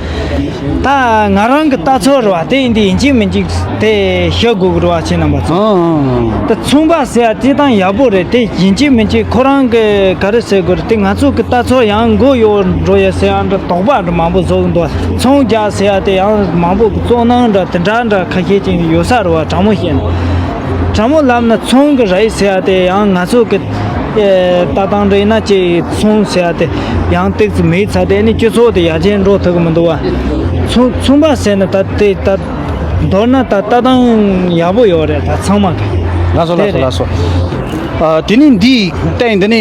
ད་ང་རང་གི་ལྟ་ཚུལ་རེད་བ། དེ་ཡིན་དུས་ཡིན་གཅིག་མིན་གཅིག་དེ་བཤད་དགོས་གི་རེད་བ། ཁྱེད་རྣམ་པ་ཚོ། ཨང་ཨང་། ད་ཚོང་པ་ཟེར་ཡ་དེ་ད་ཡག་པོ་རེད། དེ་ཡིན་གཅིག་མིན་གཅིག་ཁོ་རང་གི་ག་རེ་ཟེར་དགོས་རེད། དེ་ང་ཚོ་གི་ལྟ་ཚུལ་ཡང་མགོ་གཡོག་འགྲོ་ཡ་ཟེར་ཡ་འདྲ་དོགས་པ་འདྲ་མང་པོ་བཟོ་གི་འདུག་ཚོང་རྒྱག་ཟེར་ཡ་དེ་ཡང་མང་པོ་གི་བཙོག་ནང་འདྲ་དེ་འདྲ་འདྲ་ཁ་ཤས་ཅིག་ཡོད་ས་རེད་བ། དྲང་མོ་བཤད་ན། དྲང་མོ་ལབ་ན་ཚོང་གི་རིགས་ཟེར་ཡ་དེ་ཡང་ང་ཚོ་གི་ཨེ། ལྟ་སྟངས་འདྲ་ཡིན་ན་ཅིག་ཚོང་ཟེར་ཡ་དེ་ཡང་ཏོག་ཙམ་མེད་ཚར། དེ་ནི་སྤྱི་ཚོགས་དེ་ཡར་རྒྱས་འགྲོ་ཐུབ་ཀྱི་མི་འདུག་བ། ཚོང་ཚོང་པ་ཟེར་ན་ད་དེ་ད་མདོར་ན་ད་ལྟ་སྟངས་ཡག་པོ་ཡོད་རེད། ད་ཚང་མ་གི། ལགས་སོ་ལགས་སོ་ལགས་སོ། ཨ། དེ་ནས་འདིའི་སྟེང་འདི་ནས་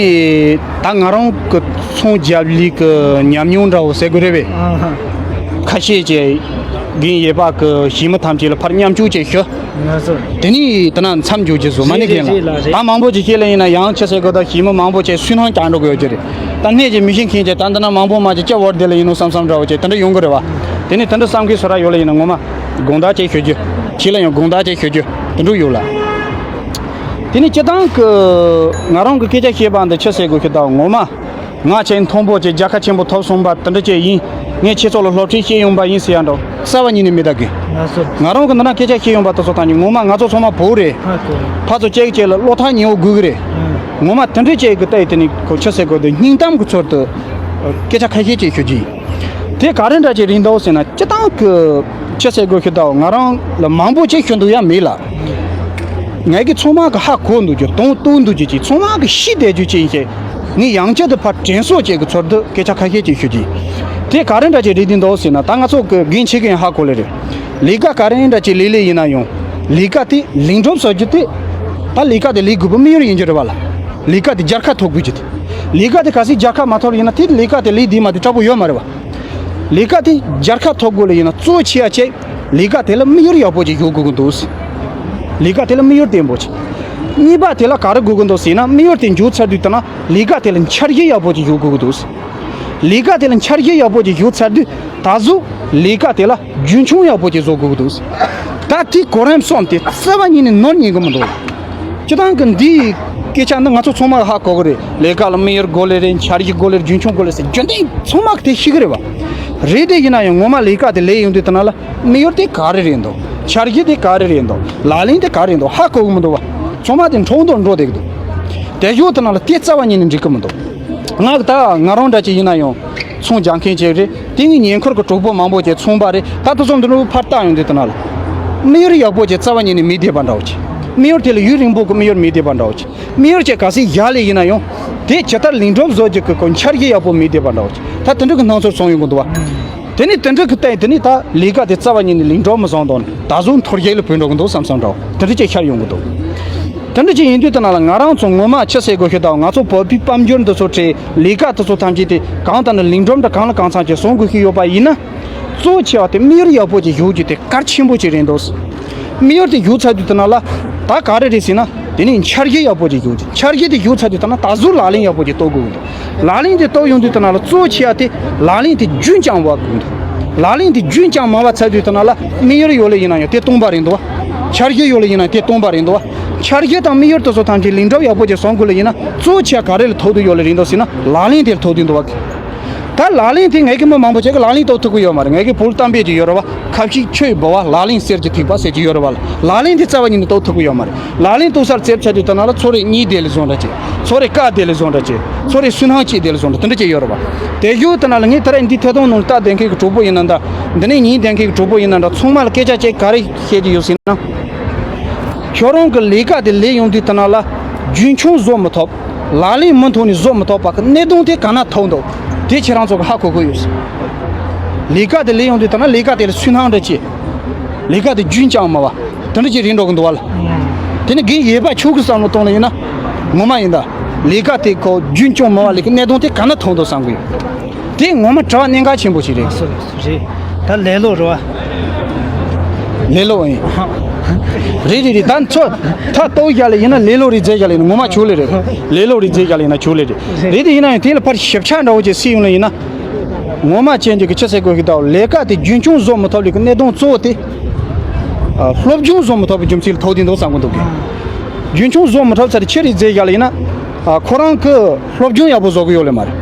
ད་ང་རང་གི་ཚོང་རྒྱབ་ལས་ཀྱི་ཉམས་མྱོང་འདྲ་བོ་ཟེར་དགོས་རེད་པས། ཨ་ཧ། ཁ་ཤས་ཀྱི་རྒན་ཡོལ་བ་གི་ཞི་མི་ཐམས་ཅད་ལ་ཕར་མཉམ་ཞུགས་བྱས་ཞུ། ང་ཚོ། དེ་ནས་ད་ན་མཚམས་འཇོག་རྒྱུ་བཟོ་མ་ནི་རེད་མཁན་ལ། རེད་ལགས་རེད། ད་མང་པོ་ཅིག་བཤད་ལ་ཡིན་ན་ཡང་ཆི་ཟེར་དགོས། ད་ཞི་མི་མང་པོ་ཅིག་སུན་སྣང་རྒྱག་འགྲོ་དགོས་ཡོད་ཀྱི་རེད། ད་སྣེ་ཅིག་མི་ཤེས་མཁན་ཅིག་ད་འདི་ན་མང་པོ་མ་ཅིག་སྐྱ་བོར་བསྡད་ལ་ཡིན་ནོ་བསམ་བསམ་འདྲ་བོ་ཅིག་དེ་འདྲ་ཡོང་གི་རེད་བ། དེ་ནས་དེ་འདྲ་བསམ་མཁན་སུ་ར་ཡོད་ལ་ཡིན་ན་ངོ་མ་དགོངས་དག་ཅིག་ཞུ་རྒྱུ། ཁྱེད་ལ་ཡང་དགོངས་དག་ཅིག་ཞུ་རྒྱུ་དེ་འདྲ་ཡོད་ལ། དེ་ནས་སྤྱི་བཏང་གི་ང་རང་གི་སྐད་ཆ་བཤད་པ་འདི་ཆི་ཟེར་དགོས་ཤེས་ད་ངོ་མ། ང་ཆེས་མཐོན་པོ་ཅིག་རྒྱལ་ཁ་ཆེན་པོ་ཐོབ་སོང་པ་དེ་འདྲ་ཅིག་ཡིན། ངས་ཁྱེད་ཚོ་ལ་སློབ་ཁྲིད་བྱེད་ཡོང་པ་ཡིན་ཟེར་ཡ་འདྲ་རྩ་བ་ཉིད་ནས་མི་གདའ་གི། ང་ཚོ། ང་རང་གི་འདི་ན་སྐད་ཆ་བཤད་ཡོང་པ་དེ་ཚོ་ཐམས་ཅད་ངོ་མ་ང་ཚོ་ཚང་མ་བོད་རེད། ཧ་གོ། ཕར་ཚུར་གཅིག་གཅིག་ལ་བློ་ཐག་ཉེ་བོ་དགོས་གི་རེད། ཨང་། ངོ་མ་དེ་འདྲ་ཅིག་གི་ལྟ་ཡི་དེ་ནི་ཁོ་ཆི་ཟེར་དགོས། དེ་སྙིང་གཏམ་གི་ཚུལ་དུ་སྐད་ཆ་ཁ་ཤས་ཅིག་ཞུ་རྒྱུ་ཡིན། དེ་ག་རེ་འདྲ་ཅིག་རེད་འདུག་ཟེར་ན་སྤྱི་བཏང་གི་ཆི་ཟེར་དགོས་ཤེས་ད་ང་རང་ལ་མང་པོ་ཅིག་ཞུ་འདུག་ཡ་མེད་ལ། ངས་ཀྱི་ཚང་མ་གི་ཧ་གོ་འདུག་རྒྱུ་དང་རྟོགས་འདུག་རྒྱུ་ཅིག་ཚང་མ་གི་ཤེས་བསྡད་རྒྱུ་ཅིག་ཡིན་ཞེས། ངས་ཡང་བསྐྱར་དུ་ཕར་དྲན་གསོ་བྱེད་ཀྱི་ཚུལ་དུ་སྐད་ཆ་ཁ་ཤས་ཅིག་ཞུ་རྒྱུ་ཡིན། དེ་ག་རེ་འདྲ་ཅིག་རེད་འདི་འདུག་ཟེར་ན་ད་ང་ཚོ་གི་རྒན་ཆེ་གི་ཡང་ཧ་གོ་ལེ་རེད། ལས་ཀ་ག་རེ་འདྲ་ཅིག་ལས་ལས་ཡིན་ན་ཡང་ལས་ཀ་དེ་ལས་སྒྲུབ་བཟོ་རྒྱུ་དེ། ད་ལས་ཀ་དེ་ལས་དགོས་པ་དམིགས་ཡུལ་ཡིན་རྒྱུ་རེད་བ་ལ། ལས་ཀ་དེ་རྒྱལ་ཁ་ཐོབ་དགོས་རྒྱུ་དེ། ལས་ཀ་དེ་གལ་སྲིད་རྒྱལ་ཁ་མ་ཐོབ་ཡིན་ན་དེ་ལས་ཀ་དེ་ལས་དེ་མ་དེ་དྲག་པོ་ཡོད་མ་རེད་བ། ལས་ཀ་དེ་རྒྱལ་ཁ་ཐོབ་དགོས་ལ་ཡིན་ན་གཙོ་ཆེ་ཡ་ཆེ། ལས་ཀ་དེ་ལ་དམིགས་ཡུལ་ཡག་པོ་ཅིག་ཡོད་དགོས་ཀྱི་འདུག་ལས་ཀ་དེ་ལ་དམིགས་ཡུལ་བརྟན་པོ་ཅིག་གཉིས་པ་དེ་ལ་ག་རེ་དགོས་ཀྱི་འདུག་ཟེར་ན་དམིགས་ཡུལ་དེ་འཇོག་ཚར་དུས་ད་ན་ལས་ཀ་དེ་ལ་འཆར་གཞི་ཡག་པོ་ཅིག་ཡོད་དགོས་ཀྱི་འདུག་ལས་ཀ་དེ་ལ་འཆར་གཞི་ཡག་པོ་ཅིག་ཡོད་ཚར་དུས་ད་གཟོད་ལས་ཀ་དེ་ལ་རྒྱུན་འཁྱོངས་ཡག་པོ་ཅིག་བཟོ་དགོས་ཀྱི་འདུག་ད་དེ་གོ་རིམ་གསུམ་དེ་རྩ་བ་ཉིད་ནས་ནོར་ཉན་གྱི་མི་འདུག་སྤྱི་བཏང་གི་འདིའི་སྐད་ཆ་འདི་ང་ཚོ་ཚང་མ་ཧ་གོ་གི་རེད། ལས་ཀ་ལ་དམིགས་ཡུལ་དགོས་ལེ་རེད། འཆར་གཞི་དགོས་ལེ་རེད། རྒྱུན་འཁྱོངས་དགོས་ལེ་ཟེར་རྒྱུན་ལྡན་ཚང་མ་གི་དེ་ཤེས་གི་རེད་བ། རེད་དེ་ཡིན་ན་ཡང་ངོ་མ་ལས་ཀ་དེ་ལས་ཡོང་དུས་ད་ན་ལ་དམིགས་ཡུལ་དེ་ག་རེ་རེད་འདུག་འཆར་གཞི་དེ་ག་རེ་རེད་འདུག་ལག་ལེན་དེ་ག་རེ་འདུག་ཧ་གོ་གི་མི་འདུག་བ། ཚང་མ་དེ་འཕྲོ་འདོར་འགྲོ་བསྡད་ཀྱི་འདུག་དེ་ཡོད་དེ་ན་ལ་དེ་རྩ་བ་ཉིད་ནས་འགྲིག་གི་མི་འདུག་ང་ད་ང་རང་འདྲ་ཅིག་ཡིན་ན་ཡང་ཚོང་རྒྱག་མཁན་ཅིག་རེད། དེ་ངའི་ཉེ་འཁོར་གྱི་གྲོགས་པོ་མང་པོ་ཅིག་ཚོང་པ་རེད། ད་དེ་ཚོ་འདི་འདྲ་ཕར་བལྟ་ཡོང་དུས་དེ་ན་ལ་དམིགས་ཡུལ་ཡག་པོ་ཅིག་རྩ་བ་ཉིད་ནས་མེད་བསྡད་པ་འདྲ་བོ་ཅིག་དམིགས་ཡུལ་དེ་ལ་ཡུན་རིང་པོ་གི་དམིགས་ཡུལ་མེད་བསྡད་པ་འདྲ་བོ་ཅིག་དམིགས་ཡུལ་ཅིག་གལ་སྲིད་བཞག་ལེ་ཡིན་ན་ཡང་དེ་ཇི་ལྟར་ལེགས་འགྲུབ་བཟོ་རྒྱུ་གི་ཁོ་འཆར་གཞི་ཡག་པོ་མེད་བསྡད་པ་འདྲ་བོ་ཅིག་ད་དེ་འདྲ་གི་སྣང་ཚུལ་བྱུང་ཡོང་གི་འདུག་བ། དེ་ནས་དེ་འདྲ་གི་སྟེང་དེ་ནས་ད་ལས་ཀ་དེ་རྩ་བ་ཉིད་ནས་ལེགས་འགྲུབ་མི་བཟང་དང་ད་གཟོད་འཐོར་རྒྱལ་ལ་བུད་འགྲོ་གི་འདུག་བསམ་བསམ་འདྲ་བོ་དེ་འདྲ་ཅིག་ཤར་ཡོང་གི་འདུག་དེ་འདྲ་ཅིག་ཡིན་དུས་དེ་ན་ལ་ང་རང་ཚོ་ངོ་མ་ཆི་ཟེར་དགོས་ཤེས་དང་ང་ཚོ་བོད་པའི་དཔལ་འབྱོར་འདི་ཚོ་ཁྲིད་ལས་ཀ་དེ་ཚོ་ཐམས་ཅད་དེ་གང་ལྟར་ན་ལེགས་འགྲུབ་འདྲ་གང་ལ་གང་འཚམ་ཅིག་བཟོ་དགོས་ཤེས་ཡོད་པ་ཡིན་ན། གཙོ་ཆེ་བ་དེ་དམིགས་ཡུལ་ཡག་པོ་ཅིག་ཡོད་རྒྱུ་དེ་གལ་ཆེན་པོ་ཅིག་རེད་འདུག་དམིགས་ཡུལ་དེ་ཡོད་ཚར་དུས་དེ་ན་ལ་ད་ག་རེ་རེད་ཟེར་ན། དེ་ནས་འཆར་གཞི་ཡག་པོ་ཅིག་ཡོད་རྒྱུ། འཆར་གཞི་དེ་ཡོད་ཚར་དུས་དེ་ན་ད་གཟོད་ལག་ལེན་ཡག་པོ་ཅིག་གཏོང་དགོས་ཀྱི་འདུག་ལག་ལེན་དེ་གཏོང་ཡོང་དུས་དེ་ན་ལ་གཙོ་ཆེ་བ་དེ་ལག་ལེན་དེ་རྒྱུན་བསྐྱངས་པ་དགོས་འདུག་ལག་ལེན་དེ་རྒྱུན་བསྐྱངས་མ་བ་ཚར་དུས་དེ་ན་ལ་དམིགས་ཡུལ་ཡོད་ལེ་ཡིན་ན་ཡང་དེ་སྟོང་པ་རེད་འདུག་བ། འཆར་གཞི་ཡོད་ལེ་ཡིན་ན་དེ་སྟོང་པ་རེད་འདུག་བ། འཆར་གཞི་དང་དམིགས་ཡུལ་དེ་ཚོ་ཐམས་ཅད་ལེགས་འགྲུབ་ཡག་པོ་ཅིག་བཟོ་དགོས་ལེ་ཡིན་ན་གཙོ་ཆེ་བ་ག་རེ་ལ་ཐུག་དུ་ཡོད་ལེ་རེད་འདུག་ཟེར་ན་ལག་ལེན་དེ་ལ་ཐུག་དུ་འདུག་བ། ད་ལག་ལེན་དེ་ངེད་ཀྱི་མི་མང་པོ་ཅིག་གིས་ལག་ལེན་གཏོང་ཐུབ་ཀྱི་ཡོད་མ་རེད། ངེད་ཀྱི་བོད་གཏམ་དཔེ་ཅིག་ཡོད་རེད་བ། ཁ་ཕྱིས་ཆུ་ཡིས་འབུད་བ་ལག་ལེན་གསེར་གྱི་ཐིགས་པ་ཟེར་གྱི་ཡོད་རེད་བ། ལག་ལེན་དེ་རྩ་བ་ཉིད་ནས་གཏོང་ཐུབ་ཀྱི་ཡོད་མ་རེད། ལག་ལེན་གཏོང་སར་རྩེབ་ཆ་དུས་ད་ན་ལ་ཚོ་རེ་གཉིད་བདེ་ལེ་བཟོ་འདྲ་ཅིག་ཚོ་རེ་དཀའ་བདེ་ལེ་བཟོ་འདྲ་ཅིག་ཚོ་རེ་སུན་སྣང་སྐྱེས་བདེ་ལེ་བཟོ་འདྲ་དེ་འདྲ་ཅིག་ཡོད་རེད་བ། དེ་ཡོད་ད་ན་ལ་ངས་ད་རེས་འདི་ཐད་གཏོང་ནང་ལྟ་བསྡད་མཁན་གྱི་གྲོགས་པོ་ཡིན་ན་འདྲ། འདི་ནས་ཉན་བསྡད་མཁན་གྱི་གྲོགས་པོ་ཡིན་ན་འདྲ། ཚང་མ་ལ་སྐད་ཆ་ཅིག་ག་རེ་བཤད་ཀྱི་ཡོད་ཟེར་ན། ཁྱོད་རང་གི་ལས་ཀ་དེ་ལས་ཡོང་དུས་ད་ན་ལ་རྒྱུན་འཁྱོངས་བཟོ་མི་ཐུབ། ལག་ལེན་མུ་མཐུད་ནས་བཟོ་མི་ཐུབ་པ་གི་གནད་དོན་དེ་ག་ན་ཐུག་འདུག་དེ་ཁྱེད་རང་ཚོ་གི་ཧ་གོ་གི་ཡོད། ལས་ཀ་དེ་ལས་ཡོང་དུས་ད་ན་ལས་ཀ་དེ་ལ་སུན་སྣང་འདྲ་སྐྱེས། ལས་ཀ་དེ་རྒྱུན་བསྐྱངས་མ་བ་དེ་འདྲ་ཅིག་རེད་འགྲོ་གི་འདུག་བ་ལ། དེ་ནི་རྒན་ཡོལ་བ་ཁྱོད་ཀྱི་བསམ་བློ་གཏོང་ལ་ཡིན་ན། ངོ་མ་ཡིན་ད། ལས་ཀ་དེ་ཁོ་རྒྱུན་སྐྱོང་མ་བ་ལས་ཀའི་གནད་དོན་དེ་ག་ན་ཐུག་འདུག་བསམ་གི་ཡོད། དེ་ངོ་མ་དྲི་བ་གནད་འགག་ཆེན་པོ་ཞིག་རེད། རེད། ད་ལས་སློབ་རེད་བ། ལས་སློབ་ཡིན། རེད་རེད་རེད། ད་ཚོ་ད་ལྟོ་བཞག་ལ་ཡིན་ན་ལས་སློབ་རེད་རྫས་བཞག་ལ་ཡིན་ན་ངོ་མ་ཆོག་ལེ་རེད། ལས་སློབ་རེད་རྫས་བཞག་ལ་ཡིན་ན་ཆོག་ལེ་རེད། རེད་དེ་ཡིན་ན་ཡང་དེ་ལ་ཕར་ཞིབ་ཆ་འདྲ་བོ་ཅིག་སེ་ཡོང་ལ་ཡིན་ན། ངོ་མ་ཅན་གྱི་ཆི་ཟེར་དགོས་ཤིག་ད་ལས་ཀ་དེ་རྒྱུན་འཁྱོངས་བཟོ་མི་ཐུབ་ལེ་གི་གནད་དོན་གཙོ་བོ་དེ། ཨ། སློབ་སྦྱོང་བཟོ་མི་ཐུབ་པའི་རྒྱུ་མཚན་ལ་ཐུག་དེ་འདུག་བསམ་གི་འདུག་གི། རྒྱུན་འཁྱོངས་བཟོ་མི་ཐུབ་ཚར་ཆི་རེད་རྫས་བཞག་ལ་ཡིན་ན། ཨ། ཁོ་རང་གི་སློབ་སྦྱོང་ཡག་པོ་བཟོ་གི་ཡོད་ལེ་མ་རེད།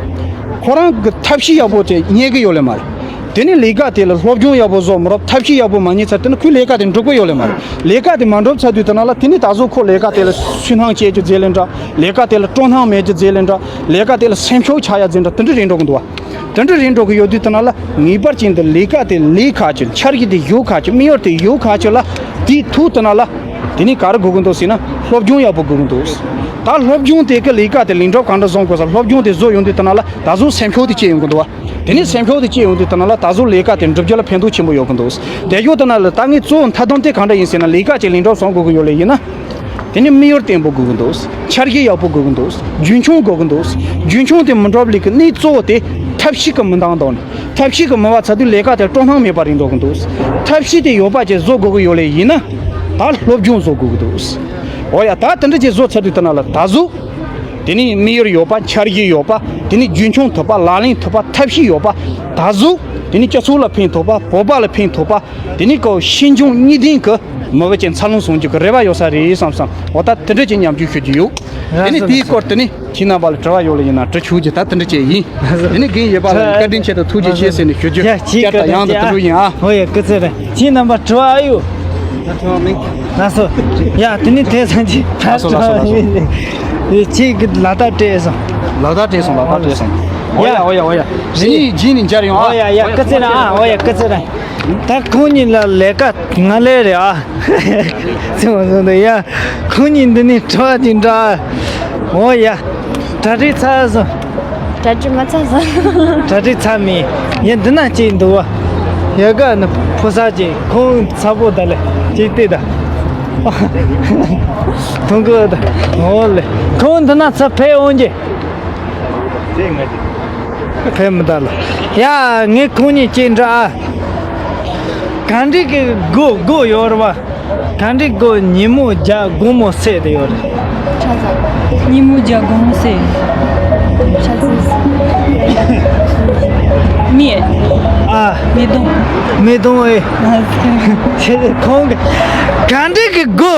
ཁོ་རང་གི་ཐབས་ཤེས་ཡག་པོ་དེ་རྙེད་གི་ཡོད་ལེ་མ་རེད། དེ་ནི་ལས་ཀ་དེ་ལ་སློབ་སྦྱོང་ཡག་པོ་བཟོ་མི་རབས་ཐབས་ཤེས་ཡག་པོ་མ་རྙེད་ཚར་དེ་ནི་ཁོའི་ལས་ཀ་དེ་འགྲུབ་གི་ཡོད་ལེ་མ་རེད། ལས་ཀ་དེ་མ་འགྲུབ་ཚར་དུས་དེ་ན་ལ་དེ་ནི་ད་གཟོད་ཁོ་ལས་ཀ་དེ་ལ་སུན་སྣང་སྐྱེ་རྒྱུ་རྫས་ལེ་འདྲ། ལས་ཀ་དེ་ལ་སྤྲོ་སྣང་མེད་རྒྱུ་རྫས་ལེ་འདྲ། ལས་ཀ་དེ་ལ་སེམས་ཤུགས་ཆག་ཡ་རྫས་འདྲ་དེ་འདྲ་རེད་འགྲོ་གི་འདུག་བ། དེ་འདྲ་རེད་འགྲོ་གི་ཡོད་དུས་དེ་ན་ལ་ངེས་པར་ཅན་དུ་ལས་ཀ་དེ་ལས་ཁ་ཆེ། འཆར་གཞི་དེ་ཡོད་ཁ་ཆེ། དམིགས་ཡུལ་དེ་ཡོད་ཁ་ཆེ་ལ། དེའི་ཐུག་དེ་ན་ལ། དེ་ནི་ག་རེ་དགོས་ཀྱི་འདུག་ཟེར་ན་སློབ་སྦྱོང་ཡག་པོ་དགོས་ཀྱི་འདུག་ད་སློབ་སྦྱོང་དེ་གི་ལས་ཀ་དེ་ལེགས་འགྲུབ་གང་འདྲ་བཟོ་དགོས་ས་སློབ་སྦྱོང་དེ་བཟོ་ཡོང་དུས་དེ་ན་ལ་ད་གཟོད་སེམས་ཤུགས་དེ་སྐྱེ་ཡོང་གི་འདུག་བ། དེ་ནི་སེམས་ཤུགས་དེ་སྐྱེ་ཡོང་དུས་དེ་ན་ལ་ད་གཟོད་ལས་ཀ་དེ་འགྲུབ་རྒྱུ་ལ་ཕན་ཐོགས་ཆེན་པོ་ཡོད་ཀྱི་འདུག་དེ་ཡོད་དེ་ན་ལ་ད་ངས་གཙོ་བོ་མཐའ་སྡོམ་དེ་གང་འདྲ་ཡིན་ཟེར་ན་ལས་ཀ་ཅིག་ལེགས་འགྲུབ་བཟོ་དགོས་ཀྱི་ཡོད་ལེ་ཡིན་ན། དེ་ནས་དམིགས་ཡུལ་བརྟན་པོ་དགོས་ཀྱི་འདུག་འཆར་གཞི་ཡག་པོ་དགོས་ཀྱི་འདུག་རྒྱུན་འཁྱོངས་དགོས་ཀྱི་འདུག་རྒྱུན་འཁྱོངས་དེ་མི་འགྲུབ་ལས་ཀྱི་གནད་གཙོ་བོ་དེ་ཐབས་ཤེས་ཀྱི་མི་འདང་དོན། ཐབས་ཤེས་ཀྱི་མི་བ་ཚ་དུས་ལས་ཀ་དེ་སྤྲོ་སྣང་མེད་པ་རེད་འགྲོ་གི་འདུག་ཐབས་ཤེས་དེ་ཡོད་པ་ཅིག་བཟོ་དགོས་ཀྱི་ཡོད་ལེ་ཡིན་ན། ད་སློབ་སྦྱོང་བཟོ་དགོས་ཀྱི་འདུག་འོ་ཡ། ད་དེ་འདྲ་ཅིག་བཟོ་ཚར་དུས་དེ་ན་ལ་ད་གཟོད། དེ་ནས་དམིགས་ཡུལ་ཡོད་པ། འཆར་གཞི་ཡོད་པ། དེ་ནས་རྒྱུན་འཁྱོངས་ཐུབ་པ། ལག་ལེན་ཐུབ་པ། ཐབས་ཤེས་ཡོད་པ། ད་གཟོད། དེ་ནས་སྤྱི་ཚོགས་ལ་ཕན་ཐོགས་པ། བོད་པ་ལ་ཕན་ཐོགས་པ། དེ་ནས་ཀོ་ཤེས་འབྱུང་གཉིས་ལྡན་གྱི་མི་བུ་ཅན་འཚར་ལོངས་བྱུང་རྒྱུ་གི་རེ་བ་ཡོད་ས་རེད་བསམ་བསམ། འོ་ད་དེ་འདྲ་ཅིག་ཉམས་འགྱུར་ཞུ་རྒྱུ་ཡོད། དེ་ནས་དེའི་སྐོར་དེ་ནས་ཁྱེད་རྣམ་པ་ལ་དྲི་བ་ཡོད་ལ་ཡིན་ན་དྲི་ཆོག་རྒྱུ་ད་དེ་འདྲ་ཅིག་ཡིན། དེ་ནས་རྒན་ཡོད་པ་ལ་བཀའ་དྲིན་ཆེ་དང་ཐུགས་རྗེ་ཆེ་ཟེར་ནས་ཞུ་རྒྱུ། ཡ་ཅིག་བསྐྱར་དང་ཡང་དུ་དེ་འདྲ་ཡིན་ཨ། ཧོ་ཡ་སྐུ་ཚེ་རིང་། ཁྱེད་རྣམ་པ་དྲི་བ་ཨ་ཡོད། ལགས་སོ། ཡ་དེ་ནས་དེ་ཚང་གི་ལགས་སོ་ལགས་སོ་ལགས་སོ། ཁྱེད་ཀྱི་ལག་རྟགས་སྤྲད་སོང་། ལག་རྟགས་སྤྲད་སོང་། ལག་རྟགས་སྤྲད་སོང་། འོ་ཡ་འོ་ཡ་འོ་ཡ། རྗེས་ནས་རྗེས་ནས་མཇལ་ཡོང་ཨ། འོ་ཡ་ཡ་སྐུ་ཚེ་རིང་ཨ། འོ་ཡ་སྐུ་ཚེ་རིང་། ད་ཁོང་གཉིས་ལ་ལས་ཀ་ང་ལས་རེད་ཨ། ཚེ་མ་སོང་དུ་ཡ། ཁོང་གཉིས་འདི་ནས་གྲོགས་ཅིག་འདྲ། འོ་ཡ། གྲ་སྒྲིག་ཚར་སོང་། གྲ་སྒྲིག་མ་ཚར་སོང་། གྲ་སྒྲིག་ཚར་མེད། ཡ་འདི་ན་ཅིག་འདུག་བ། ཡ་ག་ནི་ཕོ་གསར་ཅིག་ཁོང་ཚ་པོ་ད་ལེ་ཅིག་བལྟས་ད། མཐོང་གི་ད། འོ་ལེ། ཁོང་འདི་ན་ཚ་ཕེ་འོང་གི། ཕེ་མི་ད་ལ། ཡ་ངས་ཁོང་གཉིས་ཅིག་འདྲ་ཨ། ག་འདྲི་གི་སྒོ་སྒོ་ཡོད་རེད་བ། ག་འདྲི་སྒོ་ཉིན་མོ་རྒྱ་དགོང་མོ་སད་དེ་ཡོད་རེད། ཉིན་མོ་རྒྱ་དགོང་མོ་སད། མི། ཨ། མི་དུང་། མི་དུང་ཨེ། ཁོང་གི་ག་འདྲི་གི་སྒོ།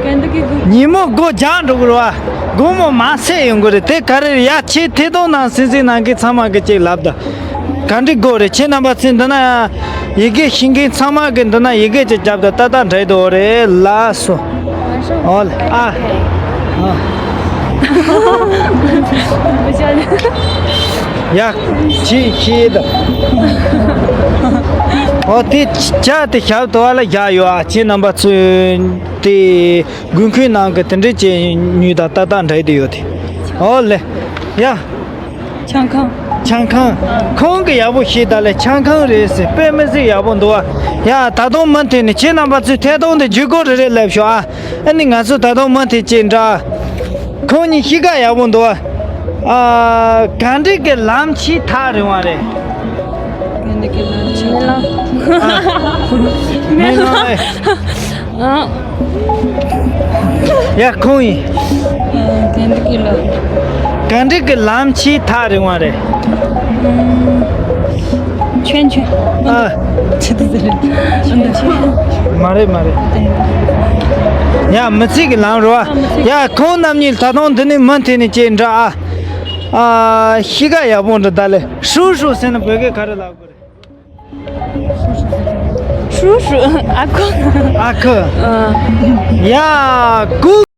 ག་འདྲི་གི་སྒོ། ཉིན་མོ་སྒོ་རྒྱག་འགྲོ་གི་རེད་བ། དགོང་མོ་མ་སད་ཡོང་གི་རེད། དེ་ག་རེ་རེད་ཡ། ཁྱེད་ཐད་གཏོང་ནང་སེམས་སེམས་ནང་གི་ཚང་མ་གི་ཅིག་ལབ་ད། ག་འདྲི་དགོས་རེད། ཁྱེད་རྣམ་པ་ཚོས་འདི་ན་ཡི་གེ་ཤེས་མཁན་ཚང་མ་གི་འདི་ན་ཡི་གེ་ཅིག་རྒྱབ་ད་ཏག་ཏག་འགྲིག་འདུག་རེད། ལགས་སོ། ཨོ་ལེ། ཨ། ཨ། ཡ། ཁྱེད་ཁྱེད་ད། ཨོ་དེ་ཇ་དེ་ཞབས་ཏོག་ལ་བཞག་ཡོད་ཨ། ཁྱེད་རྣམ་པ་ཚོས་དེ་དགོས་མཁོའི་ནང་གི་དེ་འདྲས་ཅིག་ཉོས་ད་ཏག་ཏག་འགྲིག་འདུག་ཡོད་དེ། ཨོ་ལེ། ཡ། ཆང་ཁང་། ཆང་ཁང་། ཁོང་གི་ཡག་པོ་ཤེས་ད་ལེ། ཆང་ཁང་རེད་ཟེར། དཔེ་མི་སྲིད་ཡག་པོ་འདུག་ཨ། ཡ་ད་དུང་མུ་མཐུད་ནས་ཁྱེད་རྣམ་པ་ཚོས་ཐད་གཏོང་དེ་བརྒྱུད་སྐོར་རེ་རེ་ལབ་ཤོག་ཨ། ཨ་ནི་ང་ཚོ་ད་དུང་མུ་མཐུད་ཅིག་འདྲ། ཁོང་གཉིས་གཤིས་ཀ་ཡག་པོ་འདུག་ཨ། ཨ། ག་འདྲི་གི་ལམ་ཆེས་ཐག་རིང་བ་རེད། ག་འདྲི་གི་ལམ་ཆེས། མེ་ལོང་། མེ་ལོང་། ཨ། ཡ་ཁོང་ཡིན། ཨ། ག་འདྲི་གི་ལམ། ག་འདྲི་གི་ལམ་ཆེས་ཐག་རིང་བ་རེད། ཨ། ཆོན་ཆོན། ཨ། ཆི་དུ་ཟེར། མ་རེད་མ་རེད། ཡ་མི་ཚེ་གི་ལམ་རེད་བ། ཡ་ཁོང་རྣམ་གཉིས་ད་དུང་འདི་ནས་མུ་མཐུད་ནས་ཅིག་འདྲ་ཨ། ཨ། གཤིས་ཀ་ཡག་པོ་འདྲ་ད་ལེ། ཧྲུའུ་ཧྲུའུ་ཟེར་ན་བོད་སྐད་ག་རེ་ལབ་དགོས་རེད། ཧྲུའུ་ཧྲུའུ། ཨ་ཁུ། ཨ་ཁུ། ཨ། ཡ་ཀུ།